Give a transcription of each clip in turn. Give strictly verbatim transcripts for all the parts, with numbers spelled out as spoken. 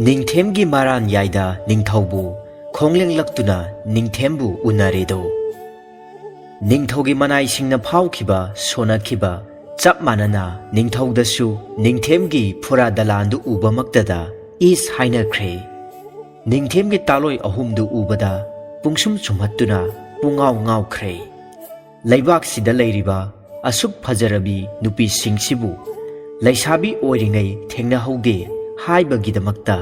ꯅꯤꯡꯊꯦꯝꯒꯤ ꯃꯔꯥꯟ ꯌꯥꯏꯗ ꯅꯤꯡꯊꯧꯕꯨ ꯈꯣꯡꯂꯦꯡꯂꯛꯇꯨꯅ ꯅꯤꯡꯊꯦꯝꯕꯨ ꯎꯅꯔꯦꯗꯣ꯫ ꯅꯤꯡꯊꯧꯒꯤ ꯃꯅꯥꯏꯁꯤꯡꯅ ꯐꯥꯎꯈꯤꯕ ꯁꯣꯟꯅꯈꯤꯕ ꯆꯞ ꯃꯥꯟꯅꯅ ꯅꯤꯡꯊꯧꯗꯁꯨ ꯅꯤꯡꯊꯦꯝꯒꯤ ꯐꯨꯔꯥ ꯗꯂꯥꯟꯗꯨ ꯎꯕꯃꯛꯇꯗ ꯏꯁ ꯍꯥꯏꯅꯈ꯭ꯔꯦ꯫ ꯅꯤꯡꯊꯦꯝꯒꯤ ꯇꯥꯂꯣꯏ ꯑꯍꯨꯝꯗꯨ ꯎꯕꯗ ꯄꯨꯡꯁꯨꯝ ꯁꯨꯝꯍꯠꯇꯨꯅ ꯄꯨꯡꯉꯥꯎ ꯉꯥꯎꯈ꯭ꯔꯦ꯫ ꯂꯩꯕꯥꯛꯁꯤꯗ ꯂꯩꯔꯤꯕ ꯑꯁꯨꯛ ꯐꯖꯔꯕꯤ ꯅꯨꯄꯤꯁꯤꯡꯁꯤꯕꯨ ꯂꯩꯁꯥꯕꯤ ꯑꯣꯏꯔꯤꯉꯩ ꯊꯦꯡꯅꯍꯧꯗꯦ ꯍꯥꯏꯕꯒꯤꯗꯃꯛꯇ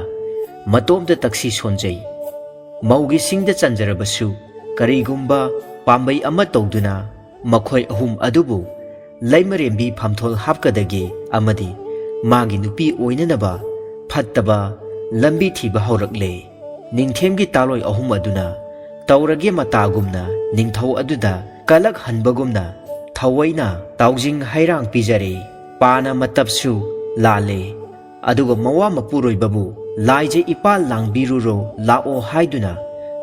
ꯃꯇꯣꯝꯇ ꯇꯛꯁꯤ ꯁꯣꯟꯖꯩ꯫ ꯃꯧꯒꯤ ꯁꯤꯡꯗ ꯆꯟꯖꯔꯕꯁꯨ ꯀꯔꯤꯒꯨꯝꯕ ꯄꯥꯝꯕꯩ ꯑꯃ ꯇꯧꯗꯨꯅ ꯃꯈꯣꯏ ꯑꯍꯨꯝ ꯑꯗꯨꯕꯨ ꯂꯩꯃꯔꯦꯝꯕꯤ ꯐꯝꯊꯣꯜ ꯍꯥꯞꯀꯗꯒꯦ ꯑꯃꯗꯤ ꯃꯥꯒꯤ ꯅꯨꯄꯤ ꯑꯣꯏꯅꯅꯕ ꯐꯠꯇꯕ ꯂꯝꯕꯤ ꯊꯤꯕ ꯍꯧꯔꯛꯂꯦ꯫ ꯅꯤꯡꯊꯦꯝꯒꯤ ꯇꯥꯂꯣꯏ ꯑꯍꯨꯝ ꯑꯗꯨꯅ ꯇꯧꯔꯒꯦ ꯃꯇꯥꯒꯨꯝꯅ ꯅꯤꯡꯊꯧ ꯑꯗꯨꯗ ꯀꯂꯛꯍꯟꯕꯒꯨꯝꯅ ꯊꯑꯣꯏꯅ ꯇꯥꯎꯖꯤꯡ ꯍꯩꯔꯥꯡ ꯄꯤꯖꯔꯦ꯫ ꯄꯥꯅ ꯃꯇꯞꯁꯨ ꯂꯥꯜꯂꯦ꯫ ꯑꯗꯨꯒ ꯃꯋꯥ ꯃꯄꯨꯔꯣꯏꯕꯕꯨ ꯂꯥꯏꯖ ꯏꯄꯥꯜ ꯂꯥꯡꯕꯤꯔꯨꯔꯣ ꯂꯥꯛꯑꯣ ꯍꯥꯏꯗꯨꯅ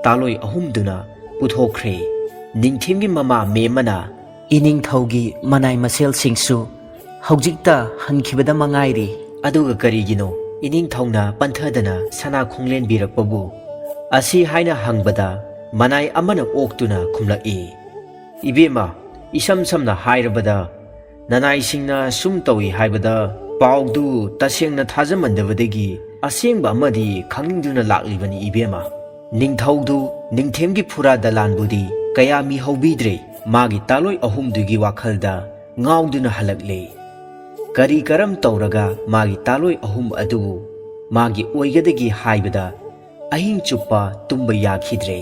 ꯇꯥꯂꯣꯏ ꯑꯍꯨꯝꯗꯨꯅ ꯄꯨꯊꯣꯛꯈ꯭ꯔꯦ꯫ ꯅꯤꯡꯊꯦꯝꯒꯤ ꯃꯃꯥ ꯃꯦꯝꯃꯅ ꯏꯅꯤꯡꯊꯧꯒꯤ ꯃꯅꯥꯏ ꯃꯁꯦꯜꯁꯤꯡꯁꯨ ꯍꯧꯖꯤꯛꯇ ꯍꯟꯈꯤꯕꯗ ꯃꯉꯥꯏꯔꯤ꯫ ꯑꯗꯨꯒ ꯀꯔꯤꯒꯤꯅꯣ ꯏꯅꯤꯡꯊꯧꯅ ꯄꯟꯊꯗꯅ ꯁꯅꯥ ꯈꯣꯡꯂꯦꯟꯕꯤꯔꯛꯄꯕꯨ? ꯑꯁꯤ ꯍꯥꯏꯅ ꯍꯪꯕꯗ ꯃꯅꯥꯏ ꯑꯃꯅ ꯑꯣꯛꯇꯨꯅ ꯈꯨꯝꯂꯛꯏ, "ꯏꯕꯦꯝꯃ, ꯏꯁꯝ ꯁꯝꯅ ꯍꯥꯏꯔꯕꯗ ꯅꯅꯥꯏꯁꯤꯡꯅ ꯁꯨꯝ ꯇꯧꯏ ꯍꯥꯏꯕꯗ ꯄꯥꯎꯗꯨ ꯇꯁꯦꯡꯅ ꯊꯥꯖꯃꯟꯗꯕꯗꯒꯤ ꯑꯁꯦꯡꯕ ꯑꯃꯗꯤ ꯈꯪꯅꯤꯡꯗꯨꯅ ꯂꯥꯛꯂꯤꯕꯅꯤ ꯏꯕꯦꯝꯃ꯫" ꯅꯤꯡꯊꯧꯗꯨ ꯅꯤꯡꯊꯦꯝꯒꯤ ꯐꯨꯔꯥ ꯗꯂꯥꯟꯕꯨꯗꯤ ꯀꯌꯥ ꯃꯤꯍꯧꯕꯤꯗ꯭ꯔꯦ꯫ ꯃꯥꯒꯤ ꯇꯥꯂꯣꯏ ꯑꯍꯨꯝꯗꯨꯒꯤ ꯋꯥꯈꯜꯗ ꯉꯥꯎꯗꯨꯅ ꯍꯜꯂꯛꯂꯦ꯫ ꯀꯔꯤ ꯀꯔꯝ ꯇꯧꯔꯒ ꯃꯥꯒꯤ ꯇꯥꯂꯣꯏ ꯑꯍꯨꯝ ꯑꯗꯨꯕꯨ ꯃꯥꯒꯤ ꯑꯣꯏꯒꯗꯒꯦ ꯍꯥꯏꯕꯗ ꯑꯍꯤꯡ ꯆꯨꯞꯄ ꯇꯨꯝꯕ ꯌꯥꯈꯤꯗ꯭ꯔꯦ꯫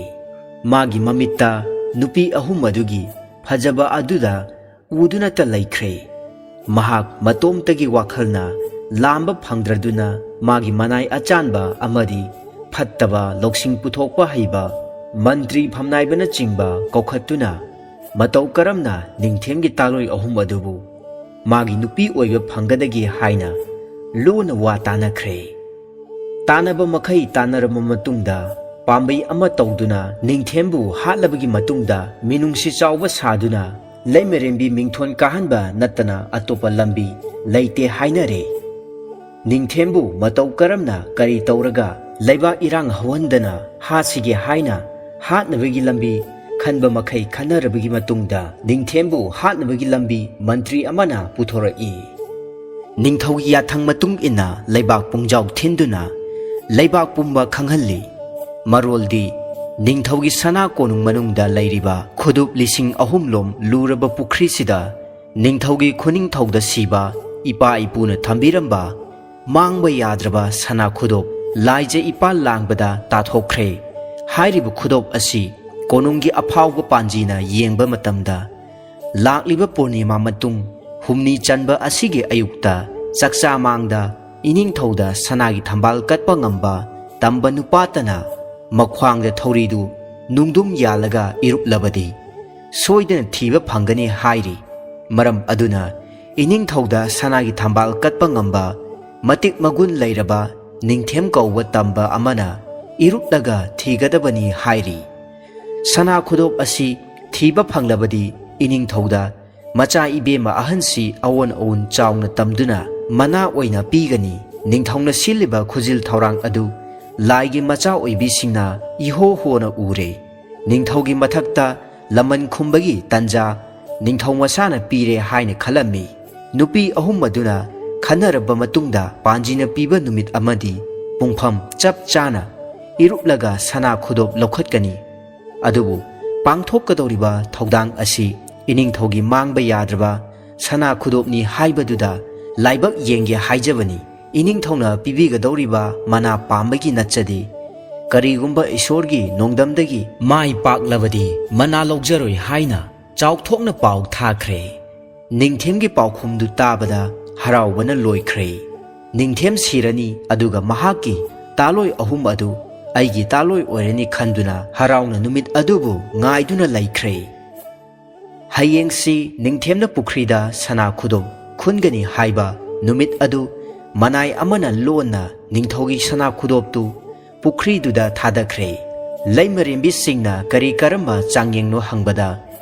ꯃꯥꯒꯤ ꯃꯃꯤꯠꯇ ꯅꯨꯄꯤ ꯑꯍꯨꯝ ꯑꯗꯨꯒꯤ ꯐꯖꯕ ꯑꯗꯨꯗ ꯎꯗꯨꯅꯇ ꯂꯩꯈ꯭ꯔꯦ꯫ ꯃꯍꯥꯛ ꯃꯇꯣꯝꯇꯒꯤ ꯋꯥꯈꯜꯅ ꯂꯥꯝꯕ ꯐꯪꯗ꯭ꯔꯗꯨꯅ ꯃꯥꯒꯤ ꯃꯅꯥꯏ ꯑꯆꯥꯟꯕ ꯑꯃꯗꯤ ꯐꯠꯇꯕ ꯂꯧꯁꯤꯡ ꯄꯨꯊꯣꯛꯄ ꯍꯩꯕ ꯃꯟꯇ꯭ꯔꯤ ꯐꯝꯅꯥꯏꯕꯅꯆꯤꯡꯕ ꯀꯧꯈꯠꯇꯨꯅ ꯃꯇꯧ ꯀꯔꯝꯅ ꯅꯤꯡꯊꯦꯝꯒꯤ ꯇꯥꯂꯣꯏ ꯑꯍꯨꯝ ꯑꯗꯨꯕꯨ ꯃꯥꯒꯤ ꯅꯨꯄꯤ ꯑꯣꯏꯕ ꯐꯪꯒꯗꯒꯦ ꯍꯥꯏꯅ ꯂꯨꯅ ꯋꯥ ꯇꯥꯅꯈ꯭ꯔꯦ꯫ ꯇꯥꯟꯅꯕ ꯃꯈꯩ ꯇꯥꯟꯅꯔꯕ ꯃꯇꯨꯡꯗ ꯄꯥꯝꯕꯩ ꯑꯃ ꯇꯧꯗꯨꯅ ꯅꯤꯡꯊꯦꯝꯕꯨ ꯍꯥꯠꯂꯕꯒꯤ ꯃꯇꯨꯡꯗ ꯃꯤꯅꯨꯡꯁꯤ ꯆꯥꯎꯕ ꯁꯥꯗꯨꯅ ꯂꯩꯃꯔꯦꯝꯕꯤ ꯃꯤꯡꯊꯣꯟ ꯀꯥꯍꯟꯕ ꯅꯠꯇꯅ ꯑꯇꯣꯞꯄ ꯂꯝꯕꯤ ꯂꯩꯇꯦ ꯍꯥꯏꯅꯔꯦ꯫ ꯅꯤꯡꯊꯦꯝꯕꯨ ꯃꯇꯧ ꯀꯔꯝꯅ ꯀꯔꯤ ꯇꯧꯔꯒ ꯂꯩꯕꯥꯛ ꯏꯔꯥꯡ ꯍꯧꯍꯟꯗꯅ ꯍꯥꯠꯁꯤꯒꯦ ꯍꯥꯏꯅ ꯍꯥꯠꯅꯕꯒꯤ ꯂꯝꯕꯤ ꯈꯟꯕ ꯃꯈꯩ ꯈꯟꯅꯔꯕꯒꯤ ꯃꯇꯨꯡꯗ ꯅꯤꯡꯊꯦꯝꯕꯨ ꯍꯥꯠꯅꯕꯒꯤ ꯂꯝꯕꯤ ꯃꯟꯇ꯭ꯔꯤ ꯑꯃꯅ ꯄꯨꯊꯣꯔꯛꯏ꯫ ꯅꯤꯡꯊꯧꯒꯤ ꯌꯥꯊꯪ ꯃꯇꯨꯡ ꯏꯟꯅ ꯂꯩꯕꯥꯛ ꯄꯨꯡꯖꯥꯎ ꯊꯤꯟꯗꯨꯅ ꯂꯩꯕꯥꯛ ꯄꯨꯝꯕ ꯈꯪꯍꯜꯂꯤ꯫ ꯃꯔꯣꯜꯗꯤ ꯅꯤꯡꯊꯧꯒꯤ ꯁꯅꯥ ꯀꯣꯅꯨꯡ ꯃꯅꯨꯡꯗ ꯂꯩꯔꯤꯕ ꯈꯨꯗꯨꯞ ꯂꯤꯁꯤꯡ ꯑꯍꯨꯝ ꯂꯣꯝ ꯂꯨꯔꯕ ꯄꯨꯈ꯭ꯔꯤꯁꯤꯗ ꯅꯤꯡꯊꯧꯒꯤ ꯈꯨꯅꯤꯡꯊꯧꯗ ꯁꯤꯕ ꯏꯄꯥ ꯏꯄꯨꯅ ꯊꯝꯕꯤꯔꯝꯕ ꯃꯥꯡꯕ ꯌꯥꯗ꯭ꯔꯕ ꯁꯅꯥ ꯈꯨꯗꯣꯞ ꯂꯥꯏꯖ ꯏꯄꯥꯜ ꯂꯥꯡꯕꯗ ꯇꯥꯊꯣꯛꯈ꯭ꯔꯦ꯫ ꯍꯥꯏꯔꯤꯕ ꯈꯨꯗꯣꯞ ꯑꯁꯤ ꯀꯣꯅꯨꯡꯒꯤ ꯑꯐꯥꯎꯕ ꯄꯥꯟꯖꯤꯅ ꯌꯦꯡꯕ ꯃꯇꯝꯗ ꯂꯥꯛꯂꯤꯕ ꯄꯨꯔꯅꯤꯃꯥ ꯃꯇꯨꯡ ꯍꯨꯝꯅꯤ ꯆꯟꯕ ꯑꯁꯤꯒꯤ ꯑꯌꯨꯛꯇ ꯆꯥꯛꯆꯥ ꯃꯥꯡꯗ ꯏꯅꯤꯡꯊꯧꯗ ꯁꯅꯥꯒꯤ ꯊꯝꯕꯥꯜ ꯀꯠꯄ ꯉꯝꯕ ꯇꯝꯕ ꯅꯨꯄꯥꯇꯅ ꯃꯈ꯭ꯋꯥꯡꯗ ꯊꯧꯔꯤꯗꯨ ꯅꯨꯡꯗꯨꯝ ꯌꯥꯜꯂꯒ ꯏꯔꯨꯞꯂꯕꯗꯤ ꯁꯣꯏꯗꯅ ꯊꯤꯕ ꯐꯪꯒꯅꯤ ꯍꯥꯏꯔꯤ꯫ ꯃꯔꯝ ꯑꯗꯨꯅ ꯏꯅꯤꯡꯊꯧꯗ ꯁꯅꯥꯒꯤ ꯊꯝꯕꯥꯜ ꯀꯠꯄ ꯉꯝꯕ ꯃꯇꯤꯛ ꯃꯒꯨꯟ ꯂꯩꯔꯕ ꯅꯤꯡꯊꯦꯝ ꯀꯧꯕ ꯇꯝꯕ ꯑꯃꯅ ꯏꯔꯨꯞꯂꯒ ꯊꯤꯒꯗꯕꯅꯤ ꯍꯥꯏꯔꯤ꯫ ꯁꯅꯥ ꯈꯨꯗꯣꯞ ꯑꯁꯤ ꯊꯤꯕ ꯐꯪꯂꯕꯗꯤ ꯏꯅꯤꯡꯊꯧꯗ ꯃꯆꯥ ꯏꯕꯦꯝꯃ ꯑꯍꯟꯁꯤ ꯑꯑꯣꯟ ꯑꯑꯣꯟ ꯆꯥꯎꯅ ꯇꯝꯗꯨꯅ ꯃꯅꯥ ꯑꯣꯏꯅ ꯄꯤꯒꯅꯤ꯫ ꯅꯤꯡꯊꯧꯅ ꯁꯤꯜꯂꯤꯕ ꯈꯨꯖꯤꯜ ꯊꯧꯔꯥꯡ ꯑꯗꯨ ꯂꯥꯏꯒꯤ ꯃꯆꯥ ꯑꯣꯏꯕꯤꯁꯤꯡꯅ ꯏꯍꯣ ꯍꯣꯅ ꯎꯔꯦ꯫ ꯅꯤꯡꯊꯧꯒꯤ ꯃꯊꯛꯇ ꯂꯃꯟ ꯈꯨꯝꯕꯒꯤ ꯇꯟꯖꯥ ꯅꯤꯡꯊꯧ ꯃꯁꯥꯅ ꯄꯤꯔꯦ ꯍꯥꯏꯅ ꯈꯜꯂꯝꯃꯤ꯫ ꯅꯨꯄꯤ ꯑꯍꯨꯝ ꯑꯗꯨꯅ ꯈꯟꯅꯔꯕ ꯃꯇꯨꯡꯗ ꯄꯥꯟꯖꯤꯅ ꯄꯤꯕ ꯅꯨꯃꯤꯠ ꯑꯃꯗꯤ ꯄꯨꯡꯐꯝ ꯆꯞ ꯆꯥꯅ ꯏꯔꯨꯞꯂꯒ ꯁꯅꯥ ꯈꯨꯗꯣꯞ ꯂꯧꯈꯠꯀꯅꯤ꯫ ꯑꯗꯨꯕꯨ ꯄꯥꯡꯊꯣꯛꯀꯗꯧꯔꯤꯕ ꯊꯧꯗꯥꯡ ꯑꯁꯤ ꯏꯅꯤꯡꯊꯧꯒꯤ ꯃꯥꯡꯕ ꯌꯥꯗ꯭ꯔꯕ ꯁꯅꯥ ꯈꯨꯗꯣꯞꯅꯤ ꯍꯥꯏꯕꯗꯨꯗ ꯂꯥꯏꯕꯛ ꯌꯦꯡꯒꯦ ꯍꯥꯏꯖꯕꯅꯤ꯫ ꯏꯅꯤꯡꯊꯧꯅ ꯄꯤꯕꯤꯒꯗꯧꯔꯤꯕ ꯃꯅꯥ ꯄꯥꯝꯕꯒꯤ ꯅꯠꯆꯗꯦ꯫ ꯀꯔꯤꯒꯨꯝꯕ ꯏꯁꯣꯔꯒꯤ ꯅꯣꯡꯗꯝꯗꯒꯤ ꯃꯥꯏ ꯄꯥꯛꯂꯕꯗꯤ ꯃꯅꯥ ꯂꯧꯖꯔꯣꯏ ꯍꯥꯏꯅ ꯆꯥꯎꯊꯣꯛꯅ ꯄꯥꯎ ꯊꯥꯈ꯭ꯔꯦ꯫ ꯅꯤꯡꯊꯦꯝꯒꯤ ꯄꯥꯎꯈꯨꯝꯗꯨ ꯇꯥꯕꯗ ꯍꯔꯥꯎꯕꯅ ꯂꯣꯏꯈ꯭ꯔꯦ꯫ ꯅꯤꯡꯊꯦꯝ ꯁꯤꯔꯅꯤ, ꯑꯗꯨꯒ ꯃꯍꯥꯛꯀꯤ ꯇꯥꯂꯣꯏ ꯑꯍꯨꯝ ꯑꯗꯨ ꯑꯩꯒꯤ ꯇꯥꯂꯣꯏ ꯑꯣꯏꯔꯅꯤ ꯈꯟꯗꯨꯅ ꯍꯔꯥꯎꯅ ꯅꯨꯃꯤꯠ ꯑꯗꯨꯕꯨ ꯉꯥꯏꯗꯨꯅ ꯂꯩꯈ꯭ꯔꯦ꯫ ꯍꯌꯦꯡꯁꯤ ꯅꯤꯡꯊꯦꯝꯅ ꯄꯨꯈ꯭ꯔꯤꯗ ꯁꯅꯥ ꯈꯨꯗꯣꯞ ꯈꯨꯟꯒꯅꯤ ꯍꯥꯏꯕ ꯅꯨꯃꯤꯠ ꯑꯗꯨ ꯃꯅꯥꯏ ꯑꯃꯅ ꯂꯣꯟꯅ ꯅꯤꯡꯊꯧꯒꯤ ꯁꯅꯥ ꯈꯨꯗꯣꯞꯇꯨ ꯄꯨꯈ꯭ꯔꯤꯗꯨꯗ ꯊꯥꯗꯈ꯭ꯔꯦ꯫ ꯂꯩꯃꯔꯦꯝꯕꯤꯁꯤꯡꯅ ꯀꯔꯤ ꯀꯔꯝꯕ ꯆꯥꯡꯌꯦꯡꯅꯣ ꯍꯪꯕꯗ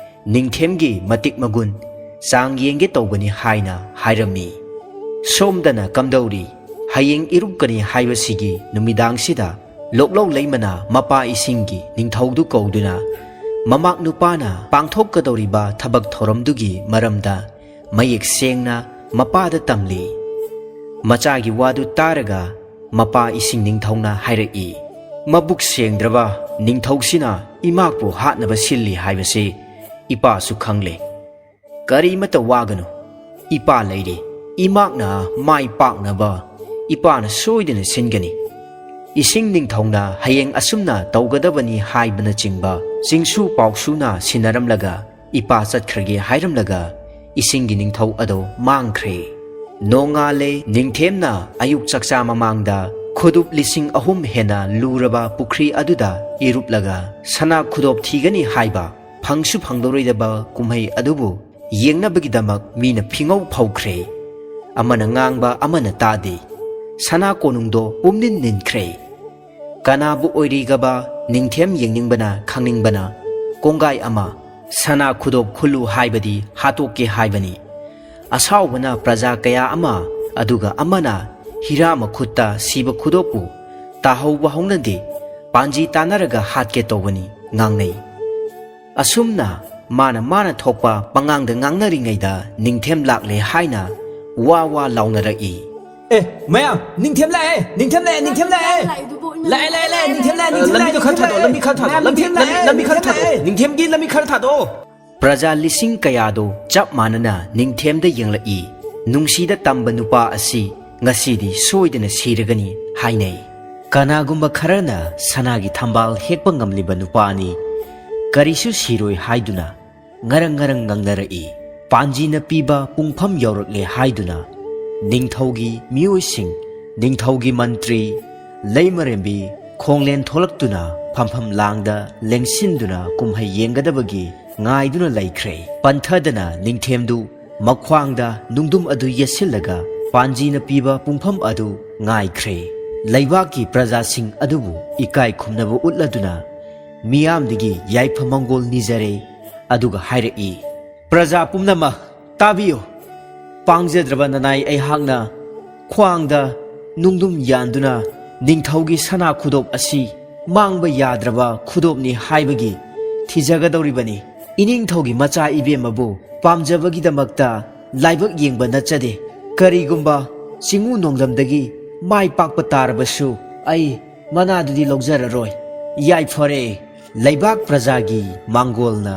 ꯅꯤꯡꯊꯦꯝꯒꯤ ꯃꯇꯤꯛ ꯃꯒꯨꯟ ꯆꯥꯡ ꯌꯦꯡꯒꯦ ꯇꯧꯕꯅꯤ ꯍꯥꯏꯅ ꯍꯥꯏꯔꯝꯃꯤ꯫ ꯁꯣꯝꯗꯅ ꯀꯝꯗꯧꯔꯤ? ꯍꯌꯦꯡ ꯏꯔꯨꯞꯀꯅꯤ ꯍꯥꯏꯕꯁꯤꯒꯤ ꯅꯨꯃꯤꯗꯥꯡꯁꯤꯗ ꯂꯣꯛꯂꯧ ꯂꯩꯃꯅ ꯃꯄꯥ ꯏꯁꯤꯡꯒꯤ ꯅꯤꯡꯊꯧꯗꯨ ꯀꯧꯗꯨꯅ ꯃꯃꯥꯛ ꯅꯨꯄꯥꯅ ꯄꯥꯡꯊꯣꯛꯀꯗꯧꯔꯤꯕ ꯊꯕꯛ ꯊꯧꯔꯝꯗꯨꯒꯤ ꯃꯔꯝꯗ ꯃꯌꯦꯛ ꯁꯦꯡꯅ ꯃꯄꯥꯗ ꯇꯝꯂꯤ꯫ ꯃꯆꯥꯒꯤ ꯋꯥꯗꯨ ꯇꯥꯔꯒ ꯃꯄꯥ ꯏꯁꯤꯡ ꯅꯤꯡꯊꯧꯅ ꯍꯥꯏꯔꯛꯏ, "ꯃꯕꯨꯛ ꯁꯦꯡꯗ꯭ꯔꯕ ꯅꯤꯡꯊꯧꯁꯤꯅ ꯏꯃꯥꯛꯄꯨ ꯍꯥꯠꯅꯕ ꯁꯤꯜꯂꯤ ꯍꯥꯏꯕꯁꯤ ꯏꯄꯥꯁꯨ ꯈꯪꯂꯦ꯫ ꯀꯔꯤꯃꯇ ꯋꯥꯒꯅꯨ, ꯏꯄꯥ ꯂꯩꯔꯤ꯫ ꯏꯃꯥꯛꯅ ꯃꯥꯏ ꯄꯥꯛꯅꯕ ꯏꯄꯥꯅ ꯁꯣꯏꯗꯅ ꯁꯤꯟꯒꯅꯤ꯫" ꯏꯁꯤꯡ ꯅꯤꯡꯊꯧꯅ ꯍꯌꯦꯡ ꯑꯁꯨꯝꯅ ꯇꯧꯒꯗꯕꯅꯤ ꯍꯥꯏꯕꯅꯆꯤꯡꯕ ꯆꯤꯡꯁꯨ ꯄꯥꯎꯁꯨꯅ ꯁꯤꯟꯅꯔꯝꯂꯒ ꯏꯄꯥ ꯆꯠꯈ꯭ꯔꯒꯦ ꯍꯥꯏꯔꯝꯂꯒ ꯏꯁꯤꯡꯒꯤ ꯅꯤꯡꯊꯧ ꯑꯗꯣ ꯃꯥꯡꯈ꯭ꯔꯦ꯫ ꯅꯣꯡꯉꯥꯜꯂꯦ꯫ ꯅꯤꯡꯊꯦꯝꯅ ꯑꯌꯨꯛ ꯆꯥꯛꯆꯥ ꯃꯃꯥꯡꯗ ꯈꯨꯗꯨꯞ ꯂꯤꯁꯤꯡ ꯑꯍꯨꯝ ꯍꯦꯟꯅ ꯂꯨꯔꯕ ꯄꯨꯈ꯭ꯔꯤ ꯑꯗꯨꯗ ꯏꯔꯨꯞꯂꯒ ꯁꯅꯥ ꯈꯨꯗꯣꯞ ꯊꯤꯒꯅꯤ ꯍꯥꯏꯕ ꯐꯪꯁꯨ ꯐꯪꯂꯔꯣꯏꯗꯕ ꯀꯨꯝꯍꯩ ꯑꯗꯨꯕꯨ ꯌꯦꯡꯅꯕꯒꯤꯗꯃꯛ ꯃꯤꯅ ꯐꯤꯉꯧ ꯐꯧꯈ꯭ꯔꯦ꯫ ꯑꯃꯅ ꯉꯥꯡꯕ ꯑꯃꯅ ꯇꯥꯗꯦ꯫ ꯁꯅꯥ ꯀꯣꯅꯨꯡꯗꯣ ꯄꯨꯝꯅꯤꯟ ꯅꯤꯟꯈ꯭ꯔꯦ꯫ ꯀꯅꯥꯕꯨ ꯑꯣꯏꯔꯤꯒꯕ ꯅꯤꯡꯊꯦꯝ ꯌꯦꯡꯅꯤꯡꯕꯅ ꯈꯪꯅꯤꯡꯕꯅ ꯀꯣꯡꯒꯥꯏ ꯑꯃ, ꯁꯅꯥ ꯈꯨꯗꯣꯞ ꯈꯨꯜꯂꯨ ꯍꯥꯏꯕꯗꯤ ꯍꯥꯠꯇꯣꯛꯀꯦ ꯍꯥꯏꯕꯅꯤ꯫ ꯑꯁꯥꯎꯕꯅ ꯄ꯭ꯔꯖꯥ ꯀꯌꯥ ꯑꯃ, ꯑꯗꯨꯒ ꯑꯃꯅ ꯍꯤꯔꯥ ꯃꯈꯨꯠꯇ ꯁꯤꯕ ꯈꯨꯗꯣꯞꯄꯨ ꯇꯥꯍꯧꯕ ꯍꯧꯅꯗꯦ, ꯄꯥꯟꯖꯤ ꯇꯥꯟꯅꯔꯒ ꯍꯥꯠꯀꯦ ꯇꯧꯕꯅꯤ ꯉꯥꯡꯅꯩ꯫ ꯑꯁꯨꯝꯅ ꯃꯥꯅ ꯃꯥꯅ ꯊꯣꯛꯄ ꯄꯉꯥꯡꯗ ꯉꯥꯡꯅꯔꯤꯉꯩꯗ ꯅꯤꯡꯊꯦꯝ ꯂꯥꯛꯂꯦ ꯍꯥꯏꯅ ꯋꯥ ꯋꯥ ꯂꯥꯎꯅꯔꯛꯏ꯫ ꯑꯦ, ꯃꯌꯥꯝ, ꯅꯤꯡꯊꯦꯝ ꯂꯥꯛꯑꯦ, ꯅꯤꯡꯊꯦꯝ ꯂꯥꯛꯑꯦ, ꯅꯤꯡꯊꯦꯝ ꯂꯥꯛꯑꯦ꯫ ꯂꯥꯛꯑꯦ, ꯂꯥꯛꯑꯦ, ꯂꯥꯛꯑꯦ, ꯅꯤꯡꯊꯦꯝ ꯂꯥꯛꯑꯦ, ꯅꯤꯡꯊꯦꯝ ꯂꯥꯛꯑꯦ, ꯂꯝꯕꯤꯗꯣ ꯈꯔ ꯅꯤꯡꯊꯦꯝ ꯊꯥꯗꯣꯛꯑꯣ, ꯂꯥꯛꯑꯦ꯫ ꯂꯝꯕꯤ ꯈꯔ ꯊꯥꯗꯣꯛꯑꯣ, ꯃꯌꯥꯝ, ꯂꯝꯕꯤ, ꯅꯤꯡꯊꯦꯝ ꯂꯝꯕꯤ, ꯂꯥꯛꯑꯦ, ꯂꯝꯕꯤ ꯈꯔ ꯅꯤꯡꯊꯦꯝ ꯊꯥꯗꯣꯛꯑꯣ, ꯂꯥꯛꯑꯦ꯫ ꯅꯤꯡꯊꯦꯝꯒꯤ ꯂꯝꯕꯤ ꯈꯔ ꯊꯥꯗꯣꯛꯑꯣ꯫ ꯄ꯭ꯔꯖꯥ ꯂꯤꯁꯤꯡ ꯀꯌꯥꯗꯣ ꯆꯞ ꯃꯥꯟꯅꯅ ꯅꯤꯡꯊꯦꯝꯗ ꯌꯦꯡꯂꯛꯏ꯫ ꯅꯨꯡꯁꯤꯗ ꯇꯝꯕ ꯅꯨꯄꯥ ꯑꯁꯤ ꯉꯁꯤꯗꯤ ꯁꯣꯏꯗꯅ ꯁꯤꯔꯒꯅꯤ ꯍꯥꯏꯅꯩ꯫ ꯀꯅꯥꯒꯨꯝꯕ ꯈꯔꯅ ꯁꯅꯥꯒꯤ ꯊꯝꯕꯥꯜ ꯍꯦꯛꯄ ꯉꯝꯂꯤꯕ ꯅꯨꯄꯥꯅꯤ, ꯀꯔꯤꯁꯨ ꯁꯤꯔꯣꯏ ꯍꯥꯏꯗꯨꯅ ꯉꯔꯪ ꯉꯔꯪ ꯉꯪꯅꯔꯛꯏ꯫ ꯄꯥꯟꯖꯤꯅ ꯄꯤꯕ ꯄꯨꯡꯐꯝ ꯌꯧꯔꯛꯂꯦ ꯍꯥꯏꯗꯨꯅ ꯅꯤꯡꯊꯧꯒꯤ ꯃꯤꯑꯣꯏꯁꯤꯡ, ꯅꯤꯡꯊꯧꯒꯤ ꯃꯟꯇ꯭ꯔꯤ, ꯂꯩꯃꯔꯦꯝꯕꯤ ꯈꯣꯡꯂꯦꯟ ꯊꯣꯛꯂꯛꯇꯨꯅ ꯐꯝꯐꯝ ꯂꯥꯡꯗ ꯂꯦꯡꯁꯤꯟꯗꯨꯅ ꯀꯨꯝꯍꯩ ꯌꯦꯡꯒꯗꯕꯒꯤ ꯉꯥꯏꯗꯨꯅ ꯂꯩꯈ꯭ꯔꯦ꯫ ꯄꯟꯊꯗꯅ ꯅꯤꯡꯊꯦꯝꯗꯨ ꯃꯈ꯭ꯋꯥꯡꯗ ꯅꯨꯡꯗꯨꯝ ꯑꯗꯨ ꯌꯦꯠꯁꯤꯜꯂꯒ ꯄꯥꯟꯖꯤꯅ ꯄꯤꯕ ꯄꯨꯡꯐꯝ ꯑꯗꯨ ꯉꯥꯏꯈ꯭ꯔꯦ꯫ ꯂꯩꯕꯥꯛꯀꯤ ꯄ꯭ꯔꯖꯥꯁꯤꯡ ꯑꯗꯨꯕꯨ ꯏꯀꯥꯏ ꯈꯨꯝꯅꯕ ꯎꯠꯂꯗꯨꯅ ꯃꯤꯌꯥꯝꯗꯒꯤ ꯌꯥꯏꯐ ꯃꯪꯒꯣꯜ ꯅꯤꯖꯔꯦ꯫ ꯑꯗꯨꯒ ꯍꯥꯏꯔꯛꯏ, "ꯄ꯭ꯔꯖꯥ ꯄꯨꯝꯅꯃꯛ ꯇꯥꯕꯤꯌꯨ꯫ ꯄꯥꯡꯖꯗ꯭ꯔꯕ ꯅꯅꯥꯏ ꯑꯩꯍꯥꯛꯅ ꯈ꯭ꯋꯥꯡꯗ ꯅꯨꯡꯗꯨꯝ ꯌꯥꯟꯗꯨꯅ ꯅꯤꯡꯊꯧꯒꯤ ꯁꯅꯥ ꯈꯨꯗꯣꯞ ꯑꯁꯤ ꯃꯥꯡꯕ ꯌꯥꯗ꯭ꯔꯕ ꯈꯨꯗꯣꯞꯅꯤ ꯍꯥꯏꯕꯒꯤ ꯊꯤꯖꯒꯗꯧꯔꯤꯕꯅꯤ꯫ ꯏꯅꯤꯡꯊꯧꯒꯤ ꯃꯆꯥ ꯏꯕꯦꯝꯃꯕꯨ ꯄꯥꯝꯖꯕꯒꯤꯗꯃꯛꯇ ꯂꯥꯏꯕꯛ ꯌꯦꯡꯕ ꯅꯠꯆꯗꯦ꯫ ꯀꯔꯤꯒꯨꯝꯕ ꯆꯤꯡꯉꯨ ꯅꯣꯡꯗꯝꯗꯒꯤ ꯃꯥꯏ ꯄꯥꯛꯄ ꯇꯥꯔꯕꯁꯨ ꯑꯩ ꯃꯅꯥꯗꯨꯗꯤ ꯂꯧꯖꯔꯔꯣꯏ꯫ ꯌꯥꯏꯐꯔꯦ, ꯂꯩꯕꯥꯛ ꯄ꯭ꯔꯖꯥꯒꯤ ꯃꯥꯡꯒꯣꯜꯅ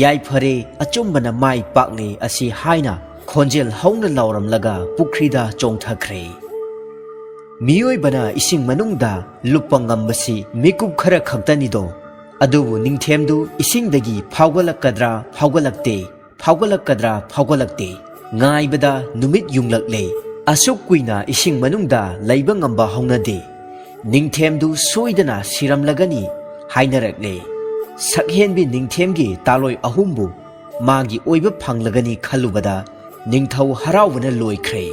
ꯌꯥꯏꯐꯔꯦ, ꯑꯆꯨꯝꯕꯅ ꯃꯥꯏ ꯄꯥꯛꯂꯦ ꯑꯁꯤ ꯍꯥꯏꯅ ꯈꯣꯟꯖꯦꯜ ꯍꯧꯅ ꯂꯥꯎꯔꯝꯂꯒ ꯄꯨꯈ꯭ꯔꯤꯗ ꯆꯣꯡꯊꯈ꯭ꯔꯦ꯫ ꯃꯤꯑꯣꯏꯕꯅ ꯏꯁꯤꯡ ꯃꯅꯨꯡꯗ ꯂꯨꯞꯄ ꯉꯝꯕꯁꯤ ꯃꯤꯀꯨꯞ ꯈꯔ ꯈꯛꯇꯅꯤꯗꯣ꯫ ꯑꯗꯨꯕꯨ ꯅꯤꯡꯊꯦꯝꯗꯨ ꯏꯁꯤꯡꯗꯒꯤ ꯐꯥꯎꯒꯠꯂꯛꯀꯗ꯭ꯔꯥ ꯐꯥꯎꯒꯠꯂꯛꯇꯦ, ꯐꯥꯎꯒꯠꯂꯛꯀꯗ꯭ꯔꯥ ꯐꯥꯎꯒꯠꯂꯛꯇꯦ꯫ ꯉꯥꯏꯕꯗ ꯅꯨꯃꯤꯠ ꯌꯨꯡꯂꯛꯂꯦ꯫ ꯑꯁꯨꯛ ꯀꯨꯏꯅ ꯏꯁꯤꯡ ꯃꯅꯨꯡꯗ ꯂꯩꯕ ꯉꯝꯕ ꯍꯧꯅꯗꯦ꯫ ꯅꯤꯡꯊꯦꯝꯗꯨ ꯁꯣꯏꯗꯅ ꯁꯤꯔꯝꯂꯒꯅꯤ ꯍꯥꯏꯅꯔꯛꯂꯦ꯫ ꯁꯛꯍꯦꯟꯕꯤ ꯅꯤꯡꯊꯦꯝꯒꯤ ꯇꯥꯂꯣꯏ ꯑꯍꯨꯝꯕꯨ ꯃꯥꯒꯤ ꯑꯣꯏꯕ ꯐꯪꯂꯒꯅꯤ ꯈꯜꯂꯨꯕꯗ ꯅꯤꯡꯊꯧ ꯍꯔꯥꯎꯕꯅ ꯂꯣꯏꯈ꯭ꯔꯦ꯫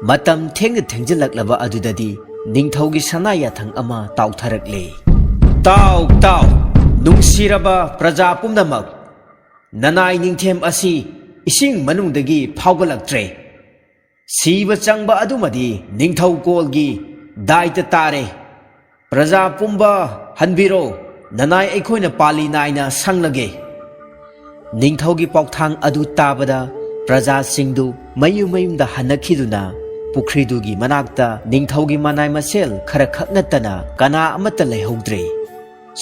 ꯃꯇꯝ ꯊꯦꯡꯅ ꯊꯦꯡꯖꯤꯜꯂꯛꯂꯕ ꯑꯗꯨꯗꯗꯤ ꯅꯤꯡꯊꯧꯒꯤ ꯁꯅꯥ ꯌꯥꯊꯪ ꯑꯃ ꯇꯥꯎꯊꯔꯛꯂꯦ꯫ "ꯇꯥꯎ, ꯇꯥꯎ, ꯅꯨꯡꯁꯤꯔꯕ ꯄ꯭ꯔꯖꯥ ꯄꯨꯝꯅꯃꯛ, ꯅꯅꯥꯏ ꯅꯤꯡꯊꯦꯝ ꯑꯁꯤ ꯏꯁꯤꯡ ꯃꯅꯨꯡꯗꯒꯤ ꯐꯥꯎꯒꯠꯂꯛꯇ꯭ꯔꯦ꯫ ꯁꯤꯕ ꯆꯪꯕ ꯑꯗꯨꯃꯗꯤ ꯅꯤꯡꯊꯧꯀꯣꯜꯒꯤ ꯗꯥꯏꯇ ꯇꯥꯔꯦ꯫ ꯄ꯭ꯔꯖꯥ ꯄꯨꯝꯕ ꯍꯟꯕꯤꯔꯣ, ꯅꯅꯥꯏ ꯑꯩꯈꯣꯏꯅ ꯄꯥꯜꯂꯤ ꯅꯥꯏꯅ ꯁꯪꯂꯒꯦ꯫" ꯅꯤꯡꯊꯧꯒꯤ ꯄꯥꯎꯊꯥꯡ ꯑꯗꯨ ꯇꯥꯕꯗ ꯄ꯭ꯔꯖꯥꯁꯤꯡꯗꯨ ꯃꯌꯨꯝ ꯃꯌꯨꯝꯗ ꯍꯟꯅꯈꯤꯗꯨꯅ ꯄꯨꯈ꯭ꯔꯤꯗꯨꯒꯤ ꯃꯅꯥꯛꯇ ꯅꯤꯡꯊꯧꯒꯤ ꯃꯅꯥꯏ ꯃꯁꯦꯜ ꯈꯔ ꯈꯛ ꯅꯠꯇꯅ ꯀꯅꯥ ꯑꯃꯠꯇ ꯂꯩꯍꯧꯗ꯭ꯔꯦ꯫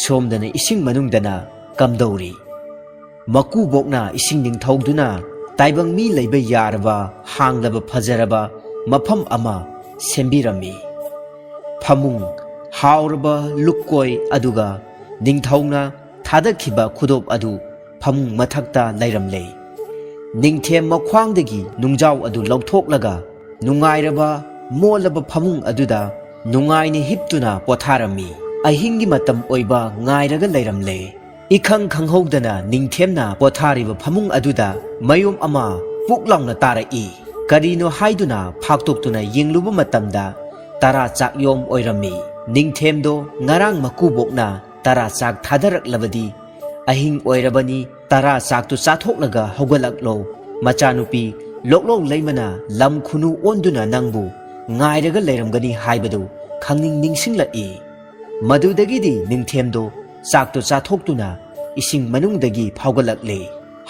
ꯁꯣꯝꯗꯅ ꯏꯁꯤꯡ ꯃꯅꯨꯡꯗꯅ ꯀꯝꯗꯧꯔꯤ꯫ ꯃꯀꯨꯕꯣꯛꯅ ꯏꯁꯤꯡ ꯅꯤꯡꯊꯧꯗꯨꯅ ꯇꯥꯏꯕꯪ ꯃꯤ ꯂꯩꯕ ꯌꯥꯔꯕ ꯍꯥꯡꯂꯕ ꯐꯖꯔꯕ ꯃꯐꯝ ꯑꯃ ꯁꯦꯝꯕꯤꯔꯝꯃꯤ꯫ ꯐꯃꯨꯡ, ꯍꯥꯎꯔꯕ ꯂꯨꯛꯀꯣꯏ ꯑꯗꯨꯒ ꯅꯤꯡꯊꯧꯅ ꯊꯥꯗꯈꯤꯕ ꯈꯨꯗꯣꯞ ꯑꯗꯨ ꯐꯃꯨꯡ ꯃꯊꯛꯇ ꯂꯩꯔꯝꯂꯦ꯫ ꯅꯤꯡꯊꯦꯝ ꯃꯈ꯭ꯋꯥꯡꯗꯒꯤ ꯅꯨꯡꯖꯥꯎ ꯑꯗꯨ ꯂꯧꯊꯣꯛꯂꯒ ꯅꯨꯡꯉꯥꯏꯔꯕ ꯃꯣꯜꯂꯕ ꯐꯃꯨꯡ ꯑꯗꯨꯗ ꯅꯨꯡꯉꯥꯏꯅ ꯍꯤꯞꯇꯨꯅ ꯄꯣꯊꯥꯔꯝꯃꯤ꯫ ꯑꯍꯤꯡꯒꯤ ꯃꯇꯝ ꯑꯣꯏꯕ ꯉꯥꯏꯔꯒ ꯂꯩꯔꯝꯂꯦ꯫ ꯏꯈꯪ ꯈꯪꯍꯧꯗꯅ ꯅꯤꯡꯊꯦꯝꯅ ꯄꯣꯊꯥꯔꯤꯕ ꯐꯃꯨꯡ ꯑꯗꯨꯗ ꯃꯌꯣꯝ ꯑꯃ ꯄꯨꯛ ꯂꯥꯎꯅ ꯇꯥꯔꯛꯏ꯫ ꯀꯔꯤꯅꯣ ꯍꯥꯏꯗꯨꯅ ꯐꯥꯛꯇꯣꯛꯇꯨꯅ ꯌꯦꯡꯂꯨꯕ ꯃꯇꯝꯗ ꯇꯔꯥ ꯆꯥꯛꯌꯣꯝ ꯑꯣꯏꯔꯝꯃꯤ꯫ ꯅꯤꯡꯊꯦꯝꯗꯣ ꯉꯔꯥꯡ ꯃꯀꯨꯕꯣꯛꯅ ꯇꯔꯥ ꯆꯥꯛ ꯊꯥꯗꯔꯛꯂꯕꯗꯤ ꯑꯍꯤꯡ ꯑꯣꯏꯔꯕꯅꯤ, ꯇꯔꯥ ꯆꯥꯛꯇꯨ ꯆꯥꯊꯣꯛꯂꯒ ꯍꯧꯒꯠꯂꯛꯂꯣ꯫ ꯃꯆꯥꯅꯨꯄꯤ ꯂꯣꯛꯂꯣꯛ ꯂꯩꯃꯅ ꯂꯝ ꯈꯨꯅꯨ ꯑꯣꯟꯗꯨꯅ ꯅꯪꯕꯨ ꯉꯥꯏꯔꯒ ꯂꯩꯔꯝꯒꯅꯤ ꯍꯥꯏꯕꯗꯨ ꯈꯪꯅꯤꯡ ꯅꯤꯡꯁꯤꯡꯂꯛꯏ꯫ ꯃꯗꯨꯗꯒꯤꯗꯤ ꯅꯤꯡꯊꯦꯝꯗꯨ ꯆꯥꯛꯇꯨ ꯆꯥꯊꯣꯛꯇꯨꯅ ꯏꯁꯤꯡ ꯃꯅꯨꯡꯗꯒꯤ ꯐꯥꯎꯒꯠꯂꯛꯂꯦ꯫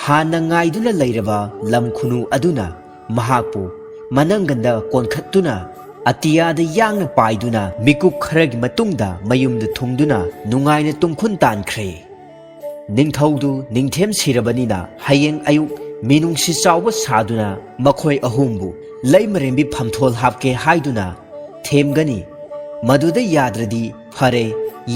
ꯍꯥꯟꯅ ꯉꯥꯏꯗꯨꯅ ꯂꯩꯔꯕ ꯂꯝ ꯈꯨꯅꯨ ꯑꯗꯨꯅ ꯃꯍꯥꯛꯄꯨ ꯃꯅꯪꯒꯟꯗ ꯀꯣꯟꯈꯠꯇꯨꯅ ꯑꯇꯤꯌꯥꯗ ꯌꯥꯡꯅ ꯄꯥꯏꯗꯨꯅ ꯃꯤꯀꯨꯞ ꯈꯔꯒꯤ ꯃꯇꯨꯡꯗ ꯃꯌꯨꯝꯗ ꯊꯨꯡꯗꯨꯅ ꯅꯨꯡꯉꯥꯏꯅ ꯇꯨꯝꯈꯨꯟ ꯇꯥꯟꯈ꯭ꯔꯦ꯫ ꯅꯤꯡꯊꯧꯗꯨ ꯅꯤꯡꯊꯦꯝ ꯁꯤꯔꯕꯅꯤꯅ ꯍꯌꯦꯡ ꯑꯌꯨꯛ ꯃꯤꯅꯨꯡꯁꯤ ꯆꯥꯎꯕ ꯁꯥꯗꯨꯅ ꯃꯈꯣꯏ ꯑꯍꯨꯝꯕꯨ ꯂꯩꯃꯔꯦꯝꯕꯤ ꯐꯝꯊꯣꯜ ꯍꯥꯞꯀꯦ ꯍꯥꯏꯗꯨꯅ ꯊꯦꯝꯒꯅꯤ꯫ ꯃꯗꯨꯗ ꯌꯥꯗ꯭ꯔꯗꯤ ꯐꯔꯦ,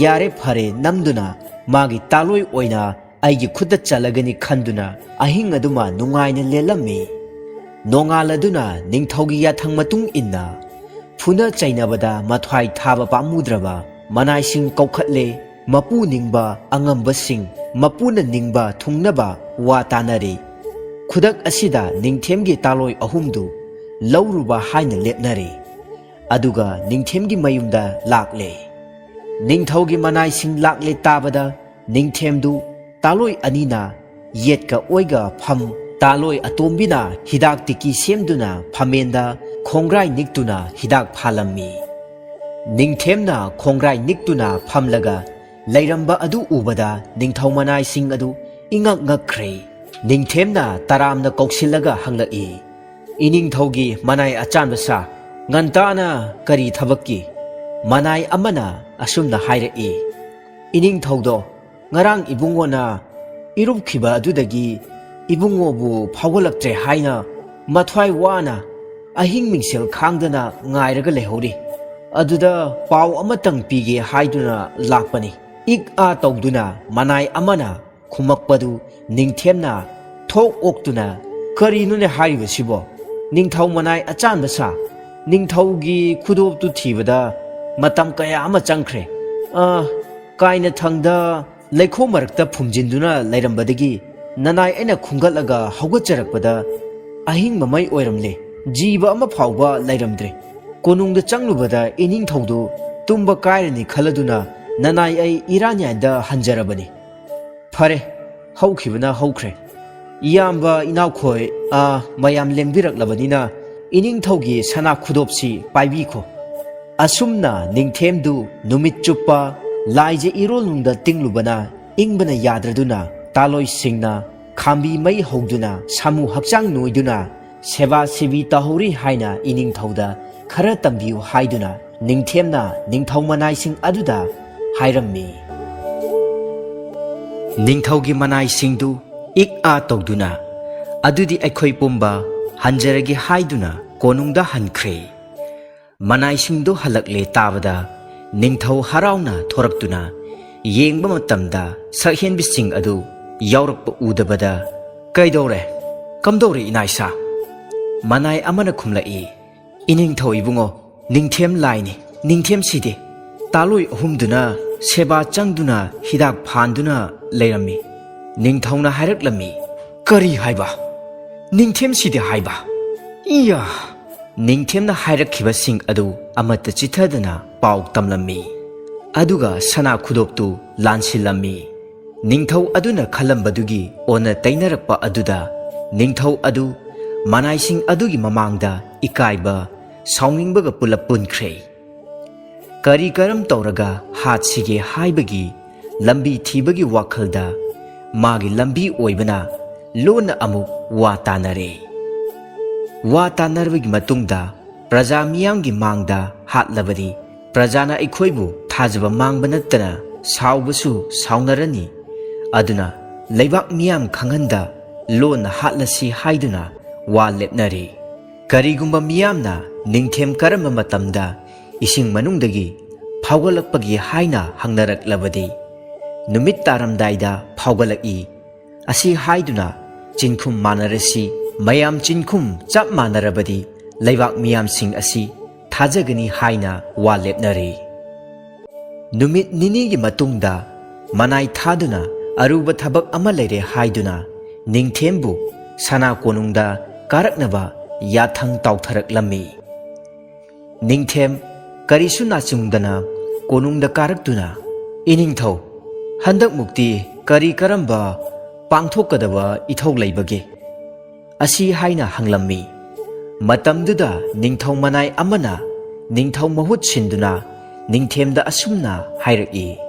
ꯌꯥꯔꯦ ꯐꯔꯦ ꯅꯝꯗꯨꯅ ꯃꯥꯒꯤ ꯇꯥꯂꯣꯏ ꯑꯣꯏꯅ ꯑꯩꯒꯤ ꯈꯨꯠꯇ ꯆꯠꯂꯒꯅꯤ ꯈꯟꯗꯨꯅ ꯑꯍꯤꯡ ꯑꯗꯨꯃ ꯅꯨꯡꯉꯥꯏꯅ ꯂꯦꯜꯂꯝꯃꯤ꯫ ꯅꯣꯡꯉꯥꯜꯂꯗꯨꯅ ꯅꯤꯡꯊꯧꯒꯤ ꯌꯥꯊꯪ ꯃꯇꯨꯡ ꯏꯟꯅ ꯐꯨꯅ ꯆꯩꯅꯕꯗ ꯃꯊ꯭ꯋꯥꯏ ꯊꯥꯕ ꯄꯥꯝꯃꯨꯗ꯭ꯔꯕ ꯃꯅꯥꯏꯁꯤꯡ ꯀꯧꯈꯠꯂꯦ꯫ ꯃꯄꯨ ꯅꯤꯡꯕ ꯑꯉꯝꯕꯁꯤꯡ, ꯃꯄꯨꯅ ꯅꯤꯡꯕ ꯊꯨꯡꯅꯕ ꯋꯥ ꯇꯥꯅꯔꯦ꯫ ꯈꯨꯗꯛ ꯑꯁꯤꯗ ꯅꯤꯡꯊꯦꯝꯒꯤ ꯇꯥꯂꯣꯏ ꯑꯍꯨꯝꯗꯨ ꯂꯧꯔꯨꯕ ꯍꯥꯏꯅ ꯂꯦꯞꯅꯔꯦ꯫ ꯑꯗꯨꯒ ꯅꯤꯡꯊꯦꯝꯒꯤ ꯃꯌꯨꯝꯗ ꯂꯥꯛꯂꯦ꯫ ꯅꯤꯡꯊꯧꯒꯤ ꯃꯅꯥꯏꯁꯤꯡ ꯂꯥꯛꯂꯦ ꯇꯥꯕꯗ ꯅꯤꯡꯊꯦꯝꯗꯨ ꯇꯥꯂꯣꯏ ꯑꯅꯤꯅ ꯌꯦꯠꯀ ꯑꯣꯏꯒ ꯐꯝ, ꯇꯥꯂꯣꯏ ꯑꯇꯣꯝꯕꯤꯅ ꯍꯤꯗꯥꯛ ꯇꯤꯀꯤ ꯁꯦꯝꯗꯨꯅ ꯐꯝꯃꯦꯟꯗ ꯈꯣꯡꯒ꯭ꯔꯥꯏ ꯅꯤꯛꯇꯨꯅ ꯍꯤꯗꯥꯛ ꯐꯥꯜꯂꯝꯃꯤ꯫ ꯅꯤꯡꯊꯦꯝꯅ ꯈꯣꯡꯒ꯭ꯔꯥꯏ ꯅꯤꯛꯇꯨꯅ ꯐꯝꯂꯒ ꯂꯩꯔꯝꯕ ꯑꯗꯨ ꯎꯕꯗ ꯅꯤꯡꯊꯧ ꯃꯅꯥꯏꯁꯤꯡ ꯑꯗꯨ ꯏꯉꯛ ꯉꯛꯈ꯭ꯔꯦ꯫ ꯅꯤꯡꯊꯦꯝꯅ ꯇꯔꯥꯝꯅ ꯀꯧꯁꯤꯜꯂꯒ ꯍꯪꯂꯛꯏ, "ꯏꯅꯤꯡꯊꯧꯒꯤ ꯃꯅꯥꯏ ꯑꯆꯥꯟꯕ ꯁꯥ, ꯉꯟꯇꯥꯅ ꯀꯔꯤ ꯊꯕꯛꯀꯤ?" ꯃꯅꯥꯏ ꯑꯃꯅ ꯑꯁꯨꯝꯅ ꯍꯥꯏꯔꯛꯏ, "ꯏꯅꯤꯡꯊꯧꯗꯣ ꯉꯔꯥꯡ ꯏꯕꯨꯡꯉꯣꯅ ꯏꯔꯨꯞꯈꯤꯕ ꯑꯗꯨꯗꯒꯤ ꯏꯕꯨꯡꯉꯣꯕꯨ ꯐꯥꯎꯒꯠꯂꯛꯇ꯭ꯔꯦ ꯍꯥꯏꯅ ꯃꯊ꯭ꯋꯥꯏ ꯋꯥꯅ ꯑꯍꯤꯡ ꯃꯤꯡꯁꯦꯜ ꯈꯥꯡꯗꯅ ꯉꯥꯏꯔꯒ ꯂꯩꯍꯧꯔꯤ꯫ ꯑꯗꯨꯗ ꯄꯥꯎ ꯑꯃꯇꯪ ꯄꯤꯒꯦ ꯍꯥꯏꯗꯨꯅ ꯂꯥꯛꯄꯅꯤ꯫" ꯏꯛ ꯑꯥ ꯇꯧꯗꯨꯅ ꯃꯅꯥꯏ ꯑꯃꯅ ꯈꯨꯝꯃꯛꯄꯗꯨ ꯅꯤꯡꯊꯦꯝꯅ ꯊꯣꯛ ꯑꯣꯛꯇꯨꯅ, "ꯀꯔꯤꯅꯣꯅꯦ ꯍꯥꯏꯔꯤꯕꯁꯤꯕꯣ? ꯅꯤꯡꯊꯧ ꯃꯅꯥꯏ ꯑꯆꯥꯟꯕ ꯁꯥ, ꯅꯤꯡꯊꯧꯒꯤ ꯈꯨꯗꯣꯞꯇꯨ ꯊꯤꯕꯗ ꯃꯇꯝ ꯀꯌꯥ ꯑꯃ ꯆꯪꯈ꯭ꯔꯦ꯫ ꯑ, ꯀꯥꯏꯅꯊꯪꯗ ꯂꯩꯈꯣꯝ ꯃꯔꯛꯇ ꯐꯨꯝꯖꯤꯟꯗꯨꯅ ꯂꯩꯔꯝꯕꯗꯒꯤ ꯅꯅꯥꯏ ꯑꯩꯅ ꯈꯨꯝꯒꯠꯂꯒ ꯍꯧꯒꯠꯆꯔꯛꯄꯗ ꯑꯍꯤꯡ ꯃꯃꯩ ꯑꯣꯏꯔꯝꯂꯦ꯫ ꯖꯤꯕ ꯑꯃ ꯐꯥꯎꯕ ꯂꯩꯔꯝꯗ꯭ꯔꯦ꯫ ꯀꯣꯅꯨꯡꯗ ꯆꯪꯂꯨꯕꯗ ꯏꯅꯤꯡꯊꯧꯗꯨ ꯇꯨꯝꯕ ꯀꯥꯏꯔꯅꯤ ꯈꯜꯂꯗꯨꯅ ꯅꯅꯥꯏ ꯑꯩ ꯏꯔꯥꯟꯌꯥꯏꯗ ꯍꯟꯖꯔꯕꯅꯤ꯫ ꯐꯔꯦ, ꯍꯧꯈꯤꯕꯅ ꯍꯧꯈ꯭ꯔꯦ꯫ ꯏꯌꯥꯝꯕ ꯏꯅꯥꯎꯈꯣꯏ, ꯑꯥ, ꯃꯌꯥꯝ ꯂꯦꯡꯕꯤꯔꯛꯂꯕꯅꯤꯅ ꯏꯅꯤꯡꯊꯧꯒꯤ ꯁꯅꯥ ꯈꯨꯗꯣꯞꯁꯤ ꯄꯥꯏꯕꯤꯈꯣ꯫ ꯑꯁꯨꯝꯅ ꯅꯤꯡꯊꯦꯝꯗꯨ ꯅꯨꯃꯤꯠ ꯆꯨꯞꯄ ꯂꯥꯏꯖ ꯏꯔꯣꯜꯅꯨꯡꯗ ꯇꯤꯡꯂꯨꯕꯅ ꯏꯪꯕꯅ ꯌꯥꯗ꯭ꯔꯗꯨꯅ ꯇꯥꯂꯣꯏꯁꯤꯡꯅ ꯈꯥꯝꯕꯤ ꯃꯩ ꯍꯧꯗꯨꯅ ꯁꯥꯃꯨ ꯍꯛꯆꯥꯡ ꯅꯣꯏꯗꯨꯅ ꯁꯦꯕꯥ ꯁꯦꯕꯤ ꯇꯧꯍꯧꯔꯤ ꯍꯥꯏꯅ ꯏꯅꯤꯡꯊꯧꯗ ꯈꯔ ꯇꯝꯕꯤꯌꯨ ꯍꯥꯏꯗꯨꯅ ꯅꯤꯡꯊꯦꯝꯅ ꯅꯤꯡꯊꯧ ꯃꯅꯥꯏꯁꯤꯡ ꯑꯗꯨꯗ ꯍꯥꯏꯔꯝꯃꯤ꯫ ꯅꯤꯡꯊꯧꯒꯤ ꯃꯅꯥꯏꯁꯤꯡꯗꯨ ꯏꯛ ꯑꯥ ꯇꯧꯗꯨꯅ, "ꯑꯗꯨꯗꯤ ꯑꯩꯈꯣꯏ ꯄꯨꯝꯕ ꯍꯟꯖꯔꯒꯦ" ꯍꯥꯏꯗꯨꯅ ꯀꯣꯅꯨꯡꯗ ꯍꯟꯈ꯭ꯔꯦ꯫ ꯃꯅꯥꯏꯁꯤꯡꯗꯨ ꯍꯜꯂꯛꯂꯦ ꯇꯥꯕꯗ ꯅꯤꯡꯊꯧ ꯍꯔꯥꯎꯅ ꯊꯣꯔꯛꯇꯨꯅ ꯌꯦꯡꯕ ꯃꯇꯝꯗ ꯁꯛꯍꯦꯟꯕꯤꯁꯤꯡ ꯑꯗꯨ ꯌꯥꯎꯔꯛꯄ ꯎꯗꯕꯗ, "ꯀꯩꯗꯧꯔꯦ? ꯀꯝꯗꯧꯔꯦ ꯏꯅꯥꯏꯁꯥ?" ꯃꯅꯥꯏ ꯑꯃꯅ ꯈꯨꯝꯂꯛꯏ, "ꯏꯅꯤꯡꯊꯧ ꯏꯕꯨꯡꯉꯣ, ꯅꯤꯡꯊꯦꯝ ꯂꯥꯏꯅꯤ, ꯅꯤꯡꯊꯦꯝ ꯁꯤꯗꯦ꯫ ꯇꯥꯂꯣꯏ ꯑꯍꯨꯝꯗꯨꯅ ꯁꯦꯕꯥ ꯆꯪꯗꯨꯅ ꯍꯤꯗꯥꯛ ꯐꯥꯟꯗꯨꯅ ꯂꯩꯔꯝꯃꯤ꯫ ꯅꯤꯡꯊꯧꯅ ꯍꯥꯏꯔꯛꯂꯝꯃꯤ꯫" "ꯀꯔꯤ ꯍꯥꯏꯕ? ꯅꯤꯡꯊꯦꯝ ꯁꯤꯗꯦ ꯍꯥꯏꯕ? ꯏꯌꯥ!" ꯅꯤꯡꯊꯦꯝꯅ ꯍꯥꯏꯔꯛꯈꯤꯕꯁꯤꯡ ꯑꯗꯨ ꯑꯃꯠꯇ ꯆꯤꯊꯗꯅ ꯄꯥꯎ ꯇꯝꯂꯝꯃꯤ꯫ ꯑꯗꯨꯒ ꯁꯅꯥ ꯈꯨꯗꯣꯞꯇꯨ ꯂꯥꯟꯁꯤꯜꯂꯝꯃꯤ꯫ ꯅꯤꯡꯊꯧ ꯑꯗꯨꯅ ꯈꯜꯂꯝꯕꯗꯨꯒꯤ ꯑꯣꯟꯅ ꯇꯩꯅꯔꯛꯄ ꯑꯗꯨꯗ ꯅꯤꯡꯊꯧ ꯑꯗꯨ ꯃꯅꯥꯏꯁꯤꯡ ꯑꯗꯨꯒꯤ ꯃꯃꯥꯡꯗ ꯏꯀꯥꯏꯕ, ꯁꯥꯎꯅꯤꯡꯕꯒ ꯄꯨꯂꯞ ꯄꯨꯟꯈ꯭ꯔꯦ꯫ ꯀꯔꯤ ꯀꯔꯝ ꯇꯧꯔꯒ ꯍꯥꯠꯁꯤꯒꯦ ꯍꯥꯏꯕꯒꯤ ꯂꯝꯕꯤ ꯊꯤꯕꯒꯤ ꯋꯥꯈꯜꯗ ꯃꯥꯒꯤ ꯂꯝꯕꯤ ꯑꯣꯏꯕꯅ ꯂꯣꯟꯅ ꯑꯃꯨꯛ ꯋꯥ ꯇꯥꯅꯔꯦ꯫ ꯋꯥ ꯇꯥꯅꯔꯕꯒꯤ ꯃꯇꯨꯡꯗ ꯄ꯭ꯔꯖꯥ ꯃꯤꯌꯥꯝꯒꯤ ꯃꯥꯡꯗ ꯍꯥꯠꯂꯕꯗꯤ ꯄ꯭ꯔꯖꯥꯅ ꯑꯩꯈꯣꯏꯕꯨ ꯊꯥꯖꯕ ꯃꯥꯡꯕ ꯅꯠꯇꯅ ꯁꯥꯎꯕꯁꯨ ꯁꯥꯎꯅꯔꯅꯤ꯫ ꯑꯗꯨꯅ ꯂꯩꯕꯥꯛ ꯃꯤꯌꯥꯝ ꯈꯪꯍꯟꯗ ꯂꯣꯟꯅ ꯍꯥꯠꯂꯁꯤ ꯍꯥꯏꯗꯨꯅ ꯋꯥ ꯂꯦꯞꯅꯔꯦ꯫ ꯀꯔꯤꯒꯨꯝꯕ ꯃꯤꯌꯥꯝꯅ ꯅꯤꯡꯊꯦꯝ ꯀꯔꯝꯕ ꯃꯇꯝꯗ ꯏꯁꯤꯡ ꯃꯅꯨꯡꯗꯒꯤ ꯐꯥꯎꯒꯠꯂꯛꯄꯒꯦ ꯍꯥꯏꯅ ꯍꯪꯅꯔꯛꯂꯕꯗꯤ, ꯅꯨꯃꯤꯠ ꯇꯥꯔꯝꯗꯥꯏꯗ ꯐꯥꯎꯒꯠꯂꯛꯏ꯫ ꯑꯁꯤ ꯍꯥꯏꯗꯨꯅ ꯆꯤꯟꯈꯨꯝ ꯃꯥꯟꯅꯔꯁꯤ, ꯃꯌꯥꯝ ꯆꯤꯟꯈꯨꯝ ꯆꯞ ꯃꯥꯟꯅꯔꯕꯗꯤ ꯂꯩꯕꯥꯛ ꯃꯤꯌꯥꯝꯁꯤꯡ ꯑꯁꯤ ꯊꯥꯖꯒꯅꯤ ꯍꯥꯏꯅ ꯋꯥ ꯂꯦꯞꯅꯔꯦ꯫ ꯅꯨꯃꯤꯠ ꯅꯤꯅꯤꯒꯤ ꯃꯇꯨꯡꯗ ꯃꯅꯥꯏ ꯊꯥꯗꯨꯅ ꯑꯔꯨꯕ ꯊꯕꯛ ꯑꯃ ꯂꯩꯔꯦ ꯍꯥꯏꯗꯨꯅ ꯅꯤꯡꯊꯦꯝꯕꯨ ꯁꯅꯥ ꯀꯣꯅꯨꯡꯗ ꯀꯥꯔꯛꯅꯕ ꯌꯥꯊꯪ ꯇꯥꯎꯊꯔꯛꯂꯝꯃꯤ꯫ ꯅꯤꯡꯊꯦꯝ ꯀꯔꯤꯁꯨ ꯅꯥꯆꯨꯡꯗꯅ ꯀꯣꯅꯨꯡꯗ ꯀꯥꯔꯛꯇꯨꯅ, "ꯏꯅꯤꯡꯊꯧ, ꯍꯟꯗꯛꯃꯨꯛꯇꯤ ꯀꯔꯤ ꯀꯔꯝꯕ ꯄꯥꯡꯊꯣꯛꯀꯗꯕ ꯏꯊꯧ ꯂꯩꯕꯒꯦ?" ꯑꯁꯤ ꯍꯥꯏꯅ ꯍꯪꯂꯝꯃꯤ꯫ ꯃꯇꯝꯗꯨꯗ ꯅꯤꯡꯊꯧ ꯃꯅꯥꯏ ꯑꯃꯅ ꯅꯤꯡꯊꯧ ꯃꯍꯨꯠ ꯁꯤꯟꯗꯨꯅ ꯅꯤꯡꯊꯦꯝꯗ ꯑꯁꯨꯝꯅ ꯍꯥꯏꯔꯛꯏ,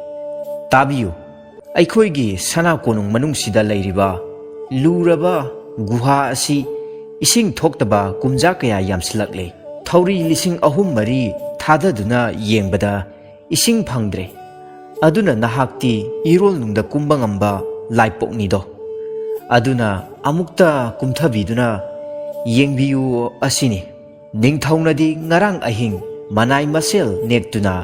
"ꯇꯥꯕꯤꯌꯨ, ꯑꯩꯈꯣꯏꯒꯤ ꯁꯅꯥ ꯀꯣꯅꯨꯡ ꯃꯅꯨꯡꯁꯤꯗ ꯂꯩꯔꯤꯕ ꯂꯨꯔꯕ ꯒꯨꯍꯥ ꯑꯁꯤ ꯏꯁꯤꯡ ꯊꯣꯛꯇꯕ ꯀꯨꯝꯖꯥ ꯀꯌꯥ ꯌꯥꯝꯁꯤꯜꯂꯛꯂꯦ꯫ ꯊꯧꯔꯤ ꯂꯤꯁꯤꯡ ꯑꯍꯨꯝ ꯃꯔꯤ ꯊꯥꯗꯗꯨꯅ ꯌꯦꯡꯕꯗ ꯏꯁꯤꯡ ꯐꯪꯗ꯭ꯔꯦ꯫ ꯑꯗꯨꯅ ꯅꯍꯥꯛꯇꯤ ꯏꯔꯣꯜꯅꯨꯡꯗ ꯀꯨꯝꯕ ꯉꯝꯕ ꯂꯥꯏꯄꯣꯛꯅꯤꯗꯣ꯫ ꯑꯗꯨꯅ ꯑꯃꯨꯛꯇ ꯀꯨꯝꯊꯕꯤꯗꯨꯅ ꯌꯦꯡꯕꯤꯌꯨ ꯑꯁꯤꯅꯤ꯫" ꯅꯤꯡꯊꯧꯅꯗꯤ ꯉꯔꯥꯡ ꯑꯍꯤꯡ ꯃꯅꯥꯏ ꯃꯁꯦꯜ ꯅꯦꯛꯇꯨꯅ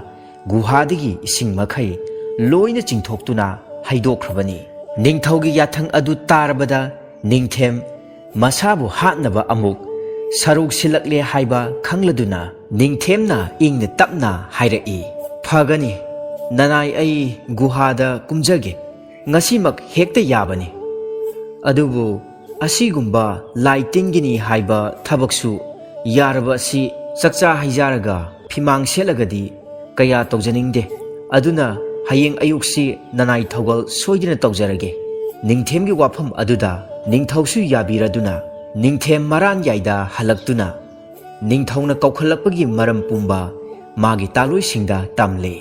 ꯒꯨꯍꯥꯗꯒꯤ ꯏꯁꯤꯡ ꯃꯈꯩ ꯂꯣꯏꯅ ꯆꯤꯡꯊꯣꯛꯇꯨꯅ ꯍꯩꯗꯣꯛꯈ꯭ꯔꯕꯅꯤ꯫ ꯅꯤꯡꯊꯧꯒꯤ ꯌꯥꯊꯪ ꯑꯗꯨ ꯇꯥꯔꯕꯗ ꯅꯤꯡꯊꯦꯝ ꯃꯁꯥꯕꯨ ꯍꯥꯠꯅꯕ ꯑꯃꯨꯛ ꯁꯔꯨꯛ ꯁꯤꯜꯂꯛꯂꯦ ꯍꯥꯏꯕ ꯈꯪꯂꯗꯨꯅ ꯅꯤꯡꯊꯦꯝꯅ ꯏꯪꯅ ꯇꯞꯅ ꯍꯥꯏꯔꯛꯏ, "ꯐꯒꯅꯤ, ꯅꯅꯥꯏ, ꯑꯩ ꯒꯨꯍꯥꯗ ꯀꯨꯝꯖꯒꯦ꯫ ꯉꯁꯤꯃꯛ ꯍꯦꯛꯇ ꯌꯥꯕꯅꯤ꯫ ꯑꯗꯨꯕꯨ ꯑꯁꯤꯒꯨꯝꯕ ꯂꯥꯏ ꯇꯤꯟꯒꯤꯅꯤ ꯍꯥꯏꯕ ꯊꯕꯛꯁꯨ ꯌꯥꯔꯕ ꯑꯁꯤ ꯆꯥꯛꯆꯥ ꯍꯩꯖꯥꯔꯒ ꯐꯤꯃꯥꯡ ꯁꯦꯠꯂꯒꯗꯤ ꯀꯌꯥ ꯇꯧꯖꯅꯤꯡꯗꯦ꯫ ꯑꯗꯨꯅ ꯍꯌꯦꯡ ꯑꯌꯨꯛꯁꯤ ꯅꯅꯥꯏ ꯊꯧꯒꯜ ꯁꯣꯏꯗꯅ ꯇꯧꯖꯔꯒꯦ꯫" ꯅꯤꯡꯊꯦꯝꯒꯤ ꯋꯥꯐꯝ ꯑꯗꯨꯗ ꯅꯤꯡꯊꯧꯁꯨ ꯌꯥꯕꯤꯔꯗꯨꯅ ꯅꯤꯡꯊꯦꯝ ꯃꯔꯥꯟ ꯌꯥꯏꯗ ꯍꯜꯂꯛꯇꯨꯅ ꯅꯤꯡꯊꯧꯅ ꯀꯧꯈꯠꯂꯛꯄꯒꯤ ꯃꯔꯝ ꯄꯨꯝꯕ ꯃꯥꯒꯤ ꯇꯥꯂꯣꯏꯁꯤꯡꯗ ꯇꯝꯂꯦ꯫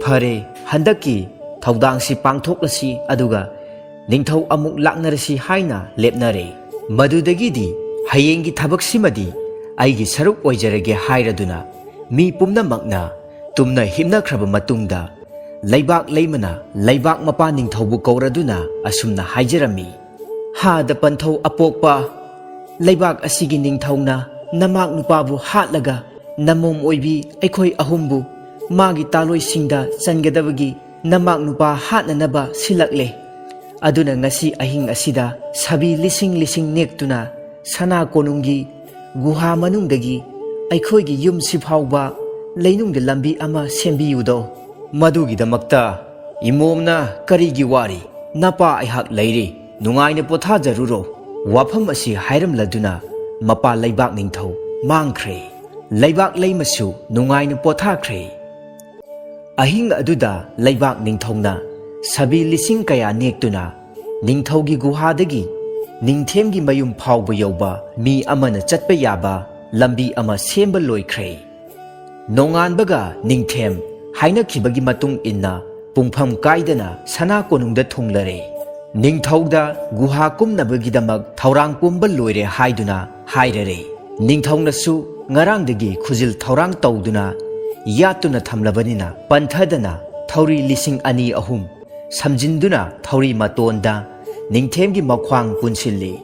ꯐꯔꯦ, ꯍꯟꯗꯛꯀꯤ ꯊꯧꯗꯥꯡꯁꯤ ꯄꯥꯡꯊꯣꯛꯂꯁꯤ, ꯑꯗꯨꯒ ꯅꯤꯡꯊꯧ ꯑꯃꯨꯛ ꯂꯥꯛꯅꯔꯁꯤ ꯍꯥꯏꯅ ꯂꯦꯞꯅꯔꯦ꯫ ꯃꯗꯨꯗꯒꯤꯗꯤ ꯍꯌꯦꯡꯒꯤ ꯊꯕꯛꯁꯤꯃꯗꯤ ꯑꯩꯒꯤ ꯁꯔꯨꯛ ꯑꯣꯏꯖꯔꯒꯦ ꯍꯥꯏꯔꯗꯨꯅ ꯃꯤ ꯄꯨꯝꯅꯃꯛꯅ ꯇꯨꯝꯅ ꯍꯤꯞꯅꯈ꯭ꯔꯕ ꯃꯇꯨꯡꯗ ꯂꯩꯕꯥꯛ ꯂꯩꯃꯅ ꯂꯩꯕꯥꯛ ꯃꯄꯥ ꯅꯤꯡꯊꯧꯕꯨ ꯀꯧꯔꯗꯨꯅ ꯑꯁꯨꯝꯅ ꯍꯥꯏꯖꯔꯝꯃꯤ, "ꯍꯥꯗ ꯄꯟꯊꯧ ꯑꯄꯣꯛꯄ ꯂꯩꯕꯥꯛ ꯑꯁꯤꯒꯤ ꯅꯤꯡꯊꯧꯅ ꯅꯃꯥꯛ ꯅꯨꯄꯥꯕꯨ ꯍꯥꯠꯂꯒ ꯅꯃꯣꯝ ꯑꯣꯏꯕꯤ ꯑꯩꯈꯣꯏ ꯑꯍꯨꯝꯕꯨ ꯃꯥꯒꯤ ꯇꯥꯂꯣꯏꯁꯤꯡꯗ ꯆꯟꯒꯗꯕꯒꯤ ꯅꯃꯥꯛ ꯅꯨꯄꯥ ꯍꯥꯠꯅꯅꯕ ꯁꯤꯜꯂꯛꯂꯦ꯫ ꯑꯗꯨꯅ ꯉꯁꯤ ꯑꯍꯤꯡ ꯑꯁꯤꯗ ꯁꯥꯕꯤ ꯂꯤꯁꯤꯡ ꯂꯤꯁꯤꯡ ꯅꯦꯛꯇꯨꯅ ꯁꯅꯥ ꯀꯣꯅꯨꯡꯒꯤ ꯒꯨꯍꯥ ꯃꯅꯨꯡꯗꯒꯤ ꯑꯩꯈꯣꯏꯒꯤ ꯌꯨꯝꯁꯤ ꯐꯥꯎꯕ ꯂꯩꯅꯨꯡꯒꯤ ꯂꯝꯕꯤ ꯑꯃ ꯁꯦꯝꯕꯤꯌꯨꯗꯣ꯫" "ꯃꯗꯨꯒꯤꯗꯃꯛꯇ ꯏꯃꯣꯝꯅ ꯀꯔꯤꯒꯤ ꯋꯥꯔꯤ? ꯅꯄꯥ ꯑꯩꯍꯥꯛ ꯂꯩꯔꯤ, ꯅꯨꯡꯉꯥꯏꯅ ꯄꯣꯊꯥꯖꯔꯨꯔꯣ꯫" ꯋꯥꯐꯝ ꯑꯁꯤ ꯍꯥꯏꯔꯝꯂꯗꯨꯅ ꯃꯄꯥ ꯂꯩꯕꯥꯛ ꯅꯤꯡꯊꯧ ꯃꯥꯡꯈ꯭ꯔꯦ꯫ ꯂꯩꯕꯥꯛ ꯂꯩꯃꯁꯨ ꯅꯨꯡꯉꯥꯏꯅ ꯄꯣꯊꯥꯈ꯭ꯔꯦ꯫ ꯑꯍꯤꯡ ꯑꯗꯨꯗ ꯂꯩꯕꯥꯛ ꯅꯤꯡꯊꯧꯅ ꯁꯥꯕꯤ ꯂꯤꯁꯤꯡ ꯀꯌꯥ ꯅꯦꯛꯇꯨꯅ ꯅꯤꯡꯊꯧꯒꯤ ꯒꯨꯍꯥꯗꯒꯤ ꯅꯤꯡꯊꯦꯝꯒꯤ ꯃꯌꯨꯝ ꯐꯥꯎꯕ ꯌꯧꯕ ꯃꯤ ꯑꯃꯅ ꯆꯠꯄ ꯌꯥꯕ ꯂꯝꯕꯤ ꯑꯃ ꯁꯦꯝꯕ ꯂꯣꯏꯈ꯭ꯔꯦ꯫ ꯅꯣꯡꯉꯥꯟꯕꯒ ꯅꯤꯡꯊꯦꯝ ꯍꯥꯏꯅꯈꯤꯕꯒꯤ ꯃꯇꯨꯡ ꯏꯟꯅ ꯄꯨꯡꯐꯝ ꯀꯥꯏꯗꯅ ꯁꯅꯥ ꯀꯣꯅꯨꯡꯗ ꯊꯨꯡꯂꯔꯦ꯫ ꯅꯤꯡꯊꯧꯗ ꯒꯨꯍꯥ ꯀꯨꯝꯅꯕꯒꯤꯗꯃꯛ ꯊꯧꯔꯥꯡ ꯄꯨꯝꯕ ꯂꯣꯏꯔꯦ ꯍꯥꯏꯗꯨꯅ ꯍꯥꯏꯔꯔꯦ꯫ ꯅꯤꯡꯊꯧꯅꯁꯨ ꯉꯔꯥꯡꯗꯒꯤ ꯈꯨꯖꯤꯜ ꯊꯧꯔꯥꯡ ꯇꯧꯗꯨꯅ ꯌꯥꯠꯇꯨꯅ ꯊꯝꯂꯕꯅꯤꯅ ꯄꯟꯊꯗꯅ ꯊꯧꯔꯤ ꯂꯤꯁꯤꯡ ꯑꯅꯤ ꯑꯍꯨꯝ ꯁꯝꯖꯤꯟꯗꯨꯅ ꯊꯧꯔꯤ ꯃꯇꯣꯟꯗ ꯅꯤꯡꯊꯦꯝꯒꯤ ꯃꯈ꯭ꯋꯥꯡ ꯄꯨꯟꯁꯤꯜꯂꯤ꯫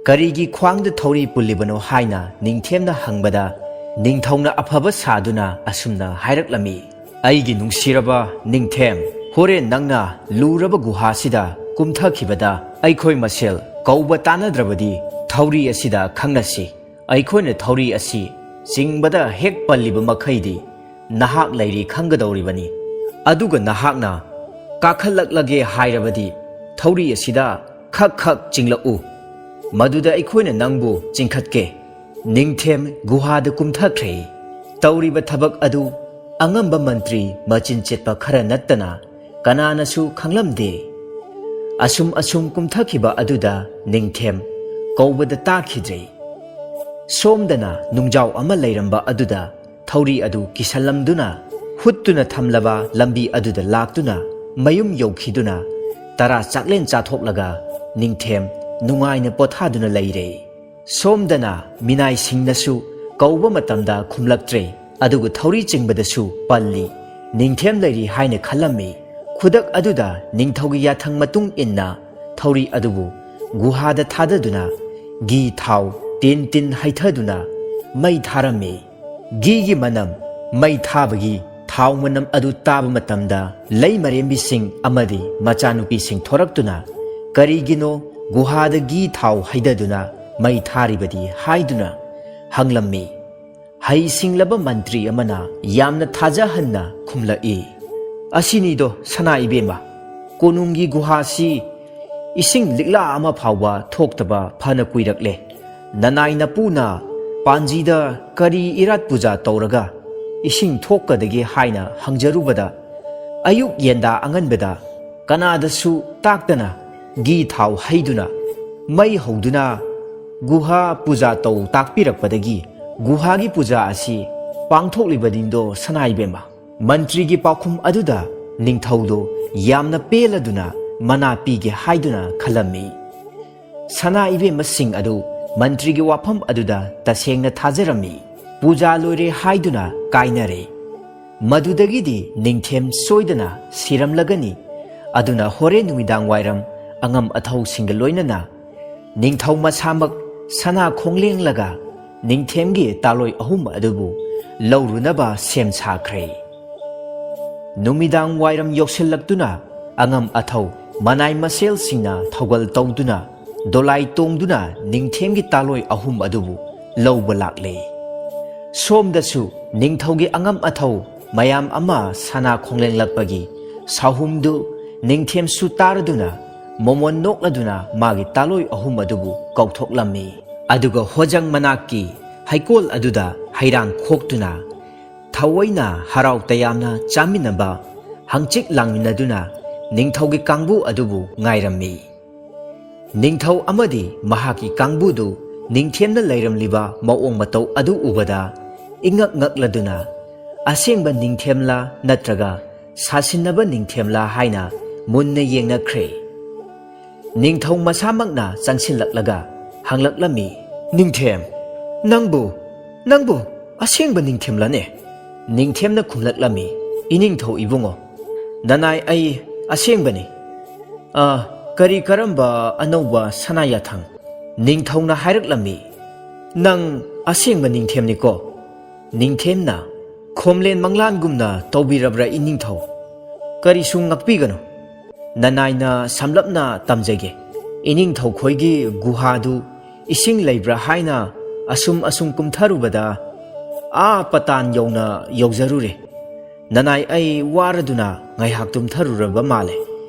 ꯀꯔꯤꯒꯤ ꯈ꯭ꯋꯥꯡꯗ ꯊꯧꯔꯤ ꯄꯨꯜꯂꯤꯕꯅꯣ ꯍꯥꯏꯅ ꯅꯤꯡꯊꯦꯝꯅ ꯍꯪꯕꯗ, ꯅꯤꯡꯊꯧꯅ ꯑꯐꯕ ꯁꯥꯗꯨꯅ ꯑꯁꯨꯝꯅ ꯍꯥꯏꯔꯛꯂꯝꯃꯤ, "ꯑꯩꯒꯤ ꯅꯨꯡꯁꯤꯔꯕ ꯅꯤꯡꯊꯦꯝ, ꯍꯣꯔꯦꯟ ꯅꯪꯅ ꯂꯨꯔꯕ ꯒꯨꯍꯥꯁꯤꯗ ꯀꯨꯝꯊꯈꯤꯕꯗ ꯑꯩꯈꯣꯏ ꯃꯁꯦꯜ ꯀꯧꯕ ꯇꯥꯟꯅꯗ꯭ꯔꯕꯗꯤ ꯊꯧꯔꯤ ꯑꯁꯤꯗ ꯈꯪꯅꯁꯤ꯫ ꯑꯩꯈꯣꯏꯅ ꯊꯧꯔꯤ ꯑꯁꯤ ꯆꯤꯡꯕꯗ ꯍꯦꯛ ꯄꯜꯂꯤꯕ ꯃꯈꯩꯗꯤ ꯅꯍꯥꯛ ꯂꯩꯔꯤ ꯈꯪꯒꯗꯧꯔꯤꯕꯅꯤ꯫ ꯑꯗꯨꯒ ꯅꯍꯥꯛꯅ ꯀꯥꯈꯠꯂꯛꯂꯒꯦ ꯍꯥꯏꯔꯕꯗꯤ ꯊꯧꯔꯤ ꯑꯁꯤꯗ ꯈꯛ ꯈꯛ ꯆꯤꯡꯂꯛꯎ꯫ ꯃꯗꯨꯗ ꯑꯩꯈꯣꯏꯅ ꯅꯪꯕꯨ ꯆꯤꯡꯈꯠꯀꯦ꯫ ꯅꯤꯡꯊꯦꯝ ꯒꯨꯍꯥꯗ ꯀꯨꯝꯊꯈ꯭ꯔꯦ꯫ ꯇꯧꯔꯤꯕ ꯊꯕꯛ ꯑꯗꯨ ꯑꯉꯝꯕ ꯃꯟꯇ꯭ꯔꯤ ꯃꯆꯤꯟ ꯆꯦꯠꯄ ꯈꯔ ꯅꯠꯇꯅ ꯀꯅꯥꯅꯁꯨ ꯈꯪꯂꯝꯗꯦ꯫ ꯑꯁꯨꯝ ꯑꯁꯨꯝ ꯀꯨꯝꯊꯈꯤꯕ ꯑꯗꯨꯗ ꯅꯤꯡꯊꯦꯝ ꯀꯧꯕꯗ ꯇꯥꯈꯤꯗ꯭ꯔꯦ꯫ ꯁꯣꯝꯗꯅ ꯅꯨꯡꯖꯥꯎ ꯑꯃ ꯂꯩꯔꯝꯕ ꯑꯗꯨꯗ ꯊꯧꯔꯤ ꯑꯗꯨ ꯀꯤꯁꯜꯂꯝꯗꯨꯅ ꯍꯨꯠꯇꯨꯅ ꯊꯝꯂꯕ ꯂꯝꯕꯤ ꯑꯗꯨꯗ ꯂꯥꯛꯇꯨꯅ ꯃꯌꯨꯝ ꯌꯧꯈꯤꯗꯨꯅ ꯇꯔꯥ ꯆꯥꯛꯂꯦꯟ ꯆꯥꯊꯣꯛꯂꯒ ꯅꯤꯡꯊꯦꯝ ꯅꯨꯡꯉꯥꯏꯅ ꯄꯣꯊꯥꯗꯨꯅ ꯂꯩꯔꯦ꯫ ꯁꯣꯝꯗꯅ ꯃꯤꯅꯥꯏꯁꯤꯡꯅꯁꯨ ꯀꯧꯕ ꯃꯇꯝꯗ ꯈꯨꯝꯂꯛꯇ꯭ꯔꯦ, ꯑꯗꯨꯒ ꯊꯧꯔꯤ ꯆꯤꯡꯕꯗꯁꯨ ꯄꯜꯂꯤ꯫ ꯅꯤꯡꯊꯦꯝ ꯂꯩꯔꯤ ꯍꯥꯏꯅ ꯈꯜꯂꯝꯃꯤ꯫ ꯈꯨꯗꯛ ꯑꯗꯨꯗ ꯅꯤꯡꯊꯧꯒꯤ ꯌꯥꯊꯪ ꯃꯇꯨꯡ ꯏꯟꯅ ꯊꯧꯔꯤ ꯑꯗꯨꯕꯨ ꯒꯨꯍꯥꯗ ꯊꯥꯗꯗꯨꯅ ꯘꯤ ꯊꯥꯎ ꯇꯤꯟ ꯇꯤꯟ ꯍꯩꯊꯗꯨꯅ ꯃꯩ ꯊꯥꯔꯝꯃꯤ꯫ ꯘꯤꯒꯤ ꯃꯅꯝ, ꯃꯩ ꯊꯥꯕꯒꯤ ꯊꯥꯎ ꯃꯅꯝ ꯑꯗꯨ ꯇꯥꯕ ꯃꯇꯝꯗ ꯂꯩꯃꯔꯦꯝꯕꯤꯁꯤꯡ ꯑꯃꯗꯤ ꯃꯆꯥꯅꯨꯄꯤꯁꯤꯡ ꯊꯣꯔꯛꯇꯨꯅ, "ꯀꯔꯤꯒꯤꯅꯣ ꯒꯨꯍꯥꯗ ꯘꯤ ꯊꯥꯎ ꯍꯩꯗꯗꯨꯅ ꯃꯩ ꯊꯥꯔꯤꯕꯗꯤ?" ꯍꯥꯏꯗꯨꯅ ꯍꯪꯂꯝꯃꯤ꯫ ꯍꯩꯁꯤꯡꯂꯕ ꯃꯟꯇ꯭ꯔꯤ ꯑꯃꯅ ꯌꯥꯝꯅ ꯊꯥꯖꯍꯟꯅ ꯈꯨꯝꯂꯛꯏ, "ꯑꯁꯤꯅꯤꯗꯣ ꯁꯅꯥ ꯏꯕꯦꯝꯃ, ꯀꯣꯅꯨꯡꯒꯤ ꯒꯨꯍꯥꯁꯤ ꯏꯁꯤꯡ ꯂꯤꯛꯂꯥ ꯑꯃ ꯐꯥꯎꯕ ꯊꯣꯛꯇꯕ ꯐꯅ ꯀꯨꯏꯔꯛꯂꯦ꯫ ꯅꯅꯥꯏ ꯅꯄꯨꯅ ꯄꯥꯟꯖꯤꯗ ꯀꯔꯤ ꯏꯔꯥꯠ ꯄꯨꯖꯥ ꯇꯧꯔꯒ ꯏꯁꯤꯡ ꯊꯣꯛꯀꯗꯒꯦ ꯍꯥꯏꯅ ꯍꯪꯖꯔꯨꯕꯗ, ꯑꯌꯨꯛ ꯌꯦꯟꯗꯥ ꯑꯉꯟꯕꯗ ꯀꯅꯥꯗꯁꯨ ꯇꯥꯛꯇꯅ ꯘꯤ ꯊꯥꯎ ꯍꯩꯗꯨꯅ ꯃꯩ ꯍꯧꯗꯨꯅ ꯒꯨꯍꯥ ꯄꯨꯖꯥ ꯇꯧ ꯇꯥꯛꯄꯤꯔꯛꯄꯗꯒꯤ ꯒꯨꯍꯥꯒꯤ ꯄꯨꯖꯥ ꯑꯁꯤ ꯄꯥꯡꯊꯣꯛꯂꯤꯕꯅꯤꯗꯣ ꯁꯅꯥ ꯏꯕꯦꯝꯃ꯫ ꯃꯟꯇ꯭ꯔꯤꯒꯤ ꯄꯥꯎꯈꯨꯝ ꯑꯗꯨꯗ ꯅꯤꯡꯊꯧꯗꯨ ꯌꯥꯝꯅ ꯄꯦꯜꯂꯗꯨꯅ ꯃꯅꯥ ꯄꯤꯒꯦ ꯍꯥꯏꯗꯨꯅ ꯈꯜꯂꯝꯃꯤ꯫ ꯁꯅꯥ ꯏꯕꯦꯝꯃꯁꯤꯡ ꯑꯗꯨ ꯃꯟꯇ꯭ꯔꯤꯒꯤ ꯋꯥꯐꯝ ꯑꯗꯨꯗ ꯇꯁꯦꯡꯅ ꯊꯥꯖꯔꯝꯃꯤ꯫ ꯄꯨꯖꯥ ꯂꯣꯏꯔꯦ ꯍꯥꯏꯗꯨꯅ ꯀꯥꯏꯅꯔꯦ꯫ ꯃꯗꯨꯗꯒꯤꯗꯤ ꯅꯤꯡꯊꯦꯝ ꯁꯣꯏꯗꯅ ꯁꯤꯔꯝꯂꯒꯅꯤ꯫ ꯑꯗꯨꯅ ꯍꯣꯔꯦꯟ ꯅꯨꯃꯤꯗꯥꯡ ꯋꯥꯏꯔꯝ ꯑꯉꯝ ꯑꯊꯧꯁꯤꯡꯒ ꯂꯣꯏꯅꯅ ꯅꯤꯡꯊꯧ ꯃꯁꯥꯃꯛ ꯁꯅꯥ ꯈꯣꯡꯂꯦꯡꯂꯒ ꯅꯤꯡꯊꯦꯝꯒꯤ ꯇꯥꯂꯣꯏ ꯑꯍꯨꯝ ꯑꯗꯨꯕꯨ ꯂꯧꯔꯨꯅꯕ ꯁꯦꯝ ꯁꯥꯈ꯭ꯔꯦ꯫ ꯅꯨꯃꯤꯗꯥꯡ ꯋꯥꯏꯔꯝ ꯌꯧꯁꯤꯜꯂꯛꯇꯨꯅ ꯑꯉꯝ ꯑꯊꯧ ꯃꯅꯥꯏ ꯃꯁꯦꯜꯁꯤꯡꯅ ꯊꯧꯒꯜ ꯇꯧꯗꯨꯅ ꯗꯣꯂꯥꯏ ꯇꯣꯡꯗꯨꯅ ꯅꯤꯡꯊꯦꯝꯒꯤ ꯇꯥꯂꯣꯏ ꯑꯍꯨꯝ ꯑꯗꯨꯕꯨ ꯂꯧꯕ ꯂꯥꯛꯂꯦ꯫ ꯁꯣꯝꯗꯁꯨ ꯅꯤꯡꯊꯧꯒꯤ ꯑꯉꯝ ꯑꯊꯧ ꯃꯌꯥꯝ ꯑꯃ ꯁꯅꯥ ꯈꯣꯡꯂꯦꯡꯂꯛꯄꯒꯤ ꯁꯥꯍꯨꯝꯗꯨ ꯅꯤꯡꯊꯦꯝꯁꯨ ꯇꯥꯔꯗꯨꯅ ꯃꯣꯃꯣꯟ ꯅꯣꯛꯂꯗꯨꯅ ꯃꯥꯒꯤ ꯇꯥꯂꯣꯏ ꯑꯍꯨꯝ ꯑꯗꯨꯕꯨ ꯀꯧꯊꯣꯛꯂꯝꯃꯤ꯫ ꯑꯗꯨꯒ ꯍꯣꯖꯪ ꯃꯅꯥꯛꯀꯤ ꯍꯩꯀꯣꯜ ꯑꯗꯨꯗ ꯍꯩꯔꯥꯡ ꯈꯣꯛꯇꯨꯅ ꯊꯑꯣꯏꯅ ꯍꯔꯥꯎ ꯇꯌꯥꯝꯅ ꯆꯥꯃꯤꯟꯅꯕ, ꯍꯪꯆꯤꯠ ꯂꯥꯡꯃꯤꯟꯅꯗꯨꯅ ꯅꯤꯡꯊꯧꯒꯤ ꯀꯥꯡꯕꯨ ꯑꯗꯨꯕꯨ ꯉꯥꯏꯔꯝꯃꯤ꯫ ꯅꯤꯡꯊꯧ ꯑꯃꯗꯤ ꯃꯍꯥꯛꯀꯤ ꯀꯥꯡꯕꯨꯗꯨ ꯅꯤꯡꯊꯦꯝꯅ ꯂꯩꯔꯝꯂꯤꯕ ꯃꯑꯣꯡ ꯃꯇꯧ ꯑꯗꯨ ꯎꯕꯗ ꯏꯉꯛ ꯉꯛꯂꯗꯨꯅ ꯑꯁꯦꯡꯕ ꯅꯤꯡꯊꯦꯝꯂꯥ ꯅꯠꯇ꯭ꯔꯒ ꯁꯥꯁꯤꯟꯅꯕ ꯅꯤꯡꯊꯦꯝꯂꯥ ꯍꯥꯏꯅ ꯃꯨꯟꯅ ꯌꯦꯡꯅꯈ꯭ꯔꯦ꯫ ꯅꯤꯡꯊꯧ ꯃꯁꯥꯃꯛꯅ ꯆꯪꯁꯤꯜꯂꯛꯂꯒ ꯍꯪꯂꯛꯂꯝꯃꯤ, "ꯅꯤꯡꯊꯦꯝ, ꯅꯪꯕꯨ, ꯅꯪꯕꯨ ꯑꯁꯦꯡꯕ ꯅꯤꯡꯊꯦꯝꯂꯅꯦ?" ꯅꯤꯡꯊꯦꯝꯅ ꯈꯨꯝꯂꯛꯂꯝꯃꯤ, "ꯏꯅꯤꯡꯊꯧ ꯏꯕꯨꯡꯉꯣ, ꯅꯅꯥꯏ ꯑꯩ ꯑꯁꯦꯡꯕꯅꯤ꯫ ꯑ, ꯀꯔꯤ ꯀꯔꯝꯕ ꯑꯅꯧꯕ ꯁꯅꯥ ꯌꯥꯊꯪ?" ꯅꯤꯡꯊꯧꯅ ꯍꯥꯏꯔꯛꯂꯝꯃꯤ, "ꯅꯪ ꯑꯁꯦꯡꯕ ꯅꯤꯡꯊꯦꯝꯅꯤꯀꯣ?" ꯅꯤꯡꯊꯦꯝꯅ, "ꯈꯣꯝꯂꯦꯟ ꯃꯪꯂꯥꯟꯒꯨꯝꯅ ꯇꯧꯕꯤꯔꯕ꯭ꯔꯥ ꯏꯅꯤꯡꯊꯧ? ꯀꯔꯤꯁꯨ ꯉꯛꯄꯤꯒꯅꯨ꯫ ꯅꯅꯥꯏꯅ ꯁꯝꯂꯞꯅ ꯇꯝꯖꯒꯦ꯫ ꯏꯅꯤꯡꯊꯧ ꯈꯣꯏꯒꯤ ꯒꯨꯍꯥꯗꯨ ꯏꯁꯤꯡ ꯂꯩꯕ꯭ꯔꯥ ꯍꯥꯏꯅ ꯑꯁꯨꯝ ꯑꯁꯨꯝ ꯀꯨꯝꯊꯔꯨꯕꯗ ꯑꯥ ꯄꯇꯥꯟ ꯌꯧꯅ ꯌꯧꯖꯔꯨꯔꯦ꯫ ꯅꯅꯥꯏ ꯑꯩ ꯋꯥꯔꯗꯨꯅ ꯉꯥꯏꯍꯥꯛ ꯇꯨꯝꯊꯔꯨꯔꯕ ꯃꯥꯜꯂꯦ꯫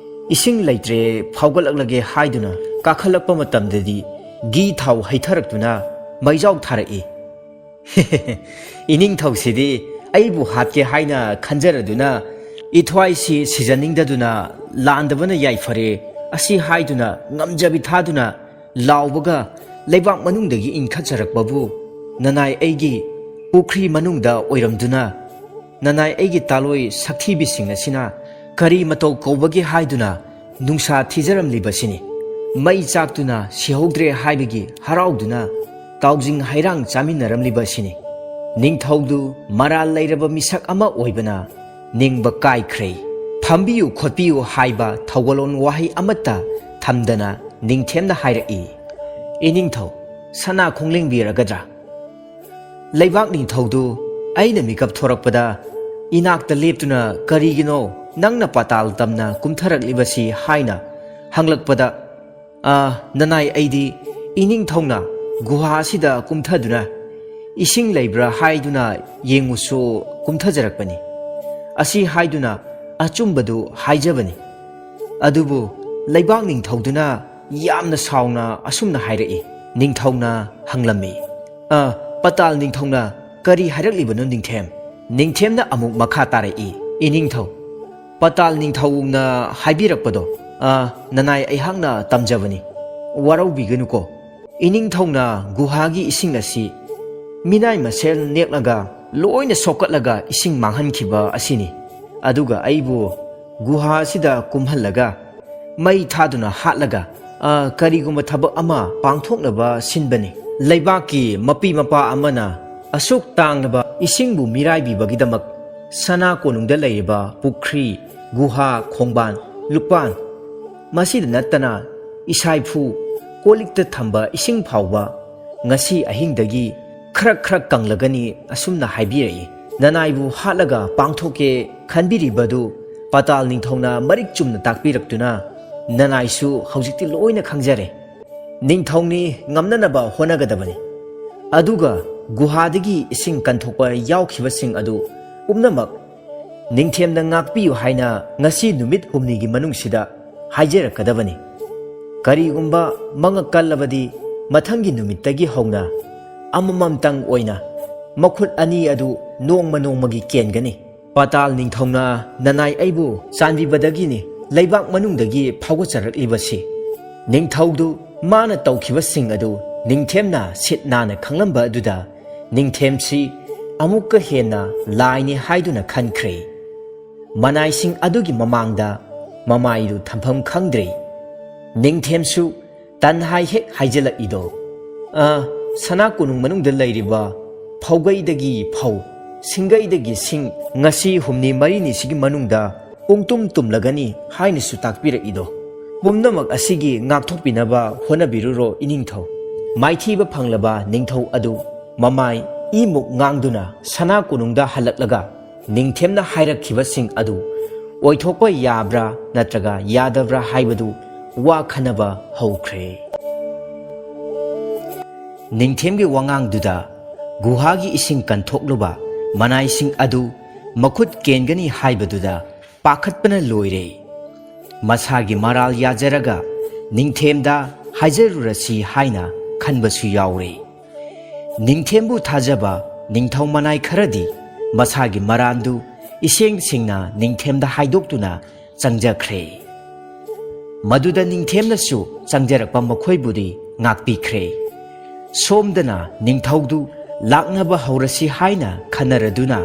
ꯏꯁꯤꯡ ꯂꯩꯇ꯭ꯔꯦ, ꯐꯥꯎꯒꯠꯂꯛꯂꯒꯦ ꯍꯥꯏꯗꯨꯅ ꯀꯥꯈꯠꯂꯛꯄ ꯃꯇꯝꯗꯗꯤ ꯘꯤ ꯊꯥꯎ ꯍꯩꯊꯔꯛꯇꯨꯅ ꯃꯩꯖꯥꯎ ꯊꯥꯔꯛꯏ꯫ ꯏꯅꯤꯡꯊꯧꯁꯤꯗꯤ ꯑꯩꯕꯨ ꯍꯥꯠꯀꯦ ꯍꯥꯏꯅ ꯈꯟꯖꯔꯗꯨꯅ ꯏꯊ꯭ꯋꯥꯏꯁꯤ ꯁꯤꯖꯅꯤꯡꯗꯗꯨꯅ ꯂꯥꯟꯗꯕꯅ ꯌꯥꯏꯐꯔꯦ ꯑꯁꯤ ꯍꯥꯏꯗꯨꯅ ꯉꯝꯖꯕꯤ ꯊꯥꯗꯨꯅ ꯂꯥꯎꯕꯒ ꯂꯩꯕꯥꯛ ꯃꯅꯨꯡꯗꯒꯤ ꯏꯟꯈꯠꯆꯔꯛꯄꯕꯨ ꯅꯅꯥꯏ ꯑꯩꯒꯤ ꯄꯨꯈ꯭ꯔꯤ ꯃꯅꯨꯡꯗ ꯑꯣꯏꯔꯝꯗꯨꯅ, ꯅꯅꯥꯏ ꯑꯩꯒꯤ ꯇꯥꯂꯣꯏ ꯁꯛꯊꯤꯕꯤꯁꯤꯡ ꯑꯁꯤꯅ ꯀꯔꯤ ꯃꯇꯧ ꯀꯧꯕꯒꯦ ꯍꯥꯏꯗꯨꯅ ꯅꯨꯡꯁꯥ ꯊꯤꯖꯔꯝꯂꯤꯕꯁꯤꯅꯤ꯫ ꯃꯩ ꯆꯥꯛꯇꯨꯅ ꯁꯤꯍꯧꯗ꯭ꯔꯦ ꯍꯥꯏꯕꯒꯤ ꯍꯔꯥꯎꯗꯨꯅ ꯇꯥꯎꯖꯤꯡ ꯍꯩꯔꯥꯡ ꯆꯥꯃꯤꯟꯅꯔꯝꯂꯤꯕꯁꯤꯅꯤ꯫ ꯅꯤꯡꯊꯧꯗꯨ ꯃꯔꯥꯜ ꯂꯩꯔꯕ ꯃꯤꯁꯛ ꯑꯃ ꯑꯣꯏꯕꯅ ꯅꯤꯡꯕ ꯀꯥꯏꯈ꯭ꯔꯦ꯫ ꯐꯝꯕꯤꯌꯨ ꯈꯣꯠꯄꯤꯌꯨ ꯍꯥꯏꯕ ꯊꯧꯒꯜꯂꯣꯟ ꯋꯥꯍꯩ ꯑꯃꯠꯇ ꯊꯝꯗꯅ ꯅꯤꯡꯊꯦꯝꯅ ꯍꯥꯏꯔꯛꯏ, "ꯏꯅꯤꯡꯊꯧ, ꯁꯅꯥ ꯈꯣꯡꯂꯦꯡꯕꯤꯔꯒꯗ꯭ꯔꯥ?" ꯂꯩꯕꯥꯛ ꯅꯤꯡꯊꯧꯗꯨ ꯑꯩꯅ ꯃꯤꯀꯞ ꯊꯣꯔꯛꯄꯗ ꯏꯅꯥꯛꯇ ꯂꯦꯞꯇꯨꯅ, "ꯀꯔꯤꯒꯤꯅꯣ ꯅꯪꯅ ꯄꯥꯇꯥꯜ ꯇꯝꯅ ꯀꯨꯝꯊꯔꯛꯂꯤꯕꯁꯤ?" ꯍꯥꯏꯅ ꯍꯪꯂꯛꯄꯗ, "ꯑ, ꯅꯅꯥꯏ, ꯑꯩꯗꯤ ꯏꯅꯤꯡꯊꯧꯅ ꯒꯨꯍꯥ ꯑꯁꯤꯗ ꯀꯨꯝꯊꯗꯨꯅ ꯏꯁꯤꯡ ꯂꯩꯕ꯭ꯔꯥ ꯍꯥꯏꯗꯨꯅ ꯌꯦꯡꯉꯨꯁꯨ ꯀꯨꯝꯊꯖꯔꯛꯄꯅꯤ꯫ ꯑꯁꯤ ꯍꯥꯏꯗꯨꯅ ꯑꯆꯨꯝꯕꯗꯨ ꯍꯥꯏꯖꯕꯅꯤ꯫" ꯑꯗꯨꯕꯨ ꯂꯩꯕꯥꯛ ꯅꯤꯡꯊꯧꯗꯨꯅ ꯌꯥꯝꯅ ꯁꯥꯎꯅ ꯑꯁꯨꯝꯅ ꯍꯥꯏꯔꯛꯏ꯫ ꯅꯤꯡꯊꯧꯅ ꯍꯪꯂꯝꯃꯤ, "ꯑ, ꯄꯇꯥꯜ ꯅꯤꯡꯊꯧꯅ ꯀꯔꯤ ꯍꯥꯏꯔꯛꯂꯤꯕꯅꯣ ꯅꯤꯡꯊꯦꯝ?" ꯅꯤꯡꯊꯦꯝꯅ ꯑꯃꯨꯛ ꯃꯈꯥ ꯇꯥꯔꯛꯏ, "ꯏꯅꯤꯡꯊꯧ, ꯄꯇꯥꯜ ꯅꯤꯡꯊꯧꯅ ꯍꯥꯏꯕꯤꯔꯛꯄꯗꯣ, ꯑ, ꯅꯅꯥꯏ ꯑꯩꯍꯥꯛꯅ ꯇꯝꯖꯕꯅꯤ꯫ ꯋꯥꯔꯧꯕꯤꯒꯅꯨꯀꯣ꯫ ꯏꯅꯤꯡꯊꯧꯅ ꯒꯨꯍꯥꯒꯤ ꯏꯁꯤꯡ ꯑꯁꯤ ꯃꯤꯅꯥꯏ ꯃꯁꯦꯜ ꯅꯦꯛꯂꯒ ꯂꯣꯏꯅ ꯁꯣꯛꯀꯠꯂꯒ ꯏꯁꯤꯡ ꯃꯥꯡꯍꯟꯈꯤꯕ ꯑꯁꯤꯅꯤ꯫ ꯑꯗꯨꯒ ꯑꯩꯕꯨ ꯒꯨꯍꯥ ꯑꯁꯤꯗ ꯀꯨꯝꯍꯜꯂꯒ ꯃꯩ ꯊꯥꯗꯨꯅ ꯍꯥꯠꯂꯒ, ꯑ, ꯀꯔꯤꯒꯨꯝꯕ ꯊꯕꯛ ꯑꯃ ꯄꯥꯡꯊꯣꯛꯅꯕ ꯁꯤꯟꯕꯅꯤ꯫ ꯂꯩꯕꯥꯛꯀꯤ ꯃꯄꯤ ꯃꯄꯥ ꯑꯃꯅ ꯑꯁꯨꯛ ꯇꯥꯡꯂꯕ ꯏꯁꯤꯡꯕꯨ ꯃꯤꯔꯥꯏꯕꯤꯕꯒꯤꯗꯃꯛ ꯁꯅꯥ ꯀꯣꯅꯨꯡꯗ ꯂꯩꯔꯤꯕ ꯄꯨꯈ꯭ꯔꯤ, ꯒꯨꯍꯥ, ꯈꯣꯡꯕꯥꯟ, ꯂꯨꯄꯥꯟ, ꯃꯁꯤꯗ ꯅꯠꯇꯅ ꯏꯁꯥꯏꯐꯨ, ꯀꯣꯜꯂꯤꯛꯇ ꯊꯝꯕ ꯏꯁꯤꯡ ꯐꯥꯎꯕ ꯉꯁꯤ ꯑꯍꯤꯡꯗꯒꯤ ꯈꯔꯛ ꯈꯔꯛ ꯀꯪꯂꯒꯅꯤ ꯑꯁꯨꯝꯅ ꯍꯥꯏꯕꯤꯔꯛꯏ꯫ ꯅꯅꯥꯏꯕꯨ ꯍꯥꯠꯂꯒ ꯄꯥꯡꯊꯣꯛꯀꯦ ꯈꯟꯕꯤꯔꯤꯕꯗꯨ ꯄꯇꯥꯜ ꯅꯤꯡꯊꯧꯅ ꯃꯔꯤꯛ ꯆꯨꯝꯅ ꯇꯥꯛꯄꯤꯔꯛꯇꯨꯅ ꯅꯅꯥꯏꯁꯨ ꯍꯧꯖꯤꯛꯇꯤ ꯂꯣꯏꯅ ꯈꯪꯖꯔꯦ꯫ ꯅꯤꯡꯊꯧꯅꯤ ꯉꯝꯅꯅꯕ ꯍꯣꯠꯅꯒꯗꯕꯅꯤ꯫ ꯑꯗꯨꯒ ꯒꯨꯍꯥꯗꯒꯤ ꯏꯁꯤꯡ ꯀꯟꯊꯣꯛꯄ ꯌꯥꯎꯈꯤꯕꯁꯤꯡ ꯑꯗꯨ ꯄꯨꯝꯅꯃꯛ ꯅꯤꯡꯊꯦꯝꯅ ꯉꯥꯛꯄꯤꯌꯨ ꯍꯥꯏꯅ ꯉꯁꯤ ꯅꯨꯃꯤꯠ ꯍꯨꯝꯅꯤꯒꯤ ꯃꯅꯨꯡꯁꯤꯗ ꯍꯥꯏꯖꯔꯛꯀꯗꯕꯅꯤ꯫ ꯀꯔꯤꯒꯨꯝꯕ ꯃꯉꯛ ꯀꯜꯂꯕꯗꯤ ꯃꯊꯪꯒꯤ ꯅꯨꯃꯤꯠꯇꯒꯤ ꯍꯧꯅ ꯑꯃꯃꯝꯇꯪ ꯑꯣꯏꯅ ꯃꯈꯨꯠ ꯑꯅꯤ ꯑꯗꯨ ꯅꯣꯡꯃ ꯅꯣꯡꯃꯒꯤ ꯀꯦꯟꯒꯅꯤ꯫ ꯄꯇꯥꯜ ꯅꯤꯡꯊꯧꯅ ꯅꯅꯥꯏ ꯑꯩꯕꯨ ꯆꯥꯟꯕꯤꯕꯗꯒꯤꯅꯤ ꯂꯩꯕꯥꯛ ꯃꯅꯨꯡꯗꯒꯤ ꯐꯥꯎꯒꯠꯆꯔꯛꯂꯤꯕꯁꯤ꯫ ꯅꯤꯡꯊꯧꯗꯨ ꯃꯥꯅ ꯇꯧꯈꯤꯕꯁꯤꯡ ꯑꯗꯨ ꯅꯤꯡꯊꯦꯝꯅ ꯁꯤꯠ ꯅꯥꯟꯅ ꯈꯪꯂꯝꯕ ꯑꯗꯨꯗ ꯅꯤꯡꯊꯦꯝꯁꯤ ꯑꯃꯨꯛꯀ ꯍꯦꯟꯅ ꯂꯥꯏꯅꯤ ꯍꯥꯏꯗꯨꯅ ꯈꯟꯈ꯭ꯔꯦ꯫ ꯃꯅꯥꯏꯁꯤꯡ ꯑꯗꯨꯒꯤ ꯃꯃꯥꯡꯗ ꯃꯃꯥꯏꯗꯨ ꯊꯝꯐꯝ ꯈꯪꯗ꯭ꯔꯦ꯫ ꯅꯤꯡꯊꯦꯝꯁꯨ ꯇꯟꯍꯥꯏ ꯍꯦꯛ ꯍꯥꯏꯖꯤꯜꯂꯛꯏꯗꯣ꯫ ꯑ, ꯁꯅꯥ ꯀꯣꯅꯨꯡ ꯃꯅꯨꯡꯗ ꯂꯩꯔꯤꯕ ꯐꯧꯒꯩꯗꯒꯤ ꯐꯧ, ꯁꯤꯡꯒꯩꯗꯒꯤ ꯁꯤꯡ, ꯉꯁꯤ ꯍꯨꯝꯅꯤ ꯃꯔꯤꯅꯤꯁꯤꯒꯤ ꯃꯅꯨꯡꯗ ꯄꯨꯡꯇꯨꯝ ꯇꯨꯝꯂꯒꯅꯤ ꯍꯥꯏꯅꯁꯨ ꯇꯥꯛꯄꯤꯔꯛꯏꯗꯣ꯫ ꯄꯨꯝꯅꯃꯛ ꯑꯁꯤꯒꯤ ꯉꯥꯛꯊꯣꯛꯄꯤꯅꯕ ꯍꯣꯠꯅꯕꯤꯔꯨꯔꯣ ꯏꯅꯤꯡꯊꯧ꯫ ꯃꯥꯏꯊꯤꯕ ꯐꯪꯂꯕ ꯅꯤꯡꯊꯧ ꯑꯗꯨ ꯃꯃꯥꯏ ꯏꯃꯨꯛ ꯉꯥꯡꯗꯨꯅ ꯁꯅꯥ ꯀꯣꯅꯨꯡꯗ ꯍꯜꯂꯛꯂꯒ ꯅꯤꯡꯊꯦꯝꯅ ꯍꯥꯏꯔꯛꯈꯤꯕꯁꯤꯡ ꯑꯗꯨ ꯑꯣꯏꯊꯣꯛꯄ ꯌꯥꯕ꯭ꯔꯥ ꯅꯠꯇ꯭ꯔꯒ ꯌꯥꯗꯕ꯭ꯔꯥ ꯍꯥꯏꯕꯗꯨ ꯋꯥ ꯈꯟꯅꯕ ꯍꯧꯈ꯭ꯔꯦ꯫ ꯅꯤꯡꯊꯦꯝꯒꯤ ꯋꯥꯉꯥꯡꯗꯨꯗ ꯒꯨꯍꯥꯒꯤ ꯏꯁꯤꯡ ꯀꯟꯊꯣꯛꯂꯨꯕ ꯃꯅꯥꯏꯁꯤꯡ ꯑꯗꯨ ꯃꯈꯨꯠ ꯀꯦꯟꯒꯅꯤ ꯍꯥꯏꯕꯗꯨꯗ ꯄꯥꯈꯠꯄꯅ ꯂꯣꯏꯔꯦ꯫ ꯃꯁꯥꯒꯤ ꯃꯔꯥꯜ ꯌꯥꯖꯔꯒ ꯅꯤꯡꯊꯦꯝꯗ ꯍꯥꯏꯖꯔꯨꯔꯁꯤ ꯍꯥꯏꯅ ꯈꯟꯕꯁꯨ ꯌꯥꯎꯔꯦ꯫ ꯅꯤꯡꯊꯦꯝꯕꯨ ꯊꯥꯖꯕ ꯅꯤꯡꯊꯧ ꯃꯅꯥꯏ ꯈꯔꯗꯤ ꯃꯁꯥꯒꯤ ꯃꯔꯥꯟꯗꯨ ꯏꯁꯦꯡ ꯁꯦꯡꯅ ꯅꯤꯡꯊꯦꯝꯗ ꯍꯥꯏꯗꯣꯛꯇꯨꯅ ꯆꯪꯖꯈ꯭ꯔꯦ꯫ ꯃꯗꯨꯗ ꯅꯤꯡꯊꯦꯝꯅꯁꯨ ꯆꯪꯖꯔꯛꯄ ꯃꯈꯣꯏꯕꯨꯗꯤ ꯉꯥꯛꯄꯤꯈ꯭ꯔꯦ꯫ ꯁꯣꯝꯗꯅ ꯅꯤꯡꯊꯧꯗꯨ ꯂꯥꯛꯅꯕ ꯍꯧꯔꯁꯤ ꯍꯥꯏꯅ ꯈꯟꯅꯔꯗꯨꯅ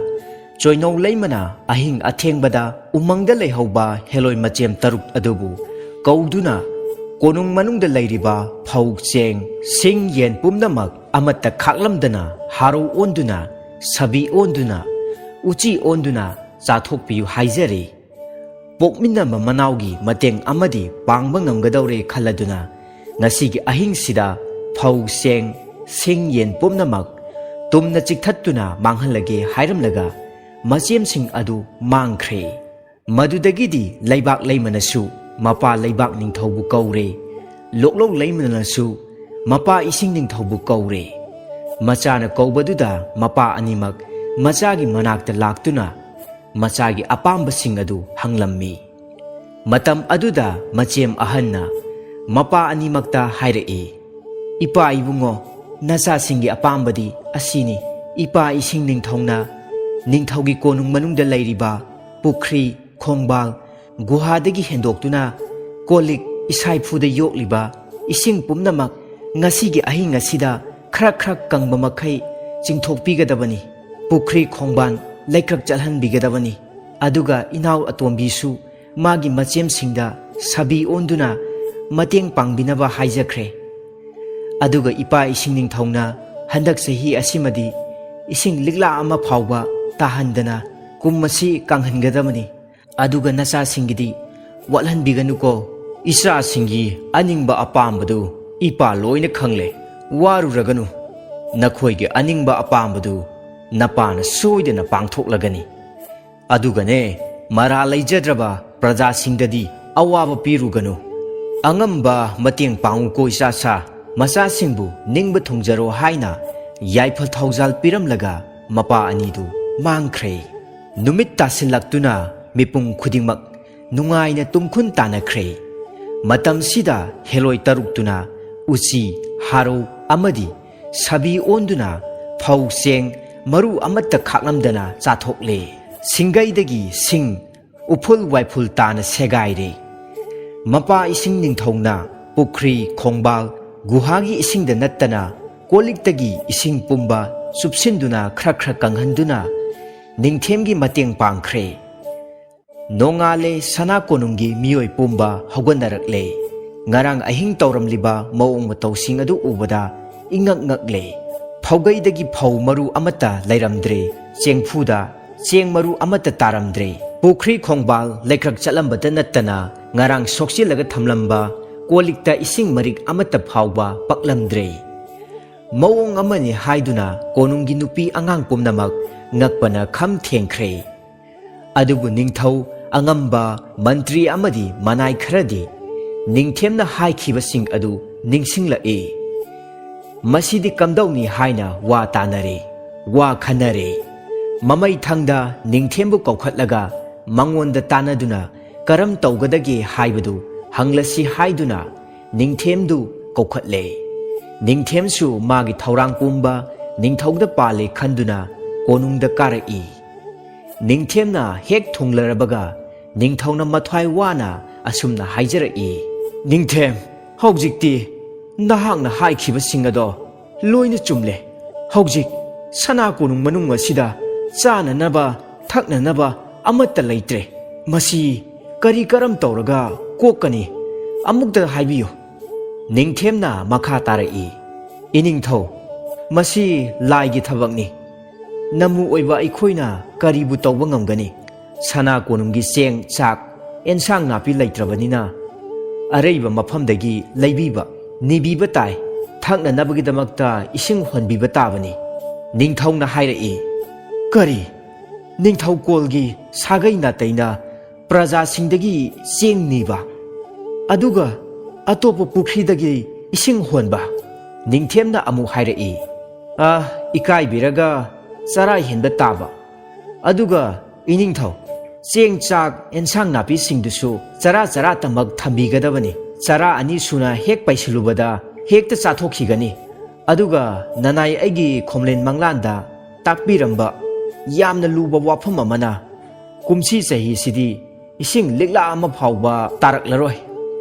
ꯆꯣꯏꯅꯧ ꯂꯩꯃꯅ ꯑꯍꯤꯡ ꯑꯊꯦꯡꯕꯗ ꯎꯃꯪꯗ ꯂꯩꯍꯧꯕ ꯍꯦꯂꯣꯏ ꯃꯆꯦꯝ ꯇꯔꯨꯛ ꯑꯗꯨꯕꯨ ꯀꯧꯗꯨꯅ ꯀꯣꯅꯨꯡ ꯃꯅꯨꯡꯗ ꯂꯩꯔꯤꯕ ꯐꯧ, ꯆꯦꯡ, ꯁꯤꯡ, ꯌꯦꯟ ꯄꯨꯝꯅꯃꯛ ꯑꯃꯠꯇ ꯈꯥꯛꯂꯝꯗꯅ ꯍꯥꯔꯧ ꯑꯣꯟꯗꯨꯅ, ꯁꯥꯕꯤ ꯑꯣꯟꯗꯨꯅ, ꯎꯆꯤ ꯑꯣꯟꯗꯨꯅ ꯆꯥꯊꯣꯛꯄꯤꯌꯨ ꯍꯥꯏꯖꯔꯤ꯫ ꯄꯣꯛꯃꯤꯟꯅꯕ ꯃꯅꯥꯎꯒꯤ ꯃꯇꯦꯡ ꯑꯃꯗꯤ ꯄꯥꯡꯕ ꯉꯝꯒꯗꯧꯔꯦ ꯈꯜꯂꯗꯨꯅ ꯉꯁꯤꯒꯤ ꯑꯍꯤꯡꯁꯤꯗ ꯐꯧ, ꯆꯦꯡ, ꯁꯤꯡ, ꯌꯦꯟ ꯄꯨꯝꯅꯃꯛ ꯇꯨꯝꯅ ꯆꯤꯛꯊꯠꯇꯨꯅ ꯃꯥꯡꯍꯜꯂꯒꯦ ꯍꯥꯏꯔꯝꯂꯒ ꯃꯆꯦꯝꯁꯤꯡ ꯑꯗꯨ ꯃꯥꯡꯈ꯭ꯔꯦ꯫ ꯃꯗꯨꯗꯒꯤꯗꯤ ꯂꯩꯕꯥꯛ ꯂꯩꯃꯅꯁꯨ ꯃꯄꯥ ꯂꯩꯕꯥꯛ ꯅꯤꯡꯊꯧꯕꯨ ꯀꯧꯔꯦ, ꯂꯣꯛꯂꯧ ꯂꯩꯃꯅꯁꯨ ꯃꯄꯥ ꯏꯁꯤꯡ ꯅꯤꯡꯊꯧꯕꯨ ꯀꯧꯔꯦ꯫ ꯃꯆꯥꯅ ꯀꯧꯕꯗꯨꯗ ꯃꯄꯥ ꯑꯅꯤꯃꯛ ꯃꯆꯥꯒꯤ ꯃꯅꯥꯛꯇ ꯂꯥꯛꯇꯨꯅ ꯃꯆꯥꯒꯤ ꯑꯄꯥꯝꯕꯁꯤꯡ ꯑꯗꯨ ꯍꯪꯂꯝꯃꯤ꯫ ꯃꯇꯝ ꯑꯗꯨꯗ ꯃꯆꯦꯝ ꯑꯍꯟꯅ ꯃꯄꯥ ꯑꯅꯤꯃꯛꯇ ꯍꯥꯏꯔꯛꯏ, "ꯏꯄꯥ ꯏꯕꯨꯡꯉꯣ, ꯅꯆꯥꯁꯤꯡꯒꯤ ꯑꯄꯥꯝꯕꯗꯤ ꯑꯁꯤꯅꯤ꯫ ꯏꯄꯥ ꯏꯁꯤꯡ ꯅꯤꯡꯊꯧꯅ ꯅꯤꯡꯊꯧꯒꯤ ꯀꯣꯅꯨꯡ ꯃꯅꯨꯡꯗ ꯂꯩꯔꯤꯕ ꯄꯨꯈ꯭ꯔꯤ, ꯈꯣꯡꯕꯥꯜ, ꯒꯨꯍꯥꯗꯒꯤ ꯍꯦꯟꯗꯣꯛꯇꯨꯅ ꯀꯣꯜ ꯂꯤꯛ, ꯏꯁꯥꯏꯐꯨꯗ ꯌꯣꯛꯂꯤꯕ ꯏꯁꯤꯡ ꯄꯨꯝꯅꯃꯛ ꯉꯁꯤꯒꯤ ꯑꯍꯤꯡ ꯑꯁꯤꯗ ꯈꯔ ꯈꯔ ꯀꯪꯕ ꯃꯈꯩ ꯆꯤꯡꯊꯣꯛꯄꯤꯒꯗꯕꯅꯤ꯫ ꯄꯨꯈ꯭ꯔꯤ ꯈꯣꯡꯕꯥꯟ ꯂꯩꯀ꯭ꯔꯛ ꯆꯠꯍꯟꯕꯤꯒꯗꯕꯅꯤ꯫ ꯑꯗꯨꯒ ꯏꯅꯥꯎ ꯑꯇꯣꯝꯕꯤꯁꯨ ꯃꯥꯒꯤ ꯃꯆꯦꯝꯁꯤꯡꯗ ꯁꯥꯕꯤ ꯑꯣꯟꯗꯨꯅ ꯃꯇꯦꯡ ꯄꯥꯡꯕꯤꯅꯕ ꯍꯥꯏꯖꯈ꯭ꯔꯦ꯫ ꯑꯗꯨꯒ ꯏꯄꯥ ꯏꯁꯤꯡ ꯅꯤꯡꯊꯧꯅ ꯍꯟꯗꯛ ꯆꯍꯤ ꯑꯁꯤꯃꯗꯤ ꯏꯁꯤꯡ ꯂꯤꯛꯂꯥ ꯑꯃ ꯐꯥꯎꯕ ꯇꯥꯍꯟꯗꯅ ꯀꯨꯝ ꯑꯁꯤ ꯀꯪꯍꯟꯒꯗꯕꯅꯤ꯫ ꯑꯗꯨꯒ ꯅꯆꯥꯁꯤꯡꯒꯤꯗꯤ ꯋꯥꯠꯍꯟꯕꯤꯒꯅꯨꯀꯣ꯫ ꯏꯆꯥꯁꯤꯡꯒꯤ ꯑꯅꯤꯡꯕ ꯑꯄꯥꯝꯕꯗꯨ ꯏꯄꯥ ꯂꯣꯏꯅ ꯈꯪꯂꯦ꯫ ꯋꯥꯔꯨꯔꯒꯅꯨ꯫ ꯅꯈꯣꯏꯒꯤ ꯑꯅꯤꯡꯕ ꯑꯄꯥꯝꯕꯗꯨ ꯅꯄꯥꯅ ꯁꯣꯏꯗꯅ ꯄꯥꯡꯊꯣꯛꯂꯒꯅꯤ꯫ ꯑꯗꯨꯒꯅꯦ, ꯃꯔꯥ ꯂꯩꯖꯗ꯭ꯔꯕ ꯄ꯭ꯔꯖꯥꯁꯤꯡꯗꯗꯤ ꯑꯋꯥꯕ ꯄꯤꯔꯨꯒꯅꯨ꯫ ꯑꯉꯝꯕ ꯃꯇꯦꯡ ꯄꯥꯡꯉꯨꯀꯣ ꯏꯆꯥꯁꯥ꯫ ꯃꯆꯥꯁꯤꯡꯕꯨ ꯅꯤꯡꯕ ꯊꯨꯡꯖꯔꯣ ꯍꯥꯏꯅ ꯌꯥꯏꯐ ꯊꯧꯖꯥꯜ ꯄꯤꯔꯝꯂꯒ ꯃꯄꯥ ꯑꯅꯤꯗꯨ ꯃꯥꯡꯈ꯭ꯔꯦ꯫ ꯅꯨꯃꯤꯠ ꯇꯥꯁꯤꯜꯂꯛꯇꯨꯅ ꯃꯤꯄꯨꯝ ꯈꯨꯗꯤꯡꯃꯛ ꯅꯨꯡꯉꯥꯏꯅ ꯇꯨꯝꯈꯨꯟ ꯇꯥꯅꯈ꯭ꯔꯦ꯫ ꯃꯇꯝꯁꯤꯗ ꯍꯦꯂꯣꯏ ꯇꯔꯨꯛꯇꯨꯅ ꯎꯆꯤ, ꯍꯥꯔꯧ ꯑꯃꯗꯤ ꯁꯥꯕꯤ ꯑꯣꯟꯗꯨꯅ ꯐꯧ ꯆꯦꯡ ꯃꯔꯨ ꯑꯃꯠꯇ ꯈꯥꯛꯂꯝꯗꯅ ꯆꯥꯊꯣꯛꯂꯦ꯫ ꯁꯤꯡꯒꯩꯗꯒꯤ ꯁꯤꯡ, ꯎꯐꯨꯜ ꯋꯥꯏꯐꯨꯜ ꯇꯥꯅ ꯁꯦꯒꯥꯏꯔꯦ꯫ ꯃꯄꯥ ꯏꯁꯤꯡ ꯅꯤꯡꯊꯧꯅ ꯄꯨꯈ꯭ꯔꯤ, ꯈꯣꯡꯕꯥꯜ, ꯒꯨꯍꯥꯒꯤ ꯏꯁꯤꯡꯗ ꯅꯠꯇꯅ ꯀꯣꯜꯂꯤꯛꯇꯒꯤ ꯏꯁꯤꯡ ꯄꯨꯝꯕ ꯆꯨꯞꯁꯤꯟꯗꯨꯅ ꯈꯔ ꯈꯔ ꯀꯪꯍꯟꯗꯨꯅ ꯅꯤꯡꯊꯦꯝꯒꯤ ꯃꯇꯦꯡ ꯄꯥꯡꯈ꯭ꯔꯦ꯫ ꯅꯣꯡꯉꯥꯜꯂꯦ, ꯁꯅꯥ ꯀꯣꯅꯨꯡꯒꯤ ꯃꯤꯑꯣꯏ ꯄꯨꯝꯕ ꯍꯧꯒꯠꯅꯔꯛꯂꯦ꯫ ꯉꯔꯥꯡ ꯑꯍꯤꯡ ꯇꯧꯔꯝꯂꯤꯕ ꯃꯑꯣꯡ ꯃꯇꯧꯁꯤꯡ ꯑꯗꯨ ꯎꯕꯗ ꯏꯉꯛ ꯉꯛꯂꯦ꯫ ꯐꯧꯒꯩꯗꯒꯤ ꯐꯧ ꯃꯔꯨ ꯑꯃꯠꯇ ꯂꯩꯔꯝꯗ꯭ꯔꯦ꯫ ꯆꯦꯡꯐꯨꯗ ꯆꯦꯡ ꯃꯔꯨ ꯑꯃꯠꯇ ꯇꯥꯔꯝꯗ꯭ꯔꯦ꯫ ꯄꯨꯈ꯭ꯔꯤ ꯈꯣꯡꯕꯥꯜ ꯂꯩꯀ꯭ꯔꯛ ꯆꯠꯂꯝꯕꯇ ꯅꯠꯇꯅ ꯉꯔꯥꯡ ꯁꯣꯛꯆꯤꯜꯂꯒ ꯊꯝꯂꯝꯕ ꯀꯣꯜꯂꯤꯛꯇ ꯏꯁꯤꯡ ꯃꯔꯤꯛ ꯑꯃꯠꯇ ꯐꯥꯎꯕ ꯄꯛꯂꯝꯗ꯭ꯔꯦ꯫ ꯃꯑꯣꯡ ꯑꯃꯅꯤ ꯍꯥꯏꯗꯨꯅ ꯀꯣꯅꯨꯡꯒꯤ ꯅꯨꯄꯤ ꯑꯉꯥꯡ ꯄꯨꯝꯅꯃꯛ ꯉꯛꯄꯅ ꯈꯝ ꯊꯦꯡꯈ꯭ꯔꯦ꯫ ꯑꯗꯨꯕꯨ ꯅꯤꯡꯊꯧ, ꯑꯉꯝꯕ, ꯃꯟꯇ꯭ꯔꯤ ꯑꯃꯗꯤ ꯃꯅꯥꯏ ꯈꯔꯗꯤ ꯅꯤꯡꯊꯦꯝꯅ ꯍꯥꯏꯈꯤꯕꯁꯤꯡ ꯑꯗꯨ ꯅꯤꯡꯁꯤꯡꯂꯛꯏ꯫ ꯃꯁꯤꯗꯤ ꯀꯝꯗꯧꯅꯤ ꯍꯥꯏꯅ ꯋꯥ ꯇꯥꯅꯔꯦ, ꯋꯥ ꯈꯟꯅꯔꯦ꯫ ꯃꯃꯩ ꯊꯪꯗ ꯅꯤꯡꯊꯦꯝꯕꯨ ꯀꯧꯈꯠꯂꯒ ꯃꯉꯣꯟꯗ ꯇꯥꯟꯅꯗꯨꯅ ꯀꯔꯝ ꯇꯧꯒꯗꯒꯦ ꯍꯥꯏꯕꯗꯨ ꯍꯪꯂꯁꯤ ꯍꯥꯏꯗꯨꯅ ꯅꯤꯡꯊꯦꯝꯗꯨ ꯀꯧꯈꯠꯂꯦ꯫ ꯅꯤꯡꯊꯦꯝꯁꯨ ꯃꯥꯒꯤ ꯊꯧꯔꯥꯡ ꯄꯨꯝꯕ ꯅꯤꯡꯊꯧꯗ ꯄꯥꯜꯂꯦ ꯈꯟꯗꯨꯅ ꯀꯣꯅꯨꯡꯗ ꯀꯥꯔꯛꯏ꯫ ꯅꯤꯡꯊꯦꯝꯅ ꯍꯦꯛ ꯊꯨꯡꯂꯔꯕꯒ ꯅꯤꯡꯊꯧꯅ ꯃꯊ꯭ꯋꯥꯏ ꯋꯥꯅ ꯑꯁꯨꯝꯅ ꯍꯥꯏꯖꯔꯛꯏ, "ꯅꯤꯡꯊꯦꯝ, ꯍꯧꯖꯤꯛꯇꯤ ꯅꯍꯥꯛꯅ ꯍꯥꯏꯈꯤꯕꯁꯤꯡ ꯑꯗꯣ ꯂꯣꯏꯅ ꯆꯨꯝꯂꯦ꯫ ꯍꯧꯖꯤꯛ ꯁꯅꯥ ꯀꯣꯅꯨꯡ ꯃꯅꯨꯡ ꯑꯁꯤꯗ ꯆꯥꯅꯅꯕ, ꯊꯛꯅꯅꯕ ꯑꯃꯠꯇ ꯂꯩꯇ꯭ꯔꯦ꯫ ꯃꯁꯤ ꯀꯔꯤ ꯀꯔꯝ ꯇꯧꯔꯒ ꯀꯣꯛꯀꯅꯤ? ꯑꯃꯨꯛꯇ ꯍꯥꯏꯕꯤꯌꯨ꯫ ꯅꯤꯡꯊꯦꯝꯅ ꯃꯈꯥ ꯇꯥꯔꯛꯏ, "ꯏꯅꯤꯡꯊꯧ, ꯃꯁꯤ ꯂꯥꯏꯒꯤ ꯊꯕꯛꯅꯤ꯫ ꯅꯝꯃꯨ ꯑꯣꯏꯕ ꯑꯩꯈꯣꯏꯅ ꯀꯔꯤꯕꯨ ꯇꯧꯕ ꯉꯝꯒꯅꯤ? ꯁꯅꯥ ꯀꯣꯅꯨꯡꯒꯤ ꯆꯦꯡ, ꯆꯥꯛ, ꯑꯦꯟꯁꯥꯡ ꯅꯥꯄꯤ ꯂꯩꯇ꯭ꯔꯕꯅꯤꯅ ꯑꯔꯩꯕ ꯃꯐꯝꯗꯒꯤ ꯂꯩꯕꯤꯕ, ꯅꯤꯕꯤꯕ ꯇꯥꯏ꯫ ꯊꯛꯅꯅꯕꯒꯤꯗꯃꯛꯇ ꯏꯁꯤꯡ ꯍꯣꯟꯕꯤꯕ ꯇꯥꯕꯅꯤ꯫" ꯅꯤꯡꯊꯧꯅ ꯍꯥꯏꯔꯛꯏ, "ꯀꯔꯤ? ꯅꯤꯡꯊꯧꯀꯣꯜꯒꯤ ꯁꯥꯒꯩ ꯅꯥꯇꯩꯅ ꯄ꯭ꯔꯖꯥꯁꯤꯡꯗꯒꯤ ꯆꯦꯡ ꯅꯤꯕ, ꯑꯗꯨꯒ ꯑꯇꯣꯞꯄ ꯄꯨꯈ꯭ꯔꯤꯗꯒꯤ ꯏꯁꯤꯡ ꯍꯣꯟꯕ?" ꯅꯤꯡꯊꯦꯝꯅ ꯑꯃꯨꯛ ꯍꯥꯏꯔꯛꯏ, "ꯑ, ꯏꯀꯥꯏꯕꯤꯔꯒ ꯆꯔꯥ ꯍꯦꯟꯕ ꯇꯥꯕ꯫ ꯑꯗꯨꯒ ꯏꯅꯤꯡꯊꯧ, ꯆꯦꯡ, ꯆꯥꯛ, ꯑꯦꯟꯁꯥꯡ ꯅꯥꯄꯤꯁꯤꯡꯗꯨꯁꯨ ꯆꯔꯥ ꯆꯔꯥꯇꯃꯛ ꯊꯝꯕꯤꯒꯗꯕꯅꯤ꯫ ꯆꯔꯥ ꯑꯅꯤ ꯁꯨꯅ ꯍꯦꯛ ꯄꯩꯁꯤꯜꯂꯨꯕꯗ ꯍꯦꯛꯇ ꯆꯥꯊꯣꯛꯈꯤꯒꯅꯤ꯫ ꯑꯗꯨꯒ ꯅꯅꯥꯏ ꯑꯩꯒꯤ ꯈꯣꯝꯂꯦꯟ ꯃꯪꯂꯥꯟꯗ ꯇꯥꯛꯄꯤꯔꯝꯕ ꯌꯥꯝꯅ ꯂꯨꯕ ꯋꯥꯐꯝ ꯑꯃꯅ, ꯀꯨꯝꯁꯤ ꯆꯍꯤꯁꯤꯗꯤ ꯏꯁꯤꯡ ꯂꯤꯛꯂꯥ ꯑꯃ ꯐꯥꯎꯕ ꯇꯥꯔꯛꯂꯔꯣꯏ,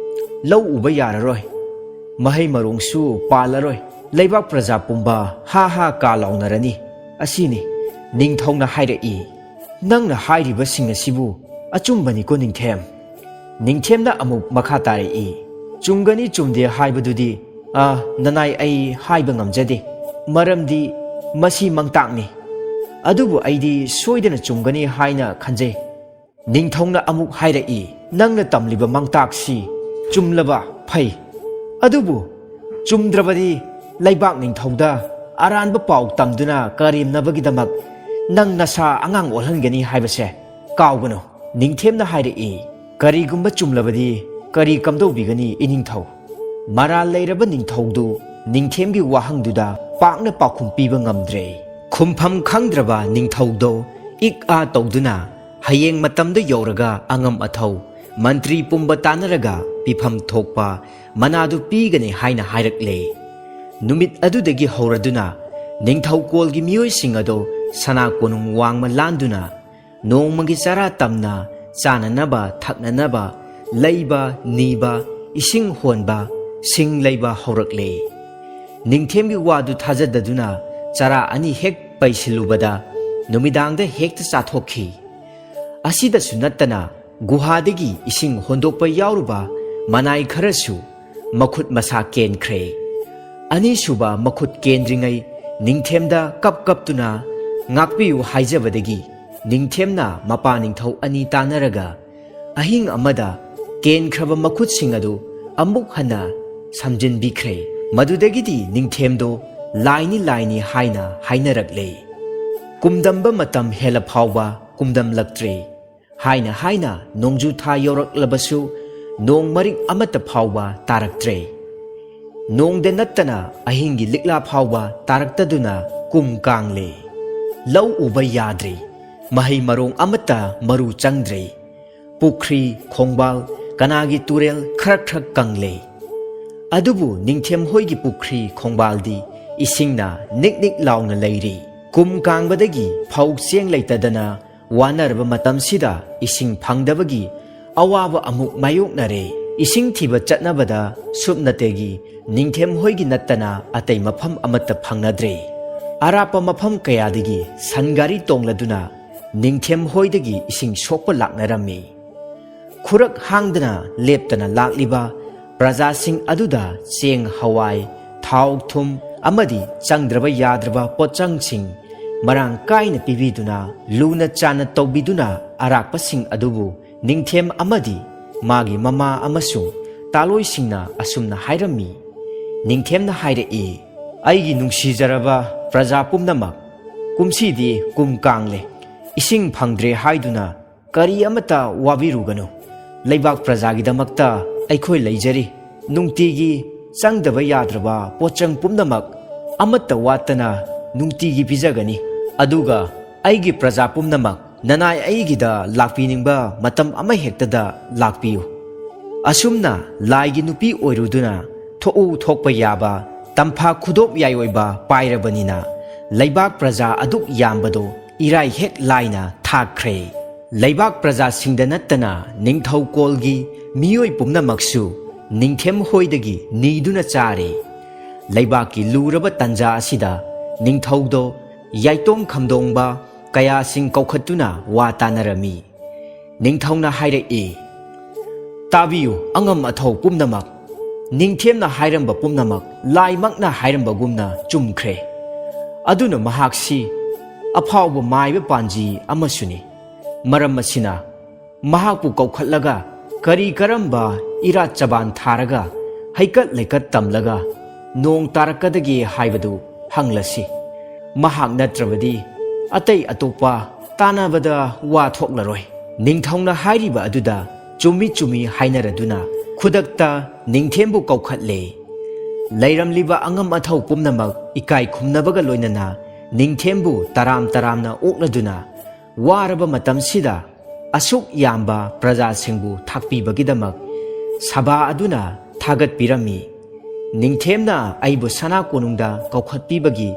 ꯂꯧ ꯎꯕ ꯌꯥꯔꯔꯣꯏ, ꯃꯍꯩ ꯃꯔꯣꯡꯁꯨ ꯄꯥꯜꯂꯔꯣꯏ, ꯂꯩꯕꯥꯛ ꯄ꯭ꯔꯖꯥ ꯄꯨꯝꯕ ꯍꯥ ꯍꯥ ꯀꯥ ꯂꯥꯎꯅꯔꯅꯤ꯫ ꯑꯁꯤꯅꯤ꯫" ꯅꯤꯡꯊꯧꯅ ꯍꯥꯏꯔꯛꯏ, "ꯅꯪꯅ ꯍꯥꯏꯔꯤꯕꯁꯤꯡ ꯑꯁꯤꯕꯨ ꯑꯆꯨꯝꯕꯅꯤꯀꯣ ꯅꯤꯡꯊꯦꯝ?" ꯅꯤꯡꯊꯦꯝꯅ ꯑꯃꯨꯛ ꯃꯈꯥ ꯇꯥꯔꯛꯏ, "ꯆꯨꯝꯒꯅꯤ ꯆꯨꯝꯗꯦ ꯍꯥꯏꯕꯗꯨꯗꯤ, ꯑ, ꯅꯅꯥꯏ ꯑꯩ ꯍꯥꯏꯕ ꯉꯝꯖꯗꯦ, ꯃꯔꯝꯗꯤ ꯃꯁꯤ ꯃꯪꯇꯥꯛꯅꯤ꯫ ꯑꯗꯨꯕꯨ ꯑꯩꯗꯤ ꯁꯣꯏꯗꯅ ꯆꯨꯝꯒꯅꯤ ꯍꯥꯏꯅ ꯈꯟꯖꯩ꯫" ꯅꯤꯡꯊꯧꯅ ꯑꯃꯨꯛ ꯍꯥꯏꯔꯛꯏ, "ꯅꯪꯅ ꯇꯝꯂꯤꯕ ꯃꯪꯇꯥꯛꯁꯤ ꯆꯨꯝꯂꯕ ꯐꯩ, ꯑꯗꯨꯕꯨ ꯆꯨꯝꯗ꯭ꯔꯕꯗꯤ ꯂꯩꯕꯥꯛ ꯅꯤꯡꯊꯧꯗ ꯑꯔꯥꯟꯕ ꯄꯥꯎ ꯇꯝꯗꯨꯅ ꯀꯔꯦꯝꯅꯕꯒꯤꯗꯃꯛ ꯅꯪ ꯅꯁꯥ ꯑꯉꯥꯡ ꯑꯣꯜꯍꯟꯒꯅꯤ ꯍꯥꯏꯕꯁꯦ ꯀꯥꯎꯒꯅꯨ꯫" ꯅꯤꯡꯊꯦꯝꯅ ꯍꯥꯏꯔꯛꯏ, "ꯀꯔꯤꯒꯨꯝꯕ ꯆꯨꯝꯂꯕꯗꯤ ꯀꯔꯤ ꯀꯝꯗꯧꯕꯤꯒꯅꯤ ꯏꯅꯤꯡꯊꯧ? ꯃꯔꯥꯜ ꯂꯩꯔꯕ ꯅꯤꯡꯊꯧꯗꯨ ꯅꯤꯡꯊꯦꯝꯒꯤ ꯋꯥꯍꯪꯗꯨꯗ ꯄꯥꯛꯅ ꯄꯥꯎꯈꯨꯝ ꯄꯤꯕ ꯉꯝꯗ꯭ꯔꯦ꯫" ꯈꯨꯝꯐꯝ ꯈꯪꯗ꯭ꯔꯕ ꯅꯤꯡꯊꯧꯗꯣ ꯏꯛ ꯑꯥ ꯇꯧꯗꯨꯅ ꯍꯌꯦꯡ ꯃꯇꯝꯗ ꯌꯧꯔꯒ ꯑꯉꯝ ꯑꯊꯧ ꯃꯟꯇ꯭ꯔꯤ ꯄꯨꯝꯕ ꯇꯥꯟꯅꯔꯒ ꯄꯤꯐꯝ ꯊꯣꯛꯄ ꯃꯅꯥꯗꯨ ꯄꯤꯒꯅꯤ ꯍꯥꯏꯅ ꯍꯥꯏꯔꯛꯂꯦ꯫ ꯅꯨꯃꯤꯠ ꯑꯗꯨꯗꯒꯤ ꯍꯧꯔꯗꯨꯅ ꯅꯤꯡꯊꯧꯀꯣꯜꯒꯤ ꯃꯤꯑꯣꯏꯁꯤꯡ ꯑꯗꯨ ꯁꯅꯥ ꯀꯣꯅꯨꯡ ꯋꯥꯡꯃ ꯂꯥꯟꯗꯨꯅ ꯅꯣꯡꯃꯒꯤ ꯆꯔꯥ ꯇꯝꯅ ꯆꯥꯅꯅꯕ ꯊꯛꯅꯅꯕ, ꯂꯩꯕ ꯅꯤꯕ, ꯏꯁꯤꯡ ꯍꯣꯟꯕ, ꯁꯤꯡ ꯂꯩꯕ ꯍꯧꯔꯛꯂꯦ꯫ ꯅꯤꯡꯊꯦꯝꯒꯤ ꯋꯥꯗꯨ ꯊꯥꯖꯗꯗꯨꯅ ꯆꯔꯥ ꯑꯅꯤ ꯍꯦꯛ ꯄꯩꯁꯤꯜꯂꯨꯕꯗ ꯅꯨꯃꯤꯗꯥꯡꯗ ꯍꯦꯛꯇ ꯆꯥꯊꯣꯛꯈꯤ꯫ ꯑꯁꯤꯗꯁꯨ ꯅꯠꯇꯅ ꯒꯨꯍꯥꯗꯒꯤ ꯏꯁꯤꯡ ꯍꯣꯟꯗꯣꯛꯄ ꯌꯥꯎꯔꯨꯕ ꯃꯅꯥꯏ ꯈꯔꯁꯨ ꯃꯈꯨꯠ ꯃꯁꯥ ꯀꯦꯟꯈ꯭ꯔꯦ꯫ ꯑꯅꯤꯁꯨꯕ ꯃꯈꯨꯠ ꯀꯦꯟꯗ꯭ꯔꯤꯉꯩ ꯅꯤꯡꯊꯦꯝꯗ ꯀꯞ ꯀꯞꯇꯨꯅ ꯉꯥꯛꯄꯤꯌꯨ ꯍꯥꯏꯖꯕꯗꯒꯤ ꯅꯤꯡꯊꯦꯝꯅ ꯃꯄꯥ ꯅꯤꯡꯊꯧ ꯑꯅꯤ ꯇꯥꯟꯅꯔꯒ ꯑꯍꯤꯡ ꯑꯃꯗ ꯀꯦꯟꯈ꯭ꯔꯕ ꯃꯈꯨꯠꯁꯤꯡ ꯑꯗꯨ ꯑꯃꯨꯛ ꯍꯟꯅ ꯁꯝꯖꯤꯟꯕꯤꯈ꯭ꯔꯦ꯫ ꯃꯗꯨꯗꯒꯤꯗꯤ ꯅꯤꯡꯊꯦꯝꯗꯣ ꯂꯥꯏꯅꯤ ꯂꯥꯏꯅꯤ ꯍꯥꯏꯅ ꯍꯥꯏꯅꯔꯛꯂꯦ꯫ ꯀꯨꯝꯗꯝꯕ ꯃꯇꯝ ꯍꯦꯜꯂ ꯐꯥꯎꯕ ꯀꯨꯝꯗꯝꯂꯛꯇ꯭ꯔꯦ꯫ ꯍꯥꯏꯅ ꯍꯥꯏꯅ ꯅꯣꯡꯖꯨ ꯊꯥ ꯌꯧꯔꯛꯂꯕꯁꯨ ꯅꯣꯡ ꯃꯔꯤꯛ ꯑꯃꯠꯇ ꯐꯥꯎꯕ ꯇꯥꯔꯛꯇ꯭ꯔꯦ꯫ ꯅꯣꯡꯗ ꯅꯠꯇꯅ ꯑꯍꯤꯡꯒꯤ ꯂꯤꯛꯂꯥ ꯐꯥꯎꯕ ꯇꯥꯔꯛꯇꯗꯨꯅ ꯀꯨꯝ ꯀꯥꯡꯂꯦ꯫ ꯂꯧ ꯎꯕ ꯌꯥꯗ꯭ꯔꯦ꯫ ꯃꯍꯩ ꯃꯔꯣꯡ ꯑꯃꯠꯇ ꯃꯔꯨ ꯆꯪꯗ꯭ꯔꯦ꯫ ꯄꯨꯈ꯭ꯔꯤ, ꯈꯣꯡꯕꯥꯜ, ꯀꯅꯥꯒꯤ ꯇꯨꯔꯦꯜ ꯈꯔ ꯈꯔ ꯀꯪꯂꯦ꯫ ꯑꯗꯨꯕꯨ ꯅꯤꯡꯊꯦꯝ ꯍꯣꯏꯒꯤ ꯄꯨꯈ꯭ꯔꯤ ꯈꯣꯡꯕꯥꯜꯗꯤ ꯏꯁꯤꯡꯅ ꯅꯤꯛ ꯅꯤꯛ ꯂꯥꯎꯅ ꯂꯩꯔꯤ꯫ ꯀꯨꯝ ꯀꯥꯡꯕꯗꯒꯤ ꯐꯧ ꯆꯦꯡ ꯂꯩꯇꯗꯅ ꯋꯥꯅꯔꯕ ꯃꯇꯝꯁꯤꯗ ꯏꯁꯤꯡ ꯐꯪꯗꯕꯒꯤ ꯑꯋꯥꯕ ꯑꯃꯨꯛ ꯃꯥꯌꯣꯛꯅꯔꯦ꯫ ꯏꯁꯤꯡ ꯊꯤꯕ ꯆꯠꯅꯕꯗ ꯁꯨꯞꯅꯇꯒꯤ ꯅꯤꯡꯊꯦꯝ ꯍꯣꯏꯒꯤ ꯅꯠꯇꯅ ꯑꯇꯩ ꯃꯐꯝ ꯑꯃꯠꯇ ꯐꯪꯅꯗ꯭ꯔꯦ꯫ ꯑꯔꯥꯞꯄ ꯃꯐꯝ ꯀꯌꯥꯗꯒꯤ ꯁꯟ ꯒꯥꯔꯤ ꯇꯣꯡꯂꯗꯨꯅ ꯅꯤꯡꯊꯦꯝ ꯍꯣꯏꯗꯒꯤ ꯏꯁꯤꯡ ꯁꯣꯛꯄ ꯂꯥꯛꯅꯔꯝꯃꯤ꯫ ꯈꯨꯔꯛ ꯍꯥꯡꯗꯅ ꯂꯦꯞꯇꯅ ꯂꯥꯛꯂꯤꯕ ꯄ꯭ꯔꯖꯥꯁꯤꯡ ꯑꯗꯨꯗ ꯆꯦꯡ, ꯍꯋꯥꯏ, ꯊꯥꯎ, ꯊꯨꯝ ꯑꯃꯗꯤ ꯆꯪꯗ꯭ꯔꯕ ꯌꯥꯗ꯭ꯔꯕ ꯄꯣꯠꯆꯪꯁꯤꯡ ꯃꯔꯥꯡ ꯀꯥꯏꯅ ꯄꯤꯕꯤꯗꯨꯅ, ꯂꯨꯅ ꯆꯥꯟꯅ ꯇꯧꯕꯤꯗꯨꯅ ꯑꯔꯥꯛꯄꯁꯤꯡ ꯑꯗꯨꯕꯨ ꯅꯤꯡꯊꯦꯝ ꯑꯃꯗꯤ ꯃꯥꯒꯤ ꯃꯃꯥ ꯑꯃꯁꯨꯡ ꯇꯥꯂꯣꯏꯁꯤꯡꯅ ꯑꯁꯨꯝꯅ ꯍꯥꯏꯔꯝꯃꯤ꯫ ꯅꯤꯡꯊꯦꯝꯅ ꯍꯥꯏꯔꯛꯏ, "ꯑꯩꯒꯤ ꯅꯨꯡꯁꯤꯖꯔꯕ ꯄ꯭ꯔꯖꯥ ꯄꯨꯝꯅꯃꯛ, ꯀꯨꯝꯁꯤꯗꯤ ꯀꯨꯝ ꯀꯥꯡꯂꯦ, ꯏꯁꯤꯡ ꯐꯪꯗ꯭ꯔꯦ ꯍꯥꯏꯗꯨꯅ ꯀꯔꯤ ꯑꯃꯠꯇ ꯋꯥꯕꯤꯔꯨꯒꯅꯨ꯫ ꯂꯩꯕꯥꯛ ꯄ꯭ꯔꯖꯥꯒꯤꯗꯃꯛꯇ ꯑꯩꯈꯣꯏ ꯂꯩꯖꯔꯤ꯫ ꯅꯨꯡꯇꯤꯒꯤ ꯆꯪꯗꯕ ꯌꯥꯗ꯭ꯔꯕ ꯄꯣꯠꯆꯪ ꯄꯨꯝꯅꯃꯛ ꯑꯃꯠꯇ ꯋꯥꯠꯇꯅ ꯅꯨꯡꯇꯤꯒꯤ ꯄꯤꯖꯒꯅꯤ꯫ ꯑꯗꯨꯒ ꯑꯩꯒꯤ ꯄ꯭ꯔꯖꯥ ꯄꯨꯝꯅꯃꯛ ꯅꯅꯥꯏ ꯑꯩꯒꯤꯗ ꯂꯥꯛꯄꯤꯅꯤꯡꯕ ꯃꯇꯝ ꯑꯃꯍꯦꯛꯇꯗ ꯂꯥꯛꯄꯤꯌꯨ꯫" ꯑꯁꯨꯝꯅ ꯂꯥꯏꯒꯤ ꯅꯨꯄꯤ ꯑꯣꯏꯔꯨꯗꯨꯅ ꯊꯣꯛꯎ ꯊꯣꯛꯄ ꯌꯥꯕ ꯇꯝꯐꯥ ꯈꯨꯗꯣꯞ ꯌꯥꯏꯑꯣꯏꯕ ꯄꯥꯏꯔꯕꯅꯤꯅ ꯂꯩꯕꯥꯛ ꯄ꯭ꯔꯖꯥ ꯑꯗꯨꯛ ꯌꯥꯝꯕꯗꯣ ꯏꯔꯥꯏ ꯍꯦꯛ ꯂꯥꯏꯅ ꯊꯥꯛꯈ꯭ꯔꯦ꯫ ꯂꯩꯕꯥꯛ ꯄ꯭ꯔꯖꯥꯁꯤꯡꯗ ꯅꯠꯇꯅ ꯅꯤꯡꯊꯧꯀꯣꯜꯒꯤ ꯃꯤꯑꯣꯏ ꯄꯨꯝꯅꯃꯛꯁꯨ ꯅꯤꯡꯊꯦꯝ ꯍꯣꯏꯗꯒꯤ ꯅꯤꯗꯨꯅ ꯆꯥꯔꯦ꯫ ꯂꯩꯕꯥꯛꯀꯤ ꯂꯨꯔꯕ ꯇꯟꯖꯥ ꯑꯁꯤꯗ ꯅꯤꯡꯊꯧꯗꯣ ꯌꯥꯏꯇꯣꯝ ꯈꯝꯗꯣꯡꯕ ꯀꯌꯥꯁꯤꯡ ꯀꯧꯈꯠꯇꯨꯅ ꯋꯥ ꯇꯥꯅꯔꯝꯃꯤ꯫ ꯅꯤꯡꯊꯧꯅ ꯍꯥꯏꯔꯛꯏ, "ꯇꯥꯕꯤꯌꯨ, ꯑꯉꯝ ꯑꯊꯧ ꯄꯨꯝꯅꯃꯛ꯫ ꯅꯤꯡꯊꯦꯝꯅ ꯍꯥꯏꯔꯝꯕ ꯄꯨꯝꯅꯃꯛ ꯂꯥꯏꯃꯛꯅ ꯍꯥꯏꯔꯝꯕꯒꯨꯝꯅ ꯆꯨꯝꯈ꯭ꯔꯦ꯫ ꯑꯗꯨꯅ ꯃꯍꯥꯛꯁꯤ ꯑꯐꯥꯎꯕ ꯃꯥꯏꯕ ꯄꯥꯟꯖꯤ ꯑꯃꯁꯨꯅꯤ꯫ ꯃꯔꯝ ꯑꯁꯤꯅ ꯃꯍꯥꯛꯄꯨ ꯀꯧꯈꯠꯂꯒ ꯀꯔꯤ ꯀꯔꯝꯕ ꯏꯔꯥꯠ ꯆꯕꯥꯟ ꯊꯥꯔꯒ ꯍꯩꯀꯠ ꯂꯩꯀꯠ ꯇꯝꯂꯒ ꯅꯣꯡ ꯇꯥꯔꯛꯀꯗꯒꯦ ꯍꯥꯏꯕꯗꯨ ꯍꯪꯂꯁꯤ꯫ ꯃꯍꯥꯛ ꯅꯠꯇ꯭ꯔꯕꯗꯤ ꯑꯇꯩ ꯑꯇꯣꯞꯄ ꯇꯥꯟꯅꯕꯗ ꯋꯥ ꯊꯣꯛꯂꯔꯣꯏ꯫" ꯅꯤꯡꯊꯧꯅ ꯍꯥꯏꯔꯤꯕ ꯑꯗꯨꯗ ꯆꯨꯝꯃꯤ ꯆꯨꯝꯃꯤ ꯍꯥꯏꯅꯔꯗꯨꯅ ꯈꯨꯗꯛꯇ ꯅꯤꯡꯊꯦꯝꯕꯨ ꯀꯧꯈꯠꯂꯦ꯫ ꯂꯩꯔꯝꯂꯤꯕ ꯑꯉꯝ ꯑꯊꯧ ꯄꯨꯝꯅꯃꯛ ꯏꯀꯥꯏ ꯈꯨꯝꯅꯕꯒ ꯂꯣꯏꯅꯅ ꯅꯤꯡꯊꯦꯝꯕꯨ ꯇꯔꯥꯝ ꯇꯔꯥꯝꯅ ꯑꯣꯛꯂꯗꯨꯅ ꯋꯥꯔꯕ ꯃꯇꯝꯁꯤꯗ ꯑꯁꯨꯛ ꯌꯥꯝꯕ ꯄ꯭ꯔꯖꯥꯁꯤꯡꯕꯨ ꯊꯥꯛꯄꯤꯕꯒꯤꯗꯃꯛ ꯁꯚꯥ ꯑꯗꯨꯅ ꯊꯥꯒꯠꯄꯤꯔꯝꯃꯤ꯫ ꯅꯤꯡꯊꯦꯝꯅ ꯑꯩꯕꯨ ꯁꯅꯥ ꯀꯣꯅꯨꯡꯗ ꯀꯧꯈꯠꯄꯤꯕꯒꯤ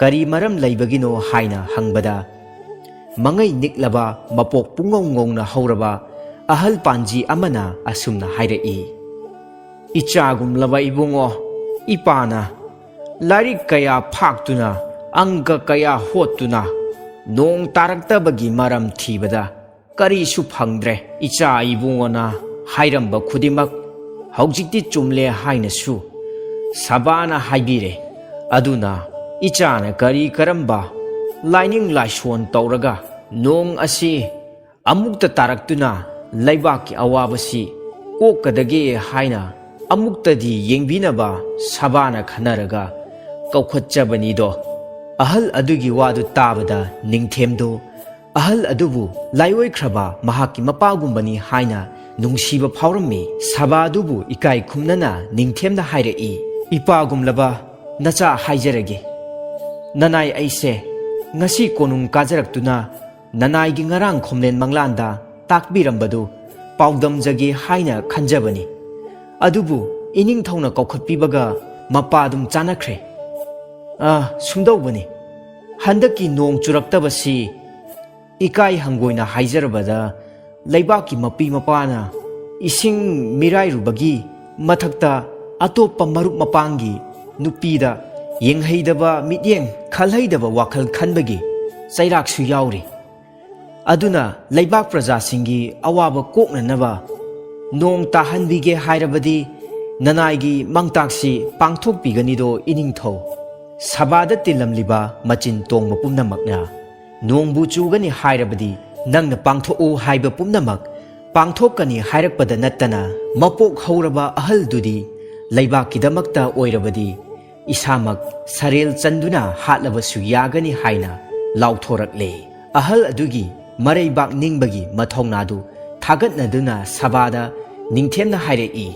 ꯀꯔꯤ ꯃꯔꯝ ꯂꯩꯕꯒꯤꯅꯣ ꯍꯥꯏꯅ ꯍꯪꯕꯗ, ꯃꯉꯩ ꯅꯤꯛꯂꯕ ꯃꯄꯣꯛ ꯄꯨꯡꯉꯧ ꯉꯧꯅ ꯍꯧꯔꯕ ꯑꯍꯜ ꯄꯥꯟꯖꯤ ꯑꯃꯅ ꯑꯁꯨꯝꯅ ꯍꯥꯏꯔꯛꯏ, "ꯏꯆꯥꯒꯨꯝꯂꯕ ꯏꯕꯨꯡꯉꯣ, ꯏꯄꯥꯅ ꯂꯥꯏꯔꯤꯛ ꯀꯌꯥ ꯐꯥꯛꯇꯨꯅ, ꯑꯪꯀ ꯀꯌꯥ ꯍꯣꯠꯇꯨꯅ, ꯅꯣꯡ ꯇꯥꯔꯛꯇꯕꯒꯤ ꯃꯔꯝ ꯊꯤꯕꯗ ꯀꯔꯤꯁꯨ ꯐꯪꯗ꯭ꯔꯦ꯫ ꯏꯆꯥ ꯏꯕꯨꯡꯉꯣꯅ ꯍꯥꯏꯔꯝꯕ ꯈꯨꯗꯤꯡꯃꯛ ꯍꯧꯖꯤꯛꯇꯤ ꯆꯨꯝꯂꯦ ꯍꯥꯏꯅꯁꯨ ꯁꯚꯥꯅ ꯍꯥꯏꯕꯤꯔꯦ꯫ ꯑꯗꯨꯅ ꯏꯆꯥꯅ ꯀꯔꯤ ꯀꯔꯝꯕ ꯂꯥꯏꯅꯤꯡ ꯂꯥꯏꯁꯣꯟ ꯇꯧꯔꯒ ꯅꯣꯡ ꯑꯁꯤ ꯑꯃꯨꯛꯇ ꯇꯥꯔꯛꯇꯨꯅ ꯂꯩꯕꯥꯛꯀꯤ ꯑꯋꯥꯕꯁꯤ ꯀꯣꯛꯀꯗꯒꯦ ꯍꯥꯏꯅ ꯑꯃꯨꯛꯇꯗꯤ ꯌꯦꯡꯕꯤꯅꯕ ꯁꯚꯥꯅ ꯈꯟꯅꯔꯒ ꯀꯧꯈꯠꯆꯕꯅꯤꯗꯣ꯫" ꯑꯍꯜ ꯑꯗꯨꯒꯤ ꯋꯥꯗꯨ ꯇꯥꯕꯗ ꯅꯤꯡꯊꯦꯝꯗꯨ ꯑꯍꯜ ꯑꯗꯨꯕꯨ ꯂꯥꯏꯑꯣꯏꯈ꯭ꯔꯕ ꯃꯍꯥꯛꯀꯤ ꯃꯄꯥꯒꯨꯝꯕꯅꯤ ꯍꯥꯏꯅ ꯅꯨꯡꯁꯤꯕ ꯐꯥꯎꯔꯝꯃꯤ꯫ ꯁꯚꯥ ꯑꯗꯨꯕꯨ ꯏꯀꯥꯏ ꯈꯨꯝꯅꯅ ꯅꯤꯡꯊꯦꯝꯅ ꯍꯥꯏꯔꯛꯏ, "ꯏꯄꯥꯒꯨꯝꯂꯕ ꯅꯆꯥ ꯍꯥꯏꯖꯔꯒꯦ꯫ ꯅꯅꯥꯏ ꯑꯩꯁꯦ ꯉꯁꯤ ꯀꯣꯅꯨꯡ ꯀꯥꯖꯔꯛꯇꯨꯅ ꯅꯅꯥꯏꯒꯤ ꯉꯔꯥꯡ ꯈꯣꯝꯂꯦꯟ ꯃꯪꯂꯥꯟꯗ ꯇꯥꯛꯄꯤꯔꯝꯕꯗꯨ ꯄꯥꯎꯗꯝꯖꯒꯦ ꯍꯥꯏꯅ ꯈꯟꯖꯕꯅꯤ꯫ ꯑꯗꯨꯕꯨ ꯏꯅꯤꯡꯊꯧꯅ ꯀꯧꯈꯠꯄꯤꯕꯒ ꯃꯄꯥ ꯑꯗꯨꯝ ꯆꯥꯅꯈ꯭ꯔꯦ꯫ ꯑ, ꯁꯨꯝꯗꯧꯕꯅꯤ, ꯍꯟꯗꯛꯀꯤ ꯅꯣꯡ ꯆꯨꯔꯛꯇꯕꯁꯤ ꯏꯀꯥꯏ ꯍꯪꯒꯣꯏꯅ ꯍꯥꯏꯖꯔꯕꯗ ꯂꯩꯕꯥꯛꯀꯤ ꯃꯄꯤ ꯃꯄꯥꯅ ꯏꯁꯤꯡ ꯃꯤꯔꯥꯏꯔꯨꯕꯒꯤ ꯃꯊꯛꯇ ꯑꯇꯣꯞꯄ ꯃꯔꯨꯞ ꯃꯄꯥꯡꯒꯤ ꯅꯨꯄꯤꯗ ꯌꯦꯡꯍꯩꯗꯕ ꯃꯤꯠꯌꯦꯡ, ꯈꯜꯍꯩꯗꯕ ꯋꯥꯈꯜ ꯈꯟꯕꯒꯤ ꯆꯩꯔꯥꯛꯁꯨ ꯌꯥꯎꯔꯤ꯫ ꯑꯗꯨꯅ ꯂꯩꯕꯥꯛ ꯄ꯭ꯔꯖꯥꯁꯤꯡꯒꯤ ꯑꯋꯥꯕ ꯀꯣꯛꯅꯅꯕ ꯅꯣꯡ ꯇꯥꯍꯟꯕꯤꯒꯦ ꯍꯥꯏꯔꯕꯗꯤ ꯅꯅꯥꯏꯒꯤ ꯃꯥꯡꯇꯥꯛꯁꯤ ꯄꯥꯡꯊꯣꯛꯄꯤꯒꯅꯤꯗꯣ ꯏꯅꯤꯡꯊꯧ꯫ ꯁꯚꯥꯗ ꯇꯤꯜꯂꯝꯂꯤꯕ ꯃꯆꯤꯟ ꯇꯣꯡꯕ ꯄꯨꯝꯅꯃꯛꯅ ꯅꯣꯡꯕꯨ ꯆꯨꯒꯅꯤ ꯍꯥꯏꯔꯕꯗꯤ ꯅꯪꯅ ꯄꯥꯡꯊꯣꯛꯎ ꯍꯥꯏꯕ ꯄꯨꯝꯅꯃꯛ ꯄꯥꯡꯊꯣꯛꯀꯅꯤ ꯍꯥꯏꯔꯛꯄꯗ ꯅꯠꯇꯅ ꯃꯄꯣꯛ ꯍꯧꯔꯕ ꯑꯍꯜꯗꯨꯗꯤ ꯂꯩꯕꯥꯛꯀꯤꯗꯃꯛꯇ ꯑꯣꯏꯔꯕꯗꯤ ꯏꯁꯥꯃꯛ ꯁꯔꯦꯜ ꯆꯟꯗꯨꯅ ꯍꯥꯠꯂꯕꯁꯨ ꯌꯥꯒꯅꯤ ꯍꯥꯏꯅ ꯂꯥꯎꯊꯣꯔꯛꯂꯦ꯫ ꯑꯍꯜ ꯑꯗꯨꯒꯤ ꯃꯔꯩꯕꯥꯛ ꯅꯤꯡꯕꯒꯤ ꯃꯊꯧꯅꯥꯗꯨ ꯊꯥꯒꯠꯅꯗꯨꯅ ꯁꯚꯥꯗ ꯅꯤꯡꯊꯦꯝꯅ ꯍꯥꯏꯔꯛꯏ,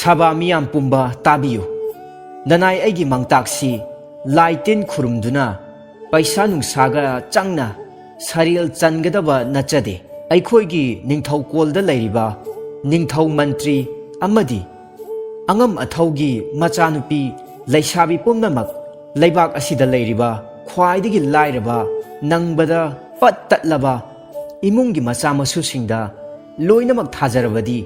"ꯁꯚꯥ ꯃꯤꯌꯥꯝ ꯄꯨꯝꯕ ꯇꯥꯕꯤꯌꯨ꯫ ꯅꯅꯥꯏ ꯑꯩꯒꯤ ꯃꯥꯡꯇꯥꯛꯁꯤ ꯂꯥꯏ ꯇꯤꯟ ꯈꯨꯔꯨꯝꯗꯨꯅ ꯄꯩꯁꯥ ꯅꯨꯡꯁꯥꯒ ꯆꯪꯅ ꯁꯔꯦꯜ ꯆꯟꯒꯗꯕ ꯅꯠꯆꯗꯦ꯫ ꯑꯩꯈꯣꯏꯒꯤ ꯅꯤꯡꯊꯧꯀꯣꯜꯗ ꯂꯩꯔꯤꯕ ꯅꯤꯡꯊꯧ ꯃꯟꯇ꯭ꯔꯤ ꯑꯃꯗꯤ ꯑꯉꯝ ꯑꯊꯧꯒꯤ ꯃꯆꯥꯅꯨꯄꯤ ꯂꯩꯁꯥꯕꯤ ꯄꯨꯝꯅꯃꯛ ꯂꯩꯕꯥꯛ ꯑꯁꯤꯗ ꯂꯩꯔꯤꯕ ꯈ꯭ꯋꯥꯏꯗꯒꯤ ꯂꯥꯏꯔꯕ, ꯅꯪꯕꯗ ꯄꯠ ꯇꯠꯂꯕ ꯏꯃꯨꯡꯒꯤ ꯃꯆꯥ ꯃꯁꯨꯁꯤꯡꯗ ꯂꯣꯏꯅꯃꯛ ꯊꯥꯖꯔꯕꯗꯤ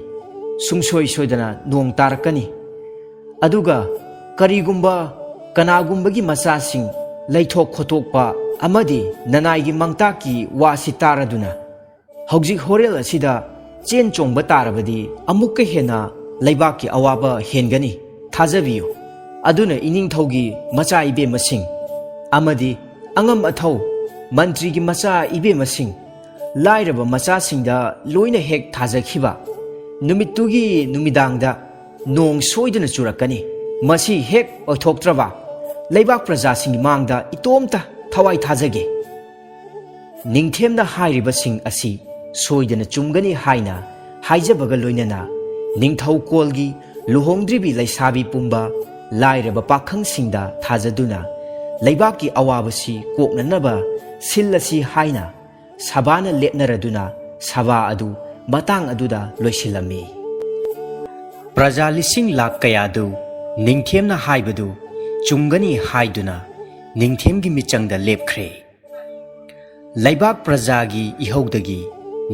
ꯁꯨꯡꯁꯣꯏ ꯁꯣꯏꯗꯅ ꯅꯣꯡ ꯇꯥꯔꯛꯀꯅꯤ꯫ ꯑꯗꯨꯒ ꯀꯔꯤꯒꯨꯝꯕ ꯀꯅꯥꯒꯨꯝꯕꯒꯤ ꯃꯆꯥꯁꯤꯡ ꯂꯩꯊꯣꯛ ꯈꯣꯠꯇꯣꯛꯄ ꯑꯃꯗꯤ ꯅꯅꯥꯏꯒꯤ ꯃꯥꯡꯇꯥꯛꯀꯤ ꯋꯥꯁꯤ ꯇꯥꯔꯗꯨꯅ ꯍꯧꯖꯤꯛ ꯍꯣꯔꯦꯜ ꯑꯁꯤꯗ ꯆꯦꯟ ꯆꯣꯡꯕ ꯇꯥꯔꯕꯗꯤ ꯑꯃꯨꯛꯀ ꯍꯦꯟꯅ ꯂꯩꯕꯥꯛꯀꯤ ꯑꯋꯥꯕ ꯍꯦꯟꯒꯅꯤ꯫ ꯊꯥꯖꯕꯤꯌꯨ꯫ ꯑꯗꯨꯅ ꯏꯅꯤꯡꯊꯧꯒꯤ ꯃꯆꯥ ꯏꯕꯦꯝꯃꯁꯤꯡ ꯑꯃꯗꯤ ꯑꯉꯝ ꯑꯊꯧ ꯃꯟꯇ꯭ꯔꯤꯒꯤ ꯃꯆꯥ ꯏꯕꯦꯝꯃꯁꯤꯡ, ꯂꯥꯏꯔꯕ ꯃꯆꯥꯁꯤꯡꯗ ꯂꯣꯏꯅ ꯍꯦꯛ ꯊꯥꯖꯈꯤꯕ ꯅꯨꯃꯤꯠꯇꯨꯒꯤ ꯅꯨꯃꯤꯗꯥꯡꯗ ꯅꯣꯡ ꯁꯣꯏꯗꯅ ꯆꯨꯔꯛꯀꯅꯤ꯫ ꯃꯁꯤ ꯍꯦꯛ ꯑꯣꯏꯊꯣꯛꯇ꯭ꯔꯕ ꯂꯩꯕꯥꯛ ꯄ꯭ꯔꯖꯥꯁꯤꯡꯒꯤ ꯃꯥꯡꯗ ꯏꯇꯣꯝꯇ ꯊꯋꯥꯏ ꯊꯥꯖꯒꯦ꯫ ꯅꯤꯡꯊꯦꯝꯅ ꯍꯥꯏꯔꯤꯕꯁꯤꯡ ꯑꯁꯤ ꯁꯣꯏꯗꯅ ꯆꯨꯝꯒꯅꯤ ꯍꯥꯏꯅ ꯍꯥꯏꯖꯕꯒ ꯂꯣꯏꯅꯅ ꯅꯤꯡꯊꯧꯀꯣꯜꯒꯤ ꯂꯨꯍꯣꯡꯗ꯭ꯔꯤꯕꯤ ꯂꯩꯁꯥꯕꯤ ꯄꯨꯝꯕ ꯂꯥꯏꯔꯕ ꯄꯥꯈꯪꯁꯤꯡꯗ ꯊꯥꯖꯗꯨꯅ ꯂꯩꯕꯥꯛꯀꯤ ꯑꯋꯥꯕꯁꯤ ꯀꯣꯛꯅꯅꯕ ꯁꯤꯜꯂꯁꯤ ꯍꯥꯏꯅ ꯁꯚꯥꯅ ꯂꯦꯞꯅꯔꯗꯨꯅ ꯁꯚꯥ ꯑꯗꯨ ꯃꯇꯥꯡ ꯑꯗꯨꯗ ꯂꯣꯏꯁꯤꯜꯂꯝꯃꯤ꯫ ꯄ꯭ꯔꯖꯥ ꯂꯤꯁꯤꯡ ꯂꯥꯈ ꯀꯌꯥꯗꯨ ꯅꯤꯡꯊꯦꯝꯅ ꯍꯥꯏꯕꯗꯨ ꯆꯨꯝꯒꯅꯤ ꯍꯥꯏꯗꯨꯅ ꯅꯤꯡꯊꯦꯝꯒꯤ ꯃꯤꯆꯪꯗ ꯂꯦꯞꯈ꯭ꯔꯦ꯫ ꯂꯩꯕꯥꯛ ꯄ꯭ꯔꯖꯥꯒꯤ ꯏꯍꯧꯗꯒꯤ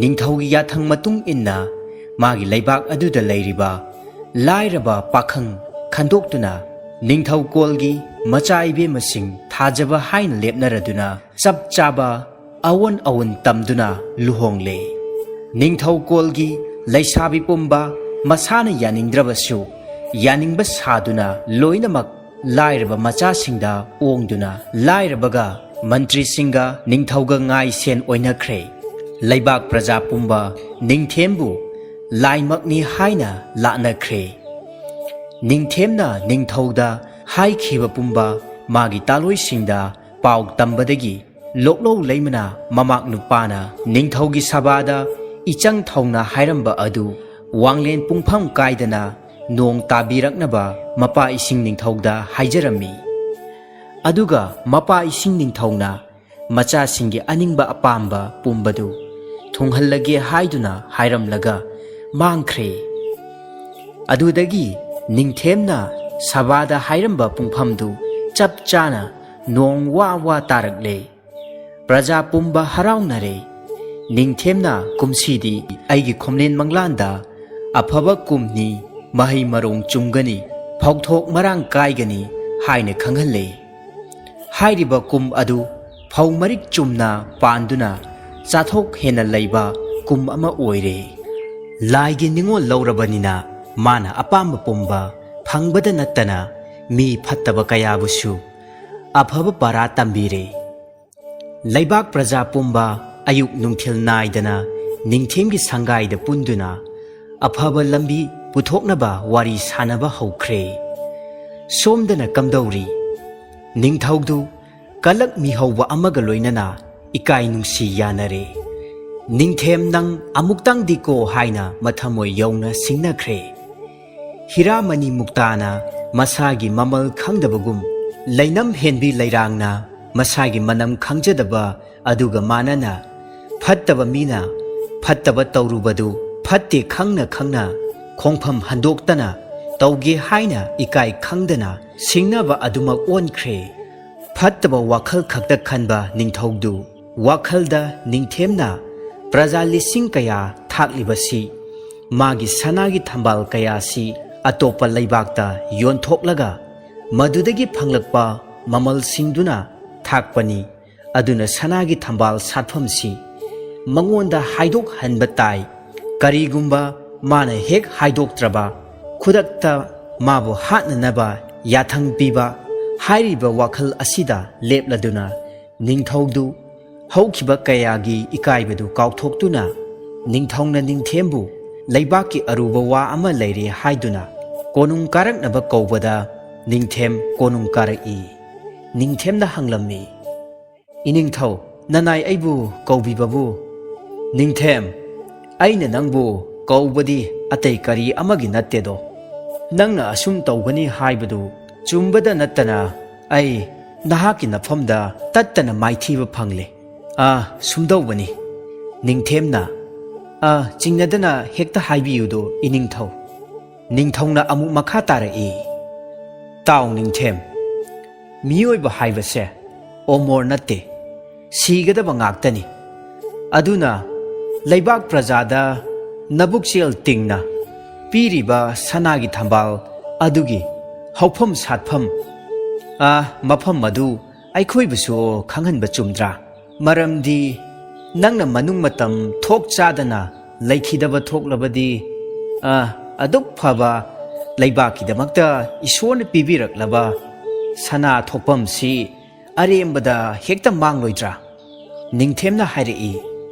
ꯅꯤꯡꯊꯧꯒꯤ ꯌꯥꯊꯪ ꯃꯇꯨꯡ ꯏꯟꯅ ꯃꯥꯒꯤ ꯂꯩꯕꯥꯛ ꯑꯗꯨꯗ ꯂꯩꯔꯤꯕ ꯂꯥꯏꯔꯕ ꯄꯥꯈꯪ ꯈꯟꯗꯣꯛꯇꯨꯅ ꯅꯤꯡꯊꯧꯀꯣꯜꯒꯤ ꯃꯆꯥ ꯏꯕꯦꯝꯃꯁꯤꯡ ꯊꯥꯖꯕ ꯍꯥꯏꯅ ꯂꯦꯞꯅꯔꯗꯨꯅ ꯆꯞ ꯆꯥꯕ ꯑꯑꯣꯟ ꯑꯑꯣꯟ ꯇꯝꯗꯨꯅ ꯂꯨꯍꯣꯡꯂꯦ꯫ ꯅꯤꯡꯊꯧꯀꯣꯜꯒꯤ ꯂꯩꯁꯥꯕꯤ ꯄꯨꯝꯕ ꯃꯁꯥꯅ ꯌꯥꯅꯤꯡꯗ꯭ꯔꯕꯁꯨ ꯌꯥꯅꯤꯡꯕ ꯁꯥꯗꯨꯅ ꯂꯣꯏꯅꯃꯛ ꯂꯥꯏꯔꯕ ꯃꯆꯥꯁꯤꯡꯗ ꯑꯣꯡꯗꯨꯅ ꯂꯥꯏꯔꯕꯒ ꯃꯟꯇ꯭ꯔꯤꯁꯤꯡꯒ ꯅꯤꯡꯊꯧꯒ ꯉꯥꯏ ꯁꯦꯟ ꯑꯣꯏꯅꯈ꯭ꯔꯦ꯫ ꯂꯩꯕꯥꯛ ꯄ꯭ꯔꯖꯥ ꯄꯨꯝꯕ ꯅꯤꯡꯊꯦꯝꯕꯨ ꯂꯥꯏꯃꯛꯅꯤ ꯍꯥꯏꯅ ꯂꯥꯠꯅꯈ꯭ꯔꯦ꯫ ꯅꯤꯡꯊꯦꯝꯅ ꯅꯤꯡꯊꯧꯗ ꯍꯥꯏꯈꯤꯕ ꯄꯨꯝꯕ ꯃꯥꯒꯤ ꯇꯥꯂꯣꯏꯁꯤꯡꯗ ꯄꯥꯎ ꯇꯝꯕꯗꯒꯤ ꯂꯣꯛꯂꯧ ꯂꯩꯃꯅ ꯃꯃꯥꯛ ꯅꯨꯄꯥꯅ ꯅꯤꯡꯊꯧꯒꯤ ꯁꯚꯥꯗ ꯏꯆꯪ ꯊꯧꯅ ꯍꯥꯏꯔꯝꯕ ꯑꯗꯨ ꯋꯥꯡꯂꯦꯟ ꯄꯨꯡꯐꯝ ꯀꯥꯏꯗꯅ ꯅꯣꯡ ꯇꯥꯕꯤꯔꯛꯅꯕ ꯃꯄꯥ ꯏꯁꯤꯡ ꯅꯤꯡꯊꯧꯗ ꯍꯥꯏꯖꯔꯝꯃꯤ꯫ ꯑꯗꯨꯒ ꯃꯄꯥ ꯏꯁꯤꯡ ꯅꯤꯡꯊꯧꯅ ꯃꯆꯥꯁꯤꯡꯒꯤ ꯑꯅꯤꯡꯕ ꯑꯄꯥꯝꯕ ꯄꯨꯝꯕꯗꯨ ꯊꯨꯡꯍꯜꯂꯒꯦ ꯍꯥꯏꯗꯨꯅ ꯍꯥꯏꯔꯝꯂꯒ ꯃꯥꯡꯈ꯭ꯔꯦ꯫ ꯑꯗꯨꯗꯒꯤ ꯅꯤꯡꯊꯦꯝꯅ ꯁꯚꯥꯗ ꯍꯥꯏꯔꯝꯕ ꯄꯨꯡꯐꯝꯗꯨ ꯆꯞ ꯆꯥꯅ ꯅꯣꯡ ꯋꯥ ꯋꯥ ꯇꯥꯔꯛꯂꯦ꯫ ꯄ꯭ꯔꯖꯥ ꯄꯨꯝꯕ ꯍꯔꯥꯎꯅꯔꯦ꯫ ꯅꯤꯡꯊꯦꯝꯅ ꯀꯨꯝꯁꯤꯗꯤ ꯑꯩꯒꯤ ꯈꯣꯝꯂꯦꯟ ꯃꯪꯂꯥꯟꯗ ꯑꯐꯕ ꯀꯨꯝꯅꯤ, ꯃꯍꯩ ꯃꯔꯣꯡ ꯆꯨꯝꯒꯅꯤ, ꯐꯧꯊꯣꯛ ꯃꯔꯥꯡ ꯀꯥꯏꯒꯅꯤ ꯍꯥꯏꯅ ꯈꯪꯍꯜꯂꯦ꯫ ꯍꯥꯏꯔꯤꯕ ꯀꯨꯝ ꯑꯗꯨ ꯐꯧ ꯃꯔꯤꯛ ꯆꯨꯝꯅ ꯄꯥꯟꯗꯨꯅ ꯆꯥꯊꯣꯛ ꯍꯦꯟꯅ ꯂꯩꯕ ꯀꯨꯝ ꯑꯃ ꯑꯣꯏꯔꯦ꯫ ꯂꯥꯏꯒꯤ ꯅꯤꯡꯉꯣꯜ ꯂꯧꯔꯕꯅꯤꯅ ꯃꯥꯅ ꯑꯄꯥꯝꯕ ꯄꯨꯝꯕ ꯐꯪꯕꯗ ꯅꯠꯇꯅ ꯃꯤ ꯐꯠꯇꯕ ꯀꯌꯥꯕꯨꯁꯨ ꯑꯐꯕ ꯄꯔꯥ ꯇꯝꯕꯤꯔꯦ꯫ ꯂꯩꯕꯥꯛ ꯄ꯭ꯔꯖꯥ ꯄꯨꯝꯕ ꯑꯌꯨꯛ ꯅꯨꯡꯊꯤꯜ ꯅꯥꯏꯗꯅ ꯅꯤꯡꯊꯦꯝꯒꯤ ꯁꯪꯒꯥꯏꯗ ꯄꯨꯟꯗꯨꯅ ꯑꯐꯕ ꯂꯝꯕꯤ ꯄꯨꯊꯣꯛꯅꯕ ꯋꯥꯔꯤ ꯁꯥꯅꯕ ꯍꯧꯈ꯭ꯔꯦ꯫ ꯁꯣꯝꯗꯅ ꯀꯝꯗꯧꯔꯤ? ꯅꯤꯡꯊꯧꯗꯨ ꯀꯂꯛ ꯃꯤꯍꯧꯕ ꯑꯃꯒ ꯂꯣꯏꯅꯅ ꯏꯀꯥꯏ ꯅꯨꯡꯁꯤ ꯌꯥꯅꯔꯦ꯫ "ꯅꯤꯡꯊꯦꯝ, ꯅꯪ ꯑꯃꯨꯛꯇꯪꯗꯤꯀꯣ" ꯍꯥꯏꯅ ꯃꯊꯃꯣꯏ ꯌꯧꯅ ꯁꯤꯡꯅꯈ꯭ꯔꯦ꯫ ꯍꯤꯔꯥꯃꯅꯤ ꯃꯨꯛꯇꯥꯅ ꯃꯁꯥꯒꯤ ꯃꯃꯜ ꯈꯪꯗꯕꯒꯨꯝ, ꯂꯩꯅꯝ ꯍꯦꯟꯕꯤ ꯂꯩꯔꯥꯡꯅ ꯃꯁꯥꯒꯤ ꯃꯅꯝ ꯈꯪꯖꯗꯕ ꯑꯗꯨꯒ ꯃꯥꯟꯅꯅ, ꯐꯠꯇꯕ ꯃꯤꯅ ꯐꯠꯇꯕ ꯇꯧꯔꯨꯕꯗꯨ ꯐꯠꯇꯦ ꯈꯪꯅ ꯈꯪꯅ ꯈꯣꯡꯐꯝ ꯍꯟꯗꯣꯛꯇꯅ ꯇꯧꯒꯦ ꯍꯥꯏꯅ ꯏꯀꯥꯏ ꯈꯪꯗꯅ ꯁꯤꯡꯅꯕ ꯑꯗꯨꯃꯛ ꯑꯣꯟꯈ꯭ꯔꯦ꯫ ꯐꯠꯇꯕ ꯋꯥꯈꯜ ꯈꯛꯇ ꯈꯟꯕ ꯅꯤꯡꯊꯧꯗꯨ ꯋꯥꯈꯜꯗ ꯅꯤꯡꯊꯦꯝꯅ ꯄ꯭ꯔꯖꯥ ꯂꯤꯁꯤꯡ ꯀꯌꯥ ꯊꯥꯛꯂꯤꯕꯁꯤ ꯃꯥꯒꯤ ꯁꯅꯥꯒꯤ ꯊꯝꯕꯥꯜ ꯀꯌꯥꯁꯤ ꯑꯇꯣꯞꯄ ꯂꯩꯕꯥꯛꯇ ꯌꯣꯟꯊꯣꯛꯂꯒ ꯃꯗꯨꯗꯒꯤ ꯐꯪꯂꯛꯄ ꯃꯃꯜꯁꯤꯡꯗꯨꯅ ꯊꯥꯛꯄꯅꯤ꯫ ꯑꯗꯨꯅ ꯁꯅꯥꯒꯤ ꯊꯝꯕꯥꯜ ꯁꯥꯠꯐꯝꯁꯤ ꯃꯉꯣꯟꯗ ꯍꯥꯏꯗꯣꯛꯍꯟꯕ ꯇꯥꯏ꯫ ꯀꯔꯤꯒꯨꯝꯕ ꯃꯥꯅ ꯍꯦꯛ ꯍꯥꯏꯗꯣꯛꯇ꯭ꯔꯕ, ꯈꯨꯗꯛꯇ ꯃꯥꯕꯨ ꯍꯥꯠꯅꯅꯕ ꯌꯥꯊꯪ ꯄꯤꯕ ꯍꯥꯏꯔꯤꯕ ꯋꯥꯈꯜ ꯑꯁꯤꯗ ꯂꯦꯞꯂꯗꯨꯅ ꯅꯤꯡꯊꯧꯗꯨ ꯍꯧꯈꯤꯕ ꯀꯌꯥꯒꯤ ꯏꯀꯥꯏꯕꯗꯨ ꯀꯥꯎꯊꯣꯛꯇꯨꯅ ꯅꯤꯡꯊꯧꯅ ꯅꯤꯡꯊꯦꯝꯕꯨ ꯂꯩꯕꯥꯛꯀꯤ ꯑꯔꯨꯕ ꯋꯥ ꯑꯃ ꯂꯩꯔꯦ ꯍꯥꯏꯗꯨꯅ ꯀꯣꯅꯨꯡ ꯀꯥꯔꯛꯅꯕ ꯀꯧꯕꯗ ꯅꯤꯡꯊꯦꯝ ꯀꯣꯅꯨꯡ ꯀꯥꯔꯛꯏ꯫ ꯅꯤꯡꯊꯦꯝꯅ ꯍꯪꯂꯝꯃꯤ, "ꯏꯅꯤꯡꯊꯧ, ꯅꯅꯥꯏ ꯑꯩꯕꯨ ꯀꯧꯕꯤꯕꯕꯨ?" "ꯅꯤꯡꯊꯦꯝ, ꯑꯩꯅ ꯅꯪꯕꯨ ꯀꯧꯕꯗꯤ ꯑꯇꯩ ꯀꯔꯤ ꯑꯃꯒꯤ ꯅꯠꯇꯦꯗꯣ꯫ ꯅꯪꯅ ꯑꯁꯨꯝ ꯇꯧꯒꯅꯤ ꯍꯥꯏꯕꯗꯨ ꯆꯨꯝꯕꯗ ꯅꯠꯇꯅ ꯑꯩ ꯅꯍꯥꯛꯀꯤ ꯅꯐꯝꯗ ꯇꯠꯇꯅ ꯃꯥꯏꯊꯤꯕ ꯐꯪꯂꯦ꯫ ꯑꯥ, ꯁꯨꯝꯗꯧꯕꯅꯤ꯫" ꯅꯤꯡꯊꯦꯝꯅ, "ꯑꯥ, ꯆꯤꯡꯅꯗꯅ ꯍꯦꯛꯇ ꯍꯥꯏꯕꯤꯌꯨꯗꯣ, ꯏꯅꯤꯡꯊꯧ꯫" ꯅꯤꯡꯊꯧꯅ ꯑꯃꯨꯛ ꯃꯈꯥ ꯇꯥꯔꯛꯏ, "ꯇꯥꯎ ꯅꯤꯡꯊꯦꯝ, ꯃꯤꯑꯣꯏꯕ ꯍꯥꯏꯕꯁꯦ ꯑꯣꯃꯣꯔ ꯅꯠꯇꯦ, ꯁꯤꯒꯗꯕ ꯉꯥꯛꯇꯅꯤ꯫ ꯑꯗꯨꯅ ꯂꯩꯕꯥꯛ ꯄ꯭ꯔꯖꯥꯗ ꯅꯕꯨꯛꯆꯦꯜ ꯇꯤꯡꯅ ꯄꯤꯔꯤꯕ ꯁꯅꯥꯒꯤ ꯊꯝꯕꯥꯜ ꯑꯗꯨꯒꯤ ꯍꯧꯐꯝ ꯁꯥꯠꯐꯝ, ꯑ, ꯃꯐꯝ ꯑꯗꯨ ꯑꯩꯈꯣꯏꯕꯨꯁꯨ ꯈꯪꯍꯟꯕ ꯆꯨꯝꯗ꯭ꯔꯥ? ꯃꯔꯝꯗꯤ ꯅꯪꯅ ꯃꯅꯨꯡ ꯃꯇꯝ ꯊꯣꯛ ꯆꯥꯗꯅ ꯂꯩꯈꯤꯗꯕ ꯊꯣꯛꯂꯕꯗꯤ, ꯑ, ꯑꯗꯨꯛ ꯐꯕ ꯂꯩꯕꯥꯛꯀꯤꯗꯃꯛꯇ ꯏꯁꯣꯔꯅ ꯄꯤꯕꯤꯔꯛꯂꯕ ꯁꯅꯥ ꯊꯣꯛꯐꯝꯁꯤ ꯑꯔꯦꯝꯕꯗ ꯍꯦꯛꯇ ꯃꯥꯡꯂꯣꯏꯗ꯭ꯔꯥ?" ꯅꯤꯡꯊꯦꯝꯅ ꯍꯥꯏꯔꯛꯏ,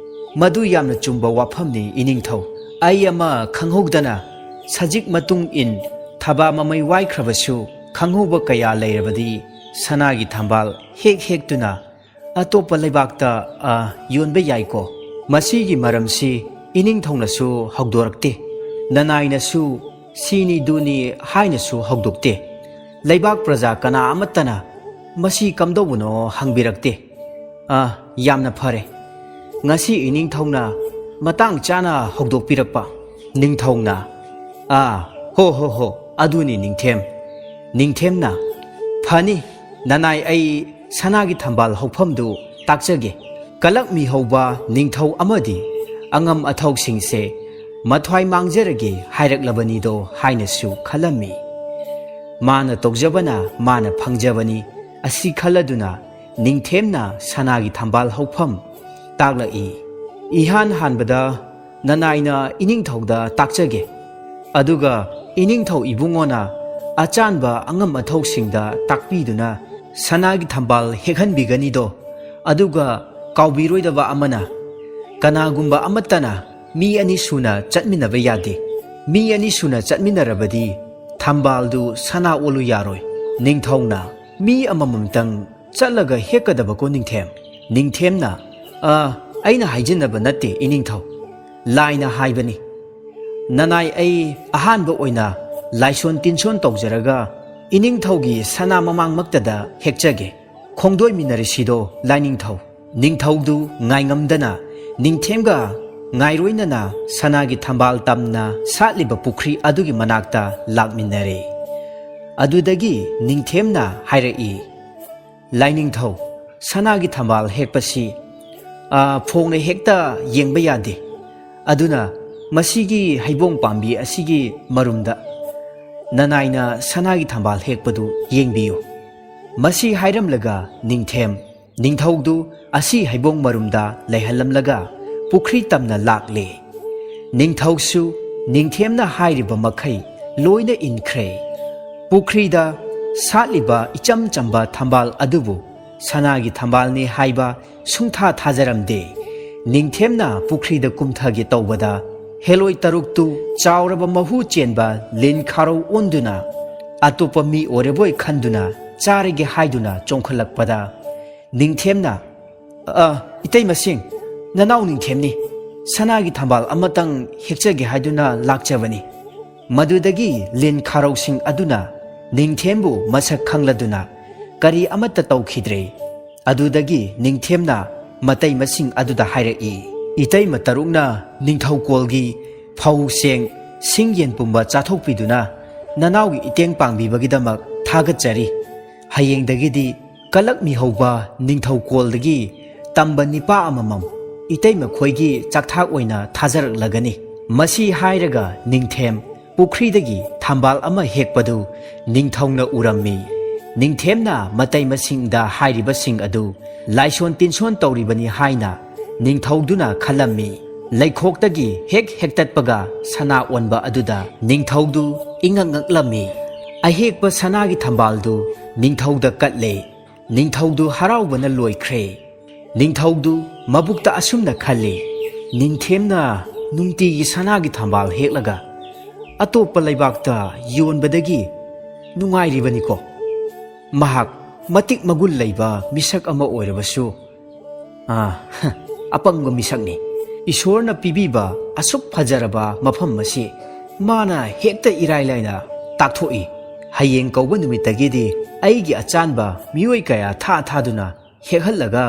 "ꯃꯗꯨ ꯌꯥꯝꯅ ꯆꯨꯝꯕ ꯋꯥꯐꯝꯅꯤ, ꯏꯅꯤꯡꯊꯧ꯫ ꯑꯩ ꯑꯃ ꯈꯪꯍꯧꯗꯅ ꯁꯖꯤꯛ ꯃꯇꯨꯡ ꯏꯟ ꯊꯕꯥ ꯃꯃꯩ ꯋꯥꯏꯈ꯭ꯔꯕꯁꯨ ꯈꯪꯍꯧꯕ ꯀꯌꯥ ꯂꯩꯔꯕꯗꯤ ꯁꯅꯥꯒꯤ ꯊꯝꯕꯥꯜ ꯍꯦꯛ ꯍꯦꯛꯇꯨꯅ ꯑꯇꯣꯞꯄ ꯂꯩꯕꯥꯛꯇ, ꯑ, ꯌꯣꯟꯕ ꯌꯥꯏꯀꯣ꯫ ꯃꯁꯤꯒꯤ ꯃꯔꯝꯁꯤ ꯏꯅꯤꯡꯊꯧꯅꯁꯨ ꯍꯧꯗꯣꯔꯛꯇꯦ, ꯅꯅꯥꯏꯅꯁꯨ ꯁꯤꯅꯤ ꯗꯨꯅꯤ ꯍꯥꯏꯅꯁꯨ ꯍꯧꯗꯣꯛꯇꯦ꯫ ꯂꯩꯕꯥꯛ ꯄ꯭ꯔꯖꯥ ꯀꯅꯥ ꯑꯃꯠꯇꯅ ꯃꯁꯤ ꯀꯝꯗꯧꯕꯅꯣ ꯍꯪꯕꯤꯔꯛꯇꯦ꯫ ꯑ, ꯌꯥꯝꯅ ꯐꯔꯦ꯫ ꯉꯁꯤ ꯏꯅꯤꯡꯊꯧꯅ ꯃꯇꯥꯡ ꯆꯥꯅ ꯍꯧꯗꯣꯛꯄꯤꯔꯛꯄ꯫" ꯅꯤꯡꯊꯧꯅ, "ꯑꯥ, ꯍꯣ, ꯍꯣ, ꯍꯣ, ꯑꯗꯨꯅꯤ ꯅꯤꯡꯊꯦꯝ꯫" ꯅꯤꯡꯊꯦꯝꯅ, "ꯐꯅꯤ, ꯅꯅꯥꯏ ꯑꯩ ꯁꯅꯥꯒꯤ ꯊꯝꯕꯥꯜ ꯍꯧꯐꯝꯗꯨ ꯇꯥꯛꯆꯒꯦ꯫ ꯀꯂꯛꯃꯤ ꯍꯧꯕ ꯅꯤꯡꯊꯧ ꯑꯃꯗꯤ ꯑꯉꯝ ꯑꯊꯧꯁꯤꯡꯁꯦ ꯃꯊ꯭ꯋꯥꯏ ꯃꯥꯡꯖꯔꯒꯦ ꯍꯥꯏꯔꯛꯂꯕꯅꯤꯗꯣ ꯍꯥꯏꯅꯁꯨ ꯈꯜꯂꯝꯃꯤ꯫ ꯃꯥꯅ ꯇꯧꯖꯕꯅ ꯃꯥꯅ ꯐꯪꯖꯕꯅꯤ꯫ ꯑꯁꯤ ꯈꯜꯂꯗꯨꯅ ꯅꯤꯡꯊꯦꯝꯅ ꯁꯅꯥꯒꯤ ꯊꯝꯕꯥꯜ ꯍꯧꯐꯝ ꯇꯥꯛꯂꯛꯏ꯫ ꯏꯍꯥꯟ ꯍꯥꯟꯕꯗ ꯅꯅꯥꯏꯅ ꯏꯅꯤꯡꯊꯧꯗ ꯇꯥꯛꯆꯒꯦ꯫ ꯑꯗꯨꯒ ꯏꯅꯤꯡꯊꯧ ꯏꯕꯨꯡꯉꯣꯅ ꯑꯆꯥꯟꯕ ꯑꯉꯝ ꯑꯊꯧꯁꯤꯡꯗ ꯇꯥꯛꯄꯤꯗꯨꯅ ꯁꯅꯥꯒꯤ ꯊꯝꯕꯥꯜ ꯍꯦꯛꯍꯟꯕꯤꯒꯅꯤꯗꯣ꯫ ꯑꯗꯨꯒ ꯀꯥꯎꯕꯤꯔꯣꯏꯗꯕ ꯑꯃꯅ, ꯀꯅꯥꯒꯨꯝꯕ ꯑꯃꯠꯇꯅ ꯃꯤ ꯑꯅꯤ ꯁꯨꯅ ꯆꯠꯃꯤꯟꯅꯕ ꯌꯥꯗꯦ꯫ ꯃꯤ ꯑꯅꯤ ꯁꯨꯅ ꯆꯠꯃꯤꯟꯅꯔꯕꯗꯤ ꯊꯝꯕꯥꯜꯗꯨ ꯁꯅꯥ ꯑꯣꯜꯂꯨ ꯌꯥꯔꯣꯏ꯫ ꯅꯤꯡꯊꯧꯅ ꯃꯤ ꯑꯃꯃꯝꯇꯪ ꯆꯠꯂꯒ ꯍꯦꯛꯀꯗꯕꯀꯣ ꯅꯤꯡꯊꯦꯝ꯫ ꯅꯤꯡꯊꯦꯝꯅ, "ꯑ, ꯑꯩꯅ ꯍꯥꯏꯖꯤꯟꯅꯕ ꯅꯠꯇꯦ ꯏꯅꯤꯡꯊꯧ꯫ ꯂꯥꯏꯅ ꯍꯥꯏꯕꯅꯤ꯫ ꯅꯅꯥꯏ ꯑꯩ ꯑꯍꯥꯟꯕ ꯑꯣꯏꯅ ꯂꯥꯏꯁꯣꯟ ꯇꯤꯟꯁꯣꯟ ꯇꯧꯖꯔꯒ ꯏꯅꯤꯡꯊꯧꯒꯤ ꯁꯅꯥ ꯃꯃꯥꯡꯃꯛꯇꯗ ꯍꯦꯛꯆꯒꯦ꯫ ꯈꯣꯡꯗꯣꯏꯃꯤꯟꯅꯔꯁꯤꯗꯣ ꯂꯥꯏꯅꯤꯡꯊꯧ꯫" ꯅꯤꯡꯊꯧꯗꯨ ꯉꯥꯏꯉꯝꯗꯅ ꯅꯤꯡꯊꯦꯝꯒ ꯉꯥꯏꯔꯣꯏꯅꯅ ꯁꯅꯥꯒꯤ ꯊꯝꯕꯥꯜ ꯇꯝꯅ ꯁꯥꯠꯂꯤꯕ ꯄꯨꯈ꯭ꯔꯤ ꯑꯗꯨꯒꯤ ꯃꯅꯥꯛꯇ ꯂꯥꯛꯃꯤꯟꯅꯔꯦ꯫ ꯑꯗꯨꯗꯒꯤ ꯅꯤꯡꯊꯦꯝꯅ ꯍꯥꯏꯔꯛꯏ, "ꯂꯥꯏꯅꯤꯡꯊꯧ, ꯁꯅꯥꯒꯤ ꯊꯝꯕꯥꯜ ꯍꯦꯛꯄꯁꯤ, ꯑ, ꯐꯣꯡꯅ ꯍꯦꯛꯇ ꯌꯦꯡꯕ ꯌꯥꯗꯦ꯫ ꯑꯗꯨꯅ ꯃꯁꯤꯒꯤ ꯍꯩꯕꯣꯡ ꯄꯥꯝꯕꯤ ꯑꯁꯤꯒꯤ ꯃꯔꯨꯝꯗ ꯅꯅꯥꯏꯅ ꯁꯅꯥꯒꯤ ꯊꯝꯕꯥꯜ ꯍꯦꯛꯄꯗꯨ ꯌꯦꯡꯕꯤꯌꯨ꯫" ꯃꯁꯤ ꯍꯥꯏꯔꯝꯂꯒ ꯅꯤꯡꯊꯦꯝ ꯅꯤꯡꯊꯧꯗꯨ ꯑꯁꯤ ꯍꯩꯕꯣꯡ ꯃꯔꯨꯝꯗ ꯂꯩꯍꯜꯂꯝꯂꯒ ꯄꯨꯈ꯭ꯔꯤ ꯇꯝꯅ ꯂꯥꯛꯂꯦ꯫ ꯅꯤꯡꯊꯧꯁꯨ ꯅꯤꯡꯊꯦꯝꯅ ꯍꯥꯏꯔꯤꯕ ꯃꯈꯩ ꯂꯣꯏꯅ ꯏꯟꯈ꯭ꯔꯦ꯫ ꯄꯨꯈ꯭ꯔꯤꯗ ꯁꯥꯠꯂꯤꯕ ꯏꯆꯝ ꯆꯝꯕ ꯊꯝꯕꯥꯜ ꯑꯗꯨꯕꯨ ꯁꯅꯥꯒꯤ ꯊꯝꯕꯥꯜꯅꯤ ꯍꯥꯏꯕ ꯁꯨꯡꯊꯥ ꯊꯥꯖꯔꯝꯗꯦ꯫ ꯅꯤꯡꯊꯦꯝꯅ ꯄꯨꯈ꯭ꯔꯤꯗ ꯀꯨꯝꯊꯒꯦ ꯇꯧꯕꯗ ꯍꯦꯂꯣꯏ ꯇꯔꯨꯛꯇꯨ ꯆꯥꯎꯔꯕ ꯃꯍꯨ ꯆꯦꯟꯕ ꯂꯤꯟ ꯈꯥꯔꯧ ꯑꯣꯟꯗꯨꯅ ꯑꯇꯣꯞꯄ ꯃꯤ ꯑꯣꯏꯔꯕꯣꯏ ꯈꯟꯗꯨꯅ ꯆꯥꯔꯒꯦ ꯍꯥꯏꯗꯨꯅ ꯆꯣꯡꯈꯠꯂꯛꯄꯗ ꯅꯤꯡꯊꯦꯝꯅ, "ꯑ, ꯏꯇꯩꯃꯁꯤꯡ, ꯅꯅꯥꯎ ꯅꯤꯡꯊꯦꯝꯅꯤ꯫ ꯁꯅꯥꯒꯤ ꯊꯝꯕꯥꯜ ꯑꯃꯇꯪ ꯍꯦꯛꯆꯒꯦ ꯍꯥꯏꯗꯨꯅ ꯂꯥꯛꯆꯕꯅꯤ꯫" ꯃꯗꯨꯗꯒꯤ ꯂꯤꯟ ꯈꯥꯔꯧꯁꯤꯡ ꯑꯗꯨꯅ ꯅꯤꯡꯊꯦꯝꯕꯨ ꯃꯁꯛ ꯈꯪꯂꯗꯨꯅ ꯀꯔꯤ ꯑꯃꯠꯇ ꯇꯧꯈꯤꯗ꯭ꯔꯦ꯫ ꯑꯗꯨꯗꯒꯤ ꯅꯤꯡꯊꯦꯝꯅ ꯃꯇꯩ ꯃꯁꯤꯡ ꯑꯗꯨꯗ ꯍꯥꯏꯔꯛꯏ, "ꯏꯇꯩꯃ ꯇꯔꯨꯛꯅ ꯅꯤꯡꯊꯧꯀꯣꯜꯒꯤ ꯐꯧ ꯆꯦꯡ ꯁꯤꯡ ꯌꯦꯟ ꯄꯨꯝꯕ ꯆꯥꯊꯣꯛꯄꯤꯗꯨꯅ ꯅꯅꯥꯎꯒꯤ ꯏꯇꯦꯡ ꯄꯥꯡꯕꯤꯕꯒꯤꯗꯃꯛ ꯊꯥꯒꯠꯆꯔꯤ꯫ ꯍꯌꯦꯡꯗꯒꯤꯗꯤ ꯀꯂꯛ ꯃꯤꯍꯧꯕ ꯅꯤꯡꯊꯧꯀꯣꯜꯗꯒꯤ ꯇꯝꯕ ꯅꯤꯄꯥ ꯑꯃꯃꯝ ꯏꯇꯩꯃ ꯈꯣꯏꯒꯤ ꯆꯥꯛꯊꯥꯛ ꯑꯣꯏꯅ ꯊꯥꯖꯔꯛꯂꯒꯅꯤ꯫" ꯃꯁꯤ ꯍꯥꯏꯔꯒ ꯅꯤꯡꯊꯦꯝ ꯄꯨꯈ꯭ꯔꯤꯗꯒꯤ ꯊꯝꯕꯥꯜ ꯑꯃ ꯍꯦꯛꯄꯗꯨ ꯅꯤꯡꯊꯧꯅ ꯎꯔꯝꯃꯤ꯫ ꯅꯤꯡꯊꯦꯝꯅ ꯃꯇꯩ ꯃꯁꯤꯡꯗ ꯍꯥꯏꯔꯤꯕꯁꯤꯡ ꯑꯗꯨ ꯂꯥꯏꯁꯣꯟ ꯇꯤꯟꯁꯣꯟ ꯇꯧꯔꯤꯕꯅꯤ ꯍꯥꯏꯅ ꯅꯤꯡꯊꯧꯗꯨꯅ ꯈꯜꯂꯝꯃꯤ꯫ ꯂꯩꯈꯣꯛꯇꯒꯤ ꯍꯦꯛ ꯍꯦꯛꯇꯠꯄꯒ ꯁꯅꯥ ꯑꯣꯟꯕ ꯑꯗꯨꯗ ꯅꯤꯡꯊꯧꯗꯨ ꯏꯉꯛ ꯉꯛꯂꯝꯃꯤ꯫ ꯑꯍꯦꯛꯄ ꯁꯅꯥꯒꯤ ꯊꯝꯕꯥꯜꯗꯨ ꯅꯤꯡꯊꯧꯗ ꯀꯠꯂꯦ꯫ ꯅꯤꯡꯊꯧꯗꯨ ꯍꯔꯥꯎꯕꯅ ꯂꯣꯏꯈ꯭ꯔꯦ꯫ ꯅꯤꯡꯊꯧꯗꯨ ꯃꯕꯨꯛꯇ ꯑꯁꯨꯝꯅ ꯈꯜꯂꯤ, "ꯅꯤꯡꯊꯦꯝꯅ ꯅꯨꯡꯇꯤꯒꯤ ꯁꯅꯥꯒꯤ ꯊꯝꯕꯥꯜ ꯍꯦꯛꯂꯒ ꯑꯇꯣꯞꯄ ꯂꯩꯕꯥꯛꯇ ꯌꯣꯟꯕꯗꯒꯤ ꯅꯨꯡꯉꯥꯏꯔꯤꯕꯅꯤꯀꯣ꯫ ꯃꯍꯥꯛ ꯃꯇꯤꯛ ꯃꯒꯨꯟ ꯂꯩꯕ ꯃꯤꯁꯛ ꯑꯃ ꯑꯣꯏꯔꯕꯁꯨ, ꯑꯥ, ꯑꯄꯪꯕ ꯃꯤꯁꯛꯅꯤ꯫ ꯏꯁꯣꯔꯅ ꯄꯤꯕꯤꯕ ꯑꯁꯨꯛ ꯐꯖꯔꯕ ꯃꯐꯝ ꯑꯁꯤ ꯃꯥꯅ ꯍꯦꯛꯇ ꯏꯔꯥꯏ ꯂꯥꯏꯅ ꯇꯥꯛꯊꯣꯛꯏ꯫ ꯍꯌꯦꯡ ꯀꯧꯕ ꯅꯨꯃꯤꯠꯇꯒꯤꯗꯤ ꯑꯩꯒꯤ ꯑꯆꯥꯟꯕ ꯃꯤꯑꯣꯏ ꯀꯌꯥ ꯊꯥ ꯊꯥꯗꯨꯅ ꯍꯦꯛꯍꯜꯂꯒ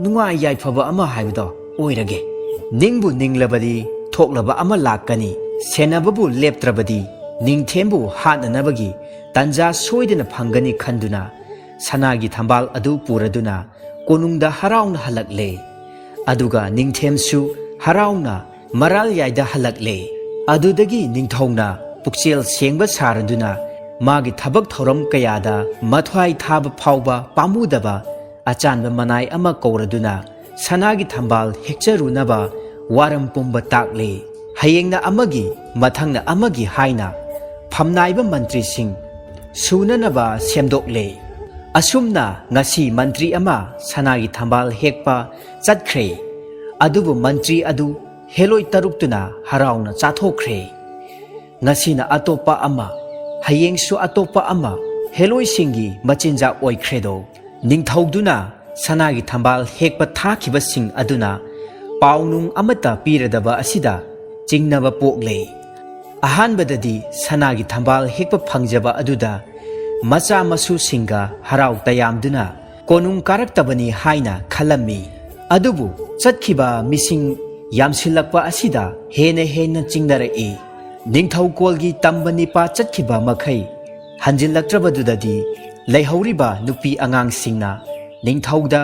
ꯅꯨꯡꯉꯥꯏ ꯌꯥꯏꯐꯕ ꯑꯃ ꯍꯥꯏꯕꯗꯣ ꯑꯣꯏꯔꯒꯦ꯫ ꯅꯤꯡꯕꯨ ꯅꯤꯡꯂꯕꯗꯤ ꯊꯣꯛꯂꯕ ꯑꯃ ꯂꯥꯛꯀꯅꯤ꯫ ꯁꯦꯟꯅꯕꯕꯨ ꯂꯦꯞꯇ꯭ꯔꯕꯗꯤ ꯅꯤꯡꯊꯦꯝꯕꯨ ꯍꯥꯠꯅꯅꯕꯒꯤ ꯇꯟꯖꯥ ꯁꯣꯏꯗꯅ ꯐꯪꯒꯅꯤ" ꯈꯟꯗꯨꯅ ꯁꯅꯥꯒꯤ ꯊꯝꯕꯥꯜ ꯑꯗꯨ ꯄꯨꯔꯗꯨꯅ ꯀꯣꯅꯨꯡꯗ ꯍꯔꯥꯎꯅ ꯍꯜꯂꯛꯂꯦ꯫ ꯑꯗꯨꯒ ꯅꯤꯡꯊꯦꯝꯁꯨ ꯍꯔꯥꯎꯅ ꯃꯔꯥꯜ ꯌꯥꯏꯗ ꯍꯜꯂꯛꯂꯦ꯫ ꯑꯗꯨꯗꯒꯤ ꯅꯤꯡꯊꯧꯅ ꯄꯨꯛꯆꯦꯜ ꯁꯦꯡꯕ ꯁꯥꯔꯗꯨꯅ ꯃꯥꯒꯤ ꯊꯕꯛ ꯊꯧꯔꯝ ꯀꯌꯥꯗ ꯃꯊ꯭ꯋꯥꯏ ꯊꯥꯕ ꯐꯥꯎꯕ ꯄꯥꯝꯃꯨꯗꯕ ꯑꯆꯥꯟꯕ ꯃꯅꯥꯏ ꯑꯃ ꯀꯧꯔꯗꯨꯅ ꯁꯅꯥꯒꯤ ꯊꯝꯕꯥꯜ ꯍꯦꯛꯆꯔꯨꯅꯕ ꯋꯥꯔꯝ ꯄꯨꯝꯕ ꯇꯥꯛꯂꯦ꯫ ꯍꯌꯦꯡꯅ ꯑꯃꯒꯤ, ꯃꯊꯪꯅ ꯑꯃꯒꯤ ꯍꯥꯏꯅ ꯐꯝꯅꯥꯏꯕ ꯃꯟꯇ꯭ꯔꯤꯁꯤꯡ ꯁꯨꯅꯅꯕ ꯁꯦꯝꯗꯣꯛꯂꯦ꯫ ꯑꯁꯨꯝꯅ ꯉꯁꯤ ꯃꯟꯇ꯭ꯔꯤ ꯑꯃ ꯁꯅꯥꯒꯤ ꯊꯝꯕꯥꯜ ꯍꯦꯛꯄ ꯆꯠꯈ꯭ꯔꯦ꯫ ꯑꯗꯨꯕꯨ ꯃꯟꯇ꯭ꯔꯤ ꯑꯗꯨ ꯍꯦꯂꯣꯏ ꯇꯔꯨꯛꯇꯨꯅ ꯍꯔꯥꯎꯅ ꯆꯥꯊꯣꯛꯈ꯭ꯔꯦ꯫ ꯉꯁꯤꯅ ꯑꯇꯣꯞꯄ ꯑꯃ, ꯍꯌꯦꯡꯁꯨ ꯑꯇꯣꯞꯄ ꯑꯃ ꯍꯦꯂꯣꯏꯁꯤꯡꯒꯤ ꯃꯆꯤꯟꯖꯥꯛ ꯑꯣꯏꯈ꯭ꯔꯦꯗꯣ꯫ ꯅꯤꯡꯊꯧꯗꯨꯅ ꯁꯅꯥꯒꯤ ꯊꯝꯕꯥꯜ ꯍꯦꯛꯄ ꯊꯥꯈꯤꯕꯁꯤꯡ ꯑꯗꯨꯅ ꯄꯥꯎꯅꯨꯡ ꯑꯃꯠꯇ ꯄꯤꯔꯗꯕ ꯑꯁꯤꯗ ꯆꯤꯡꯅꯕ ꯄꯣꯛꯂꯦ꯫ ꯑꯍꯥꯟꯕꯗꯗꯤ ꯁꯅꯥꯒꯤ ꯊꯝꯕꯥꯜ ꯍꯦꯛꯄ ꯐꯪꯖꯕ ꯑꯗꯨꯗ ꯃꯆꯥ ꯃꯁꯨꯁꯤꯡꯒ ꯍꯔꯥꯎ ꯇꯌꯥꯝꯗꯨꯅ ꯀꯣꯅꯨꯡ ꯀꯥꯔꯛꯇꯕꯅꯤ ꯍꯥꯏꯅ ꯈꯜꯂꯝꯃꯤ꯫ ꯑꯗꯨꯕꯨ ꯆꯠꯈꯤꯕ ꯃꯤꯁꯤꯡ ꯌꯥꯝꯁꯤꯜꯂꯛꯄ ꯑꯁꯤꯗ ꯍꯦꯟꯅ ꯍꯦꯟꯅ ꯆꯤꯡꯅꯔꯛꯏ꯫ ꯅꯤꯡꯊꯧꯀꯣꯜꯒꯤ ꯇꯝꯕ ꯅꯤꯄꯥ ꯆꯠꯈꯤꯕ ꯃꯈꯩ ꯍꯟꯖꯤꯜꯂꯛꯇ꯭ꯔꯕꯗꯨꯗꯗꯤ ꯂꯩꯍꯧꯔꯤꯕ ꯅꯨꯄꯤ ꯑꯉꯥꯡꯁꯤꯡꯅ ꯅꯤꯡꯊꯧꯗ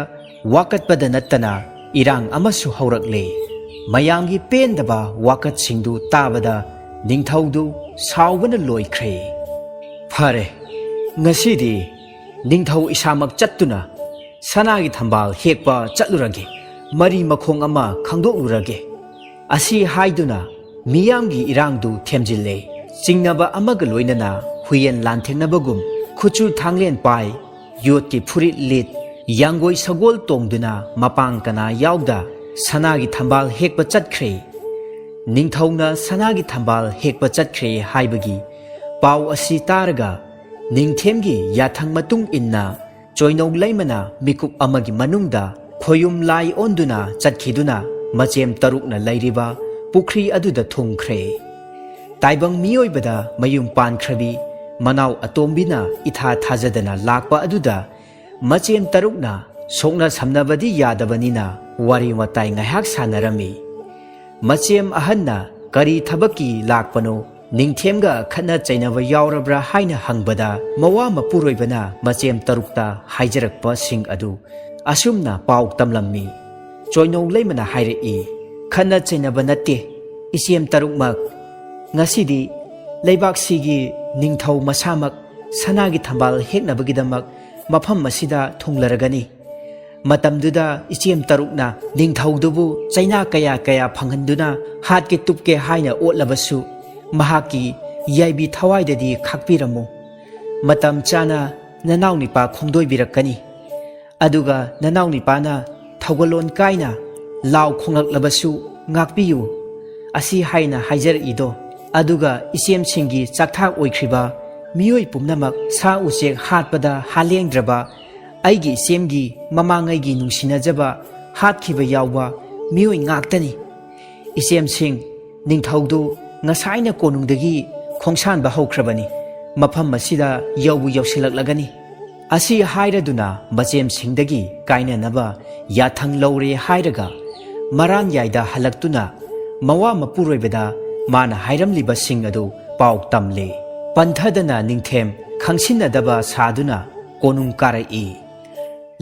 ꯋꯥꯀꯠꯄꯗ ꯅꯠꯇꯅ ꯏꯔꯥꯡ ꯑꯃꯁꯨ ꯍꯧꯔꯛꯂꯦ꯫ ꯃꯌꯥꯝꯒꯤ ꯄꯦꯟꯗꯕ ꯋꯥꯀꯠꯁꯤꯡꯗꯨ ꯇꯥꯕꯗ ꯅꯤꯡꯊꯧꯗꯨ ꯁꯥꯎꯕꯅ ꯂꯣꯏꯈ꯭ꯔꯦ꯫ "ꯐꯔꯦ, ꯉꯁꯤꯗꯤ ꯅꯤꯡꯊꯧ ꯏꯁꯥꯃꯛ ꯆꯠꯇꯨꯅ ꯁꯅꯥꯒꯤ ꯊꯝꯕꯥꯜ ꯍꯦꯛꯄ ꯆꯠꯂꯨꯔꯒꯦ, ꯃꯔꯤ ꯃꯈꯣꯡ ꯑꯃ ꯈꯪꯗꯣꯛꯂꯨꯔꯒꯦ" ꯑꯁꯤ ꯍꯥꯏꯗꯨꯅ ꯃꯤꯌꯥꯝꯒꯤ ꯏꯔꯥꯡꯗꯨ ꯊꯦꯝꯖꯤꯜꯂꯦ꯫ ꯆꯤꯡꯅꯕ ꯑꯃꯒ ꯂꯣꯏꯅꯅ ꯍꯨꯏꯌꯦꯟ ꯂꯥꯟꯊꯦꯡꯅꯕꯒꯨꯝ ꯈꯨꯠꯁꯨ ꯊꯥꯡꯂꯦꯟ ꯄꯥꯏ, ꯌꯣꯠꯀꯤ ꯐꯨꯔꯤꯠ ꯂꯤꯠ, ꯌꯥꯡꯒꯣꯏ ꯁꯒꯣꯜ ꯇꯣꯡꯗꯨꯅ ꯃꯄꯥꯡ ꯀꯅꯥ ꯌꯥꯎꯗ ꯁꯅꯥꯒꯤ ꯊꯝꯕꯥꯜ ꯍꯦꯛꯄ ꯆꯠꯈ꯭ꯔꯦ꯫ ꯅꯤꯡꯊꯧꯅ ꯁꯅꯥꯒꯤ ꯊꯝꯕꯥꯜ ꯍꯦꯛꯄ ꯆꯠꯈ꯭ꯔꯦ ꯍꯥꯏꯕꯒꯤ ꯄꯥꯎ ꯑꯁꯤ ꯇꯥꯔꯒ ꯅꯤꯡꯊꯦꯝꯒꯤ ꯌꯥꯊꯪ ꯃꯇꯨꯡ ꯏꯟꯅ ꯆꯣꯏꯅꯧ ꯂꯩꯃꯅ ꯃꯤꯀꯨꯞ ꯑꯃꯒꯤ ꯃꯅꯨꯡꯗ ꯈꯣꯌꯨꯝ ꯂꯥꯏ ꯑꯣꯟꯗꯨꯅ ꯆꯠꯈꯤꯗꯨꯅ ꯃꯆꯦꯝ ꯇꯔꯨꯛꯅ ꯂꯩꯔꯤꯕ ꯄꯨꯈ꯭ꯔꯤ ꯑꯗꯨꯗ ꯊꯨꯡꯈ꯭ꯔꯦ꯫ ꯇꯥꯏꯕꯪ ꯃꯤꯑꯣꯏꯕꯗ ꯃꯌꯨꯝ ꯄꯥꯟꯈ꯭ꯔꯕꯤ ꯃꯅꯥꯎ ꯑꯇꯣꯝꯕꯤꯅ ꯏꯊꯥ ꯊꯥꯖꯗꯅ ꯂꯥꯛꯄ ꯑꯗꯨꯗ ꯃꯆꯦꯝ ꯇꯔꯨꯛꯅ ꯁꯣꯛꯅ ꯁꯝꯅꯕꯗꯤ ꯌꯥꯗꯕꯅꯤꯅ ꯋꯥꯔꯤ ꯋꯥꯇꯥꯏ ꯉꯥꯏꯍꯥꯛ ꯁꯥꯟꯅꯔꯝꯃꯤ꯫ ꯃꯆꯦꯝ ꯑꯍꯟꯅ "ꯀꯔꯤ ꯊꯕꯛꯀꯤ ꯂꯥꯛꯄꯅꯣ? ꯅꯤꯡꯊꯦꯝꯒ ꯈꯠꯅ ꯆꯩꯅꯕ ꯌꯥꯎꯔꯕ꯭ꯔꯥ?" ꯍꯥꯏꯅ ꯍꯪꯕꯗ, ꯃꯋꯥ ꯃꯄꯨꯔꯣꯏꯕꯅ ꯃꯆꯦꯝ ꯇꯔꯨꯛꯇ ꯍꯥꯏꯖꯔꯛꯄꯁꯤꯡ ꯑꯗꯨ ꯑꯁꯨꯝꯅ ꯄꯥꯎ ꯇꯝꯂꯝꯃꯤ꯫ ꯆꯣꯏꯅꯧ ꯂꯩꯃꯅ ꯍꯥꯏꯔꯛꯏ, "ꯈꯠꯅ ꯆꯩꯅꯕ ꯅꯠꯇꯦ, ꯏꯆꯦꯝ ꯇꯔꯨꯛꯃꯛ꯫ ꯉꯁꯤꯗꯤ ꯂꯩꯕꯥꯛꯁꯤꯒꯤ ꯅꯤꯡꯊꯧ ꯃꯁꯥꯃꯛ ꯁꯅꯥꯒꯤ ꯊꯝꯕꯥꯜ ꯍꯦꯛꯅꯕꯒꯤꯗꯃꯛ ꯃꯐꯝ ꯑꯁꯤꯗ ꯊꯨꯡꯂꯔꯒꯅꯤ꯫ ꯃꯇꯝꯗꯨꯗ ꯏꯆꯦꯝ ꯇꯔꯨꯛꯅ ꯅꯤꯡꯊꯧꯗꯨꯕꯨ ꯆꯩꯅꯥ ꯀꯌꯥ ꯀꯌꯥ ꯐꯪꯍꯟꯗꯨꯅ ꯍꯥꯠꯀꯦ ꯇꯨꯞꯀꯦ ꯍꯥꯏꯅ ꯑꯣꯠꯂꯕꯁꯨ, ꯃꯍꯥꯛꯀꯤ ꯌꯥꯏꯕꯤ ꯊꯋꯥꯏꯗꯗꯤ ꯈꯥꯛꯄꯤꯔꯝꯃꯨ꯫ ꯃꯇꯝ ꯆꯥꯅ ꯅꯅꯥꯎ ꯅꯤꯄꯥ ꯈꯣꯡꯗꯣꯏꯕꯤꯔꯛꯀꯅꯤ꯫ ꯑꯗꯨꯒ ꯅꯅꯥꯎ ꯅꯤꯄꯥꯅ ꯊꯧꯒꯜꯂꯣꯟ ꯀꯥꯏꯅ ꯂꯥꯎ ꯈꯣꯡꯂꯛꯂꯕꯁꯨ ꯉꯥꯛꯄꯤꯌꯨ" ꯑꯁꯤ ꯍꯥꯏꯅ ꯍꯥꯏꯖꯔꯛꯏꯗꯣ꯫ ꯑꯗꯨꯒ ꯏꯆꯦꯝꯁꯤꯡꯒꯤ ꯆꯥꯛꯊꯥꯛ ꯑꯣꯏꯈ꯭ꯔꯤꯕ ꯃꯤꯑꯣꯏ ꯄꯨꯝꯅꯃꯛ, ꯁꯥ ꯎꯆꯦꯛ ꯍꯥꯠꯄꯗ ꯍꯥꯂꯦꯡꯗ꯭ꯔꯕ ꯑꯩꯒꯤ ꯏꯆꯦꯝꯒꯤ ꯃꯃꯥꯡꯉꯩꯒꯤ ꯅꯨꯡꯁꯤꯅꯖꯕ ꯍꯥꯠꯈꯤꯕ ꯌꯥꯎꯕ ꯃꯤꯑꯣꯏ ꯉꯥꯛꯇꯅꯤ꯫ ꯏꯆꯦꯝꯁꯤꯡ, ꯅꯤꯡꯊꯧꯗꯨ ꯉꯁꯥꯏꯅ ꯀꯣꯅꯨꯡꯗꯒꯤ ꯈꯣꯡꯁꯥꯟꯕ ꯍꯧꯈ꯭ꯔꯕꯅꯤ꯫ ꯃꯐꯝ ꯑꯁꯤꯗ ꯌꯧꯕꯨ ꯌꯧꯁꯤꯜꯂꯛꯂꯒꯅꯤ꯫ ꯑꯁꯤ ꯍꯥꯏꯔꯗꯨꯅ ꯃꯆꯦꯝꯁꯤꯡꯗꯒꯤ ꯀꯥꯏꯅꯅꯕ ꯌꯥꯊꯪ ꯂꯧꯔꯦ ꯍꯥꯏꯔꯒ ꯃꯔꯥꯟꯌꯥꯏꯗ ꯍꯜꯂꯛꯇꯨꯅ ꯃꯋꯥ ꯃꯄꯨꯔꯣꯏꯕꯗ ꯃꯥꯅ ꯍꯥꯏꯔꯝꯂꯤꯕꯁꯤꯡ ꯑꯗꯨ ꯄꯥꯎ ꯇꯝꯂꯦ꯫ ꯄꯟꯊꯗꯅ ꯅꯤꯡꯊꯦꯝ ꯈꯪꯁꯤꯟꯅꯗꯕ ꯁꯥꯗꯨꯅ ꯀꯣꯅꯨꯡ ꯀꯥꯔꯛꯏ꯫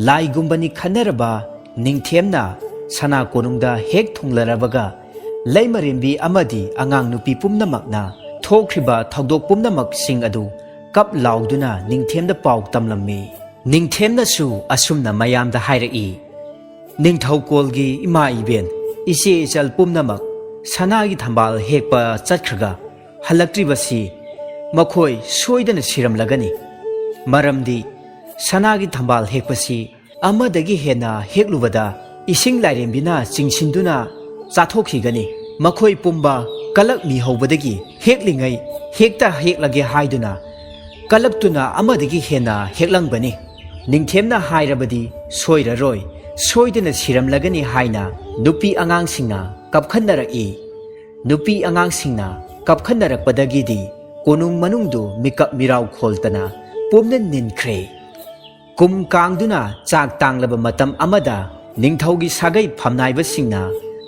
ꯂꯥꯏꯒꯨꯝꯕꯅꯤ ꯈꯟꯅꯔꯕ ꯅꯤꯡꯊꯦꯝꯅ ꯁꯅꯥ ꯀꯣꯅꯨꯡꯗ ꯍꯦꯛ ꯊꯨꯡꯂꯔꯕꯒ, ꯂꯩꯃꯔꯦꯝꯕꯤ ꯑꯃꯗꯤ ꯑꯉꯥꯡ ꯅꯨꯄꯤ ꯄꯨꯝꯅꯃꯛꯅ ꯊꯣꯛꯈ꯭ꯔꯤꯕ ꯊꯧꯗꯣꯛ ꯄꯨꯝꯅꯃꯛꯁꯤꯡ ꯑꯗꯨ ꯀꯞ ꯂꯥꯎꯗꯨꯅ ꯅꯤꯡꯊꯦꯝꯗ ꯄꯥꯎ ꯇꯝꯂꯝꯃꯤ꯫ ꯅꯤꯡꯊꯦꯝꯅꯁꯨ ꯑꯁꯨꯝꯅ ꯃꯌꯥꯝꯗ ꯍꯥꯏꯔꯛꯏ, "ꯅꯤꯡꯊꯧꯀꯣꯜꯒꯤ ꯏꯃꯥ ꯏꯕꯦꯟ, ꯏꯆꯦ ꯏꯆꯜ ꯄꯨꯝꯅꯃꯛ ꯁꯅꯥꯒꯤ ꯊꯝꯕꯥꯜ ꯍꯦꯛꯄ ꯆꯠꯈ꯭ꯔꯒ ꯍꯜꯂꯛꯇ꯭ꯔꯤꯕꯁꯤ ꯃꯈꯣꯏ ꯁꯣꯏꯗꯅ ꯁꯤꯔꯝꯂꯒꯅꯤ꯫ ꯃꯔꯝꯗꯤ ꯁꯅꯥꯒꯤ ꯊꯝꯕꯥꯜ ꯍꯦꯛꯄꯁꯤ ꯑꯃꯗꯒꯤ ꯍꯦꯟꯅ ꯍꯦꯛꯂꯨꯕꯗ ꯏꯁꯤꯡ ꯂꯥꯏꯔꯦꯝꯕꯤꯅ ꯆꯤꯡꯁꯤꯟꯗꯨꯅ ꯆꯥꯊꯣꯛꯈꯤꯒꯅꯤ꯫ ꯃꯈꯣꯏ ꯄꯨꯝꯕ ꯀꯂꯛ ꯃꯤꯍꯧꯕꯗꯒꯤ ꯍꯦꯛꯂꯤꯉꯩ ꯍꯦꯛꯇ ꯍꯦꯛꯂꯒꯦ ꯍꯥꯏꯗꯨꯅ ꯀꯂꯛꯇꯨꯅ ꯑꯃꯗꯒꯤ ꯍꯦꯟꯅ ꯍꯦꯛꯂꯝꯒꯅꯤ꯫ ꯅꯤꯡꯊꯦꯝꯅ ꯍꯥꯏꯔꯕꯗꯤ ꯁꯣꯏꯔꯔꯣꯏ, ꯁꯣꯏꯗꯅ ꯁꯤꯔꯝꯂꯒꯅꯤ" ꯍꯥꯏꯅ ꯅꯨꯄꯤ ꯑꯉꯥꯡꯁꯤꯡꯅ ꯀꯞꯈꯟꯅꯔꯛꯏ꯫ ꯅꯨꯄꯤ ꯑꯉꯥꯡꯁꯤꯡꯅ ꯀꯞꯈꯟꯅꯔꯛꯄꯗꯒꯤꯗꯤ ꯀꯣꯅꯨꯡ ꯃꯅꯨꯡꯗꯨ ꯃꯤꯀꯞ ꯃꯤꯔꯥꯎ ꯈꯣꯜꯇꯅ ꯄꯨꯝꯅ ꯅꯤꯟꯈ꯭ꯔꯦ꯫ ꯀꯨꯝ ꯀꯥꯡꯗꯨꯅ ꯆꯥꯛ ꯇꯥꯡꯂꯕ ꯃꯇꯝ ꯑꯃꯗ ꯅꯤꯡꯊꯧꯒꯤ ꯁꯥꯒꯩ ꯐꯝꯅꯥꯏꯕꯁꯤꯡꯅ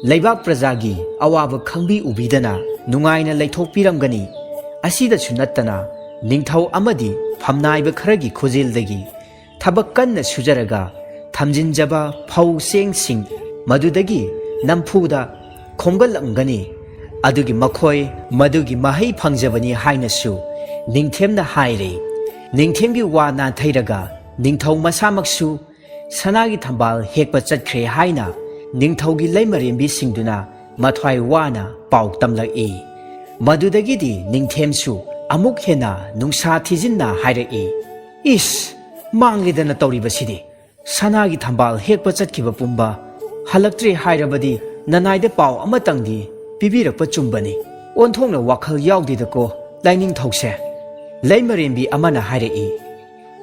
ꯂꯩꯕꯥꯛ ꯄ꯭ꯔꯖꯥꯒꯤ ꯑꯋꯥꯕ ꯈꯪꯕꯤ ꯎꯕꯤꯗꯅ ꯅꯨꯡꯉꯥꯏꯅ ꯂꯩꯊꯣꯛꯄꯤꯔꯝꯒꯅꯤ꯫ ꯑꯁꯤꯗꯁꯨ ꯅꯠꯇꯅ ꯅꯤꯡꯊꯧ ꯑꯃꯗꯤ ꯐꯝꯅꯥꯏꯕ ꯈꯔꯒꯤ ꯈꯨꯖꯦꯜꯗꯒꯤ ꯊꯕꯛ ꯀꯟꯅ ꯁꯨꯖꯔꯒ ꯊꯝꯖꯤꯟꯖꯕ ꯐꯧ ꯆꯦꯡꯁꯤꯡ ꯃꯗꯨꯗꯒꯤ ꯅꯝꯐꯨꯗ ꯈꯣꯝꯒꯠꯂꯝꯒꯅꯤ꯫ ꯑꯗꯨꯒꯤ ꯃꯈꯣꯏ ꯃꯗꯨꯒꯤ ꯃꯍꯩ ꯐꯪꯖꯕꯅꯤ ꯍꯥꯏꯅꯁꯨ ꯅꯤꯡꯊꯦꯝꯅ ꯍꯥꯏꯔꯦ꯫ ꯅꯤꯡꯊꯦꯝꯒꯤ ꯋꯥ ꯅꯥꯊꯩꯔꯒ ꯅꯤꯡꯊꯧ ꯃꯁꯥꯃꯛꯁꯨ ꯁꯅꯥꯒꯤ ꯊꯝꯕꯥꯜ ꯍꯦꯛꯄ ꯆꯠꯈ꯭ꯔꯦ ꯍꯥꯏꯅ ꯅꯤꯡꯊꯧꯒꯤ ꯂꯩꯃꯔꯦꯝꯕꯤꯁꯤꯡꯗꯨꯅ ꯃꯊ꯭ꯋꯥꯏ ꯋꯥꯅ ꯄꯥꯎ ꯇꯝꯂꯛꯏ꯫ ꯃꯗꯨꯗꯒꯤꯗꯤ ꯅꯤꯡꯊꯦꯝꯁꯨ ꯑꯃꯨꯛ ꯍꯦꯟꯅ ꯅꯨꯡꯁꯥ ꯊꯤꯖꯤꯟꯅ ꯍꯥꯏꯔꯛꯏ, "ꯏꯁ! ꯃꯥꯡꯂꯦꯗꯅ ꯇꯧꯔꯤꯕꯁꯤꯗꯤ! ꯁꯅꯥꯒꯤ ꯊꯝꯕꯥꯜ ꯍꯦꯛꯄ ꯆꯠꯈꯤꯕ ꯄꯨꯝꯕ ꯍꯜꯂꯛꯇ꯭ꯔꯦ ꯍꯥꯏꯔꯕꯗꯤ ꯅꯅꯥꯏꯗ ꯄꯥꯎ ꯑꯃꯇꯪꯗꯤ ꯄꯤꯕꯤꯔꯛꯄ ꯆꯨꯝꯕꯅꯤ꯫ ꯑꯣꯟꯊꯣꯛꯅ ꯋꯥꯈꯜ ꯌꯥꯎꯗꯦꯗꯀꯣ ꯂꯥꯏꯅꯤꯡꯊꯧꯁꯦ"꯫ ꯂꯩꯃꯔꯦꯝꯕꯤ ꯑꯃꯅ ꯍꯥꯏꯔꯛꯏ,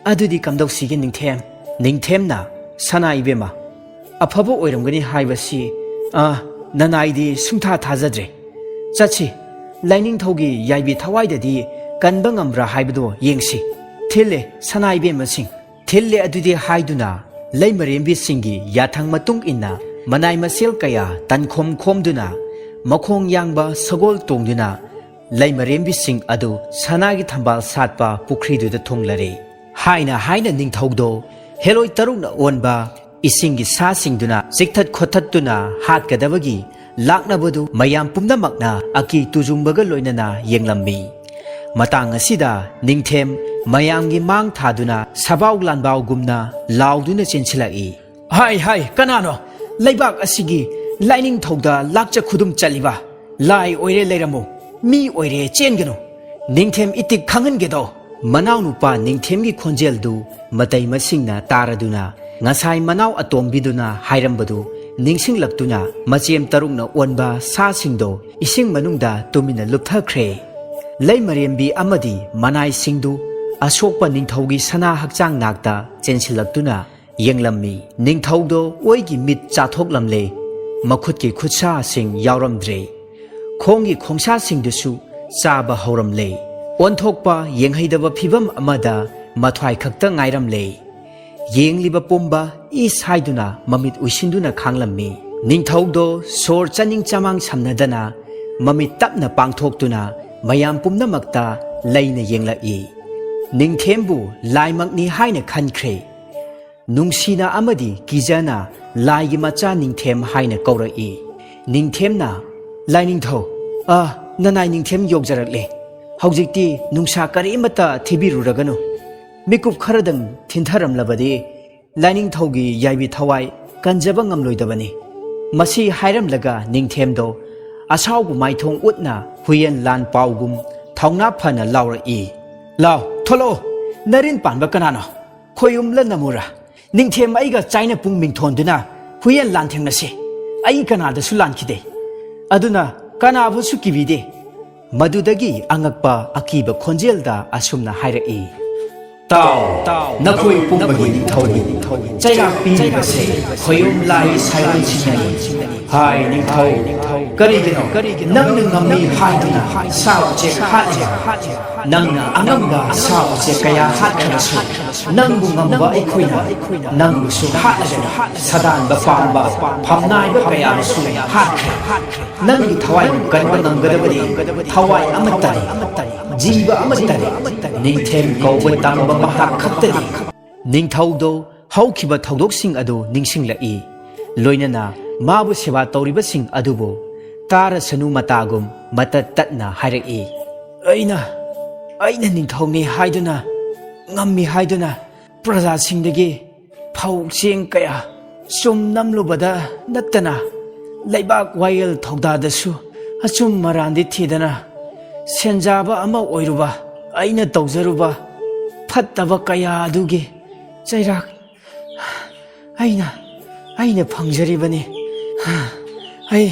"ꯑꯗꯨꯗꯤ ꯀꯝꯗꯧꯁꯤꯒꯦ ꯅꯤꯡꯊꯦꯝ?" ꯅꯤꯡꯊꯦꯝꯅ, "ꯁꯅꯥ ꯏꯕꯦꯝꯃ, ꯑꯐꯕ ꯑꯣꯏꯔꯝꯒꯅꯤ ꯍꯥꯏꯕꯁꯤ, ꯑ, ꯅꯅꯥꯏꯗꯤ ꯁꯨꯡꯊꯥ ꯊꯥꯖꯗ꯭ꯔꯦ꯫ ꯆꯠꯁꯤ, ꯂꯥꯏꯅꯤꯡꯊꯧꯒꯤ ꯌꯥꯏꯕꯤ ꯊꯋꯥꯏꯗꯗꯤ ꯀꯟꯕ ꯉꯝꯕ꯭ꯔꯥ ꯍꯥꯏꯕꯗꯣ ꯌꯦꯡꯁꯤ꯫ ꯊꯤꯜꯂꯦ ꯁꯅꯥ ꯏꯕꯦꯝꯃꯁꯤꯡ, ꯊꯤꯜꯂꯦ ꯑꯗꯨꯗꯤ" ꯍꯥꯏꯗꯨꯅ ꯂꯩꯃꯔꯦꯝꯕꯤꯁꯤꯡꯒꯤ ꯌꯥꯊꯪ ꯃꯇꯨꯡ ꯏꯟꯅ ꯃꯅꯥꯏ ꯃꯁꯦꯜ ꯀꯌꯥ ꯇꯟꯈꯣꯝ ꯈꯣꯝꯗꯨꯅ ꯃꯈꯣꯡ ꯌꯥꯡꯕ ꯁꯒꯣꯜ ꯇꯣꯡꯗꯨꯅ ꯂꯩꯃꯔꯦꯝꯕꯤꯁꯤꯡ ꯑꯗꯨ ꯁꯅꯥꯒꯤ ꯊꯝꯕꯥꯜ ꯁꯥꯠꯄ ꯄꯨꯈ꯭ꯔꯤꯗꯨꯗ ꯊꯨꯡꯂꯔꯦ꯫ ꯍꯥꯏꯅ ꯍꯥꯏꯅ ꯅꯤꯡꯊꯧꯗꯣ ꯍꯦꯂꯣꯏ ꯇꯔꯨꯛꯅ ꯑꯣꯟꯕ ꯏꯁꯤꯡꯒꯤ ꯁꯥꯁꯤꯡꯗꯨꯅ ꯆꯤꯛꯊꯠ ꯈꯣꯠꯊꯠꯇꯨꯅ ꯍꯥꯠꯀꯗꯕꯒꯤ ꯂꯥꯛꯅꯕꯗꯨ ꯃꯌꯥꯝ ꯄꯨꯝꯅꯃꯛꯅ ꯑꯀꯤ ꯇꯨꯖꯨꯡꯕꯒ ꯂꯣꯏꯅꯅ ꯌꯦꯡꯂꯝꯃꯤ꯫ ꯃꯇꯥꯡ ꯑꯁꯤꯗ ꯅꯤꯡꯊꯦꯝ ꯃꯌꯥꯝꯒꯤ ꯃꯥꯡ ꯊꯥꯗꯨꯅ ꯁꯕꯥꯎ ꯂꯥꯟꯕꯥꯎꯒꯨꯝꯅ ꯂꯥꯎꯗꯨꯅ ꯆꯦꯟꯁꯤꯜꯂꯛꯏ꯫ "ꯍꯥꯏ, ꯍꯥꯏ, ꯀꯅꯥꯅꯣ ꯂꯩꯕꯥꯛ ꯑꯁꯤꯒꯤ ꯂꯥꯏꯅꯤꯡꯊꯧꯗ ꯂꯥꯛꯆ ꯈꯨꯗꯨꯝ ꯆꯠꯂꯤꯕ? ꯂꯥꯏ ꯑꯣꯏꯔꯦ ꯂꯩꯔꯝꯃꯨ, ꯃꯤ ꯑꯣꯏꯔꯦ ꯆꯦꯟꯒꯅꯨ꯫ ꯅꯤꯡꯊꯦꯝ ꯏꯇꯤꯛ ꯈꯪꯍꯟꯒꯦꯗꯣ!" ꯃꯅꯥꯎꯅꯨꯄꯥ ꯅꯤꯡꯊꯦꯝꯒꯤ ꯈꯣꯟꯖꯦꯜꯗꯨ ꯃꯇꯩ ꯃꯁꯤꯡꯅ ꯇꯥꯔꯗꯨꯅ ꯉꯁꯥꯏ ꯃꯅꯥꯎ ꯑꯇꯣꯝꯕꯤꯗꯨꯅ ꯍꯥꯏꯔꯝꯕꯗꯨ ꯅꯤꯡꯁꯤꯡꯂꯛꯇꯨꯅ ꯃꯆꯦꯝ ꯇꯔꯨꯛꯅ ꯑꯣꯟꯕ ꯁꯥꯁꯤꯡꯗꯣ ꯏꯁꯤꯡ ꯃꯅꯨꯡꯗ ꯇꯨꯃꯤꯟꯅ ꯂꯨꯞꯊꯈ꯭ꯔꯦ꯫ ꯂꯩꯃꯔꯦꯝꯕꯤ ꯑꯃꯗꯤ ꯃꯅꯥꯏꯁꯤꯡꯗꯨ ꯑꯁꯣꯛꯄ ꯅꯤꯡꯊꯧꯒꯤ ꯁꯅꯥ ꯍꯛꯆꯥꯡ ꯅꯥꯛꯇ ꯆꯦꯟꯁꯤꯜꯂꯛꯇꯨꯅ ꯌꯦꯡꯂꯝꯃꯤ꯫ ꯅꯤꯡꯊꯧꯗꯣ ꯑꯣꯏꯒꯤ ꯃꯤꯠ ꯆꯥꯊꯣꯛꯂꯝꯂꯦ꯫ ꯃꯈꯨꯠꯀꯤ ꯈꯨꯠꯁꯥꯁꯤꯡ ꯌꯥꯎꯔꯝꯗ꯭ꯔꯦ꯫ ꯈꯣꯡꯒꯤ ꯈꯣꯡꯁꯥꯁꯤꯡꯗꯨꯁꯨ ꯆꯥꯕ ꯍꯧꯔꯝꯂꯦ꯫ ꯑꯣꯟꯊꯣꯛꯄ ꯌꯦꯡꯍꯩꯗꯕ ꯐꯤꯚꯝ ꯑꯃꯗ ꯃꯊ꯭ꯋꯥꯏ ꯈꯛꯇ ꯉꯥꯏꯔꯝꯂꯦ꯫ ꯌꯦꯡꯂꯤꯕ ꯄꯨꯝꯕ ꯏꯁ ꯍꯥꯏꯗꯨꯅ ꯃꯃꯤꯠ ꯎꯏꯁꯤꯟꯗꯨꯅ ꯈꯥꯡꯂꯝꯃꯤ꯫ ꯅꯤꯡꯊꯧꯗꯣ ꯁꯣꯔ ꯆꯥꯅꯤꯡ ꯆꯃꯥꯡ ꯁꯝꯅꯗꯅ ꯃꯃꯤꯠ ꯇꯞꯅ ꯄꯥꯡꯊꯣꯛꯇꯨꯅ ꯃꯌꯥꯝ ꯄꯨꯝꯅꯃꯛꯇ ꯂꯩꯅ ꯌꯦꯡꯂꯛꯏ꯫ ꯅꯤꯡꯊꯦꯝꯕꯨ ꯂꯥꯏꯃꯛꯅꯤ ꯍꯥꯏꯅ ꯈꯟꯈ꯭ꯔꯦ꯫ ꯅꯨꯡꯁꯤꯅ ꯑꯃꯗꯤ ꯀꯤꯖꯅ ꯂꯥꯏꯒꯤ ꯃꯆꯥ ꯅꯤꯡꯊꯦꯝ ꯍꯥꯏꯅ ꯀꯧꯔꯛꯏ꯫ ꯅꯤꯡꯊꯦꯝꯅ, "ꯂꯥꯏꯅꯤꯡꯊꯧ, ꯑ, ꯅꯅꯥꯏ ꯅꯤꯡꯊꯦꯝ ꯌꯧꯖꯔꯛꯂꯦ꯫ ꯍꯧꯖꯤꯛꯇꯤ ꯅꯨꯡꯁꯥ ꯀꯔꯤꯃꯠꯇ ꯊꯤꯕꯤꯔꯨꯔꯒꯅꯨ꯫ ꯃꯤꯀꯨꯞ ꯈꯔꯗꯪ ꯊꯤꯟꯊꯔꯝꯂꯕꯗꯤ ꯂꯥꯏꯅꯤꯡꯊꯧꯒꯤ ꯌꯥꯏꯕꯤ ꯊꯋꯥꯏ ꯀꯟꯖꯕ ꯉꯝꯂꯣꯏꯗꯕꯅꯤ"꯫ ꯃꯁꯤ ꯍꯥꯏꯔꯝꯂꯒ ꯅꯤꯡꯊꯦꯝꯗꯣ ꯑꯁꯥꯎꯕ ꯃꯥꯏꯊꯣꯡ ꯎꯠꯅ ꯍꯨꯏꯌꯦꯟ ꯂꯥꯟ ꯄꯥꯎꯒꯨꯝ ꯊꯧꯅꯥ ꯐꯅ ꯂꯥꯎꯔꯛꯏ꯫ "ꯂꯥꯎ, ꯊꯣꯛꯂꯛꯑꯣ꯫ ꯅꯔꯤꯟ ꯄꯥꯟꯕ ꯀꯅꯥꯅꯣ? ꯈꯣꯏꯌꯨꯝꯂ ꯅꯃꯨꯔ? ꯅꯤꯡꯊꯦꯝ ꯑꯩꯒ ꯆꯥꯏꯅ ꯄꯨꯡ ꯃꯤꯡꯊꯣꯟꯗꯨꯅ ꯍꯨꯏꯌꯦꯟ ꯂꯥꯟ ꯊꯦꯡꯅꯁꯤ꯫ ꯑꯩ ꯀꯅꯥꯗꯁꯨ ꯂꯥꯟꯈꯤꯗꯦ꯫ ꯑꯗꯨꯅ ꯀꯅꯥꯕꯨꯁꯨ ꯀꯤꯕꯤꯗꯦ"꯫ ꯃꯗꯨꯗꯒꯤ ꯑꯉꯛꯄ ꯑꯀꯤꯕ ꯈꯣꯟꯖꯦꯜꯗ ꯑꯁꯨꯝꯅ ꯍꯥꯏꯔꯛꯏ꯫ "ꯇꯥꯎ, ꯅꯈꯣꯏ ꯄꯨꯝꯕꯒꯤ ꯅꯤꯡꯊꯧꯕꯨ ꯆꯩꯔꯥꯛ ꯄꯤꯔꯤꯕꯁꯦ ꯈꯣꯌꯨꯝ ꯂꯥꯏ ꯁꯥꯏꯑꯣꯟꯁꯤꯡꯅꯅꯤ꯫ ꯍꯥꯏ ꯅꯤꯡꯊꯧ, ꯀꯔꯤꯒꯤꯅꯣ ꯅꯪꯅ ꯉꯝꯃꯤ ꯍꯥꯏꯗꯨꯅ ꯁꯥ ꯎꯆꯦꯛ ꯍꯥꯠꯂꯤꯕ? ꯅꯪꯅ ꯑꯉꯝꯕ ꯁꯥ ꯎꯆꯦꯛ ꯀꯌꯥ ꯍꯥꯠꯈ꯭ꯔꯕꯁꯨ, ꯅꯪꯕꯨ ꯉꯝꯕ ꯑꯩꯈꯣꯏꯅ ꯅꯪꯕꯨꯁꯨ ꯍꯥꯠꯂꯒꯅꯤ꯫ ꯁꯗꯥꯟꯕ ꯄꯥꯝꯕ ꯐꯝꯅꯥꯏꯕ ꯀꯌꯥꯕꯨꯁꯨ ꯍꯥꯠꯈ꯭ꯔꯦ꯫ ꯅꯪꯒꯤ ꯊꯋꯥꯏꯕꯨ ꯀꯟꯕ ꯉꯝꯒꯗꯕꯗꯤ ꯊꯋꯥꯏ ꯑꯃꯠꯇꯅꯤ, ꯖꯤꯕ ꯑꯃꯠꯇꯅꯤ꯫ ꯅꯤꯡꯊꯦꯝ ꯀꯧꯕ ꯇꯝꯕ ꯃꯍꯥꯛ ꯈꯛꯇꯅꯤ"꯫ ꯅꯤꯡꯊꯧꯗꯣ ꯍꯧꯈꯤꯕ ꯊꯧꯗꯣꯛꯁꯤꯡ ꯑꯗꯨ ꯅꯤꯡꯁꯤꯡꯂꯛꯏ꯫ ꯂꯣꯏꯅꯅ ꯃꯥꯕꯨ ꯁꯦꯕꯥ ꯇꯧꯔꯤꯕꯁꯤꯡ ꯑꯗꯨꯕꯨ ꯇꯥꯔꯁꯅꯨ ꯃꯇꯥꯒꯨꯝ ꯃꯇꯠ ꯇꯠꯅ ꯍꯥꯏꯔꯛꯏ꯫ "ꯑꯩꯅ, ꯑꯩꯅ ꯅꯤꯡꯊꯧꯅꯤ ꯍꯥꯏꯗꯨꯅ, ꯉꯝꯃꯤ ꯍꯥꯏꯗꯨꯅ ꯄ꯭ꯔꯖꯥꯁꯤꯡꯗꯒꯤ ꯐꯧ ꯆꯦꯡ ꯀꯌꯥ ꯆꯨꯝ ꯅꯝꯂꯨꯕꯗ ꯅꯠꯇꯅ ꯂꯩꯕꯥꯛ ꯋꯥꯌꯦꯜ ꯊꯧꯗꯥꯗꯁꯨ ꯑꯆꯨꯝ ꯑꯔꯥꯟꯗꯤ ꯊꯤꯗꯅ ꯁꯦꯟꯖꯥꯕ ꯑꯃ ꯑꯣꯏꯔꯨꯕ ꯑꯩꯅ ꯇꯧꯖꯔꯨꯕ ꯐꯠꯇꯕ ꯀꯌꯥ ꯑꯗꯨꯒꯤ ꯆꯩꯔꯥꯛ ꯑꯩꯅ, ꯑꯩꯅ ꯐꯪꯖꯔꯤꯕꯅꯤ꯫ ꯑꯩ,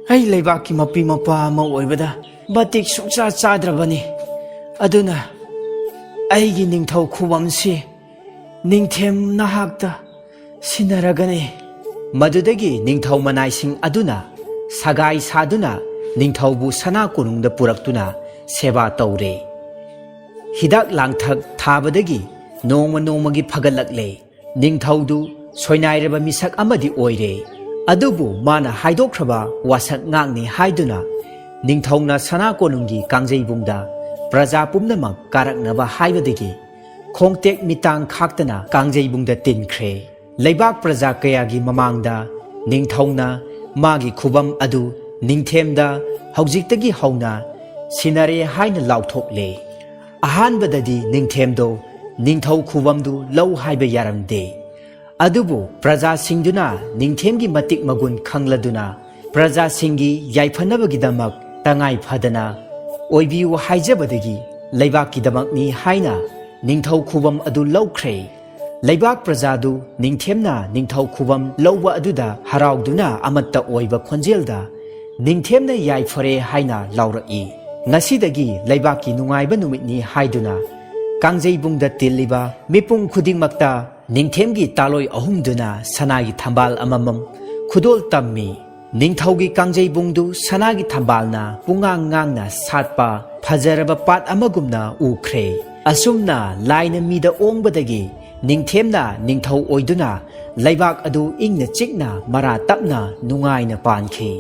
ꯑꯩ ꯂꯩꯕꯥꯛꯀꯤ ꯃꯄꯤ ꯃꯄꯥ ꯑꯃ ꯑꯣꯏꯕꯗ ꯃꯇꯤꯛ ꯁꯨꯡꯆꯥ ꯆꯥꯗ꯭ꯔꯕꯅꯤ꯫ ꯑꯗꯨꯅ ꯑꯩꯒꯤ ꯅꯤꯡꯊꯧ ꯈꯨꯕꯝꯁꯤ ꯅꯤꯡꯊꯦꯝ ꯅꯍꯥꯛꯇ ꯁꯤꯟꯅꯔꯒꯅꯤ꯫" ꯃꯗꯨꯗꯒꯤ ꯅꯤꯡꯊꯧ ꯃꯅꯥꯏꯁꯤꯡ ꯑꯗꯨꯅ ꯁꯒꯥꯏ ꯁꯥꯗꯨꯅ ꯅꯤꯡꯊꯧꯕꯨ ꯁꯅꯥ ꯀꯣꯅꯨꯡꯗ ꯄꯨꯔꯛꯇꯨꯅ ꯁꯦꯕꯥ ꯇꯧꯔꯦ꯫ ꯍꯤꯗꯥꯛ ꯂꯥꯡꯊꯛ ꯊꯥꯕꯗꯒꯤ ꯅꯣꯡꯃ ꯅꯣꯡꯃꯒꯤ ꯐꯒꯠꯂꯛꯂꯦ꯫ ꯅꯤꯡꯊꯧꯗꯨ ꯁꯣꯏꯅꯥꯏꯔꯕ ꯃꯤꯁꯛ ꯑꯃꯗꯤ ꯑꯣꯏꯔꯦ꯫ ꯑꯗꯨꯕꯨ ꯃꯥꯅ ꯍꯥꯏꯗꯣꯛꯈ꯭ꯔꯕ ꯋꯥꯁꯛ ꯉꯥꯛꯅꯤ ꯍꯥꯏꯗꯨꯅ ꯅꯤꯡꯊꯧꯅ ꯁꯅꯥ ꯀꯣꯅꯨꯡꯒꯤ ꯀꯥꯡꯖꯩꯕꯨꯡꯗ ꯄ꯭ꯔꯖꯥ ꯄꯨꯝꯅꯃꯛ ꯀꯥꯔꯛꯅꯕ ꯍꯥꯏꯕꯗꯒꯤ ꯈꯣꯡꯇꯦꯛ ꯃꯤꯇꯥꯡ ꯈꯥꯛꯇꯅ ꯀꯥꯡꯖꯩꯕꯨꯡꯗ ꯇꯤꯟꯈ꯭ꯔꯦ꯫ ꯂꯩꯕꯥꯛ ꯄ꯭ꯔꯖꯥ ꯀꯌꯥꯒꯤ ꯃꯃꯥꯡꯗ ꯅꯤꯡꯊꯧꯅ ꯃꯥꯒꯤ ꯈꯨꯕꯝ ꯑꯗꯨ ꯅꯤꯡꯊꯦꯝꯗ ꯍꯧꯖꯤꯛꯇꯒꯤ ꯍꯧꯅ ꯁꯤꯟꯅꯔꯦ ꯍꯥꯏꯅ ꯂꯥꯎꯊꯣꯛꯂꯦ꯫ ꯑꯍꯥꯟꯕꯗꯗꯤ ꯅꯤꯡꯊꯦꯝꯗꯣ ꯅꯤꯡꯊꯧ ꯈꯨꯕꯝꯗꯨ ꯂꯧ ꯍꯥꯏꯕ ꯌꯥꯔꯝꯗꯦ꯫ ꯑꯗꯨꯕꯨ ꯄ꯭ꯔꯖꯥꯁꯤꯡꯗꯨꯅ ꯅꯤꯡꯊꯦꯝꯒꯤ ꯃꯇꯤꯛ ꯃꯒꯨꯟ ꯈꯪꯂꯗꯨꯅ ꯄ꯭ꯔꯖꯥꯁꯤꯡꯒꯤ ꯌꯥꯏꯐꯅꯕꯒꯤꯗꯃꯛ ꯇꯉꯥꯏ ꯐꯗꯅ ꯑꯣꯏꯕꯤꯌꯨ ꯍꯥꯏꯖꯕꯗꯒꯤ ꯂꯩꯕꯥꯛꯀꯤꯗꯃꯛꯅꯤ ꯍꯥꯏꯅ ꯅꯤꯡꯊꯧ ꯈꯨꯕꯝ ꯑꯗꯨ ꯂꯧꯈ꯭ꯔꯦ꯫ ꯂꯩꯕꯥꯛ ꯄ꯭ꯔꯖꯥꯗꯨ ꯅꯤꯡꯊꯦꯝꯅ ꯅꯤꯡꯊꯧ ꯈꯨꯕꯝ ꯂꯧꯕ ꯑꯗꯨꯗ ꯍꯔꯥꯎꯗꯨꯅ ꯑꯃꯠꯇ ꯑꯣꯏꯕ ꯈꯣꯟꯖꯦꯜꯗ ꯅꯤꯡꯊꯦꯝꯅ ꯌꯥꯏꯐꯔꯦ ꯍꯥꯏꯅ ꯂꯥꯎꯔꯛꯏ꯫ ꯉꯁꯤꯗꯒꯤ ꯂꯩꯕꯥꯛꯀꯤ ꯅꯨꯡꯉꯥꯏꯕ ꯅꯨꯃꯤꯠꯅꯤ ꯍꯥꯏꯗꯨꯅ ꯀꯥꯡꯖꯩꯕꯨꯡꯗ ꯇꯤꯜꯂꯤꯕ ꯃꯤꯄꯨꯝ ꯈꯨꯗꯤꯡꯃꯛꯇ ꯅꯤꯡꯊꯦꯝꯒꯤ ꯇꯥꯂꯣꯏ ꯑꯍꯨꯝꯗꯨꯅ ꯁꯅꯥꯒꯤ ꯊꯝꯕꯥꯜ ꯑꯃꯃꯝ ꯈꯨꯗꯣꯜ ꯇꯝꯃꯤ꯫ ꯅꯤꯡꯊꯧꯒꯤ ꯀꯥꯡꯖꯩꯕꯨꯡꯗꯨ ꯁꯅꯥꯒꯤ ꯊꯝꯕꯥꯜꯅ ꯄꯨꯡꯉꯥꯡ ꯉꯥꯡꯅ ꯁꯥꯠꯄ ꯐꯖꯔꯕ ꯄꯥꯠ ꯑꯃꯒꯨꯝꯅ ꯎꯈ꯭ꯔꯦ꯫ ꯑꯁꯨꯝꯅ ꯂꯥꯏꯅ ꯃꯤꯗ ꯑꯣꯡꯕꯗꯒꯤ ꯅꯤꯡꯊꯦꯝꯅ ꯅꯤꯡꯊꯧ ꯑꯣꯏꯗꯨꯅ ꯂꯩꯕꯥꯛ ꯑꯗꯨ ꯏꯪꯅ ꯆꯤꯛꯅ ꯃꯔꯥ ꯇꯞꯅ ꯅꯨꯡꯉꯥꯏꯅ ꯄꯥꯟꯈꯤ꯫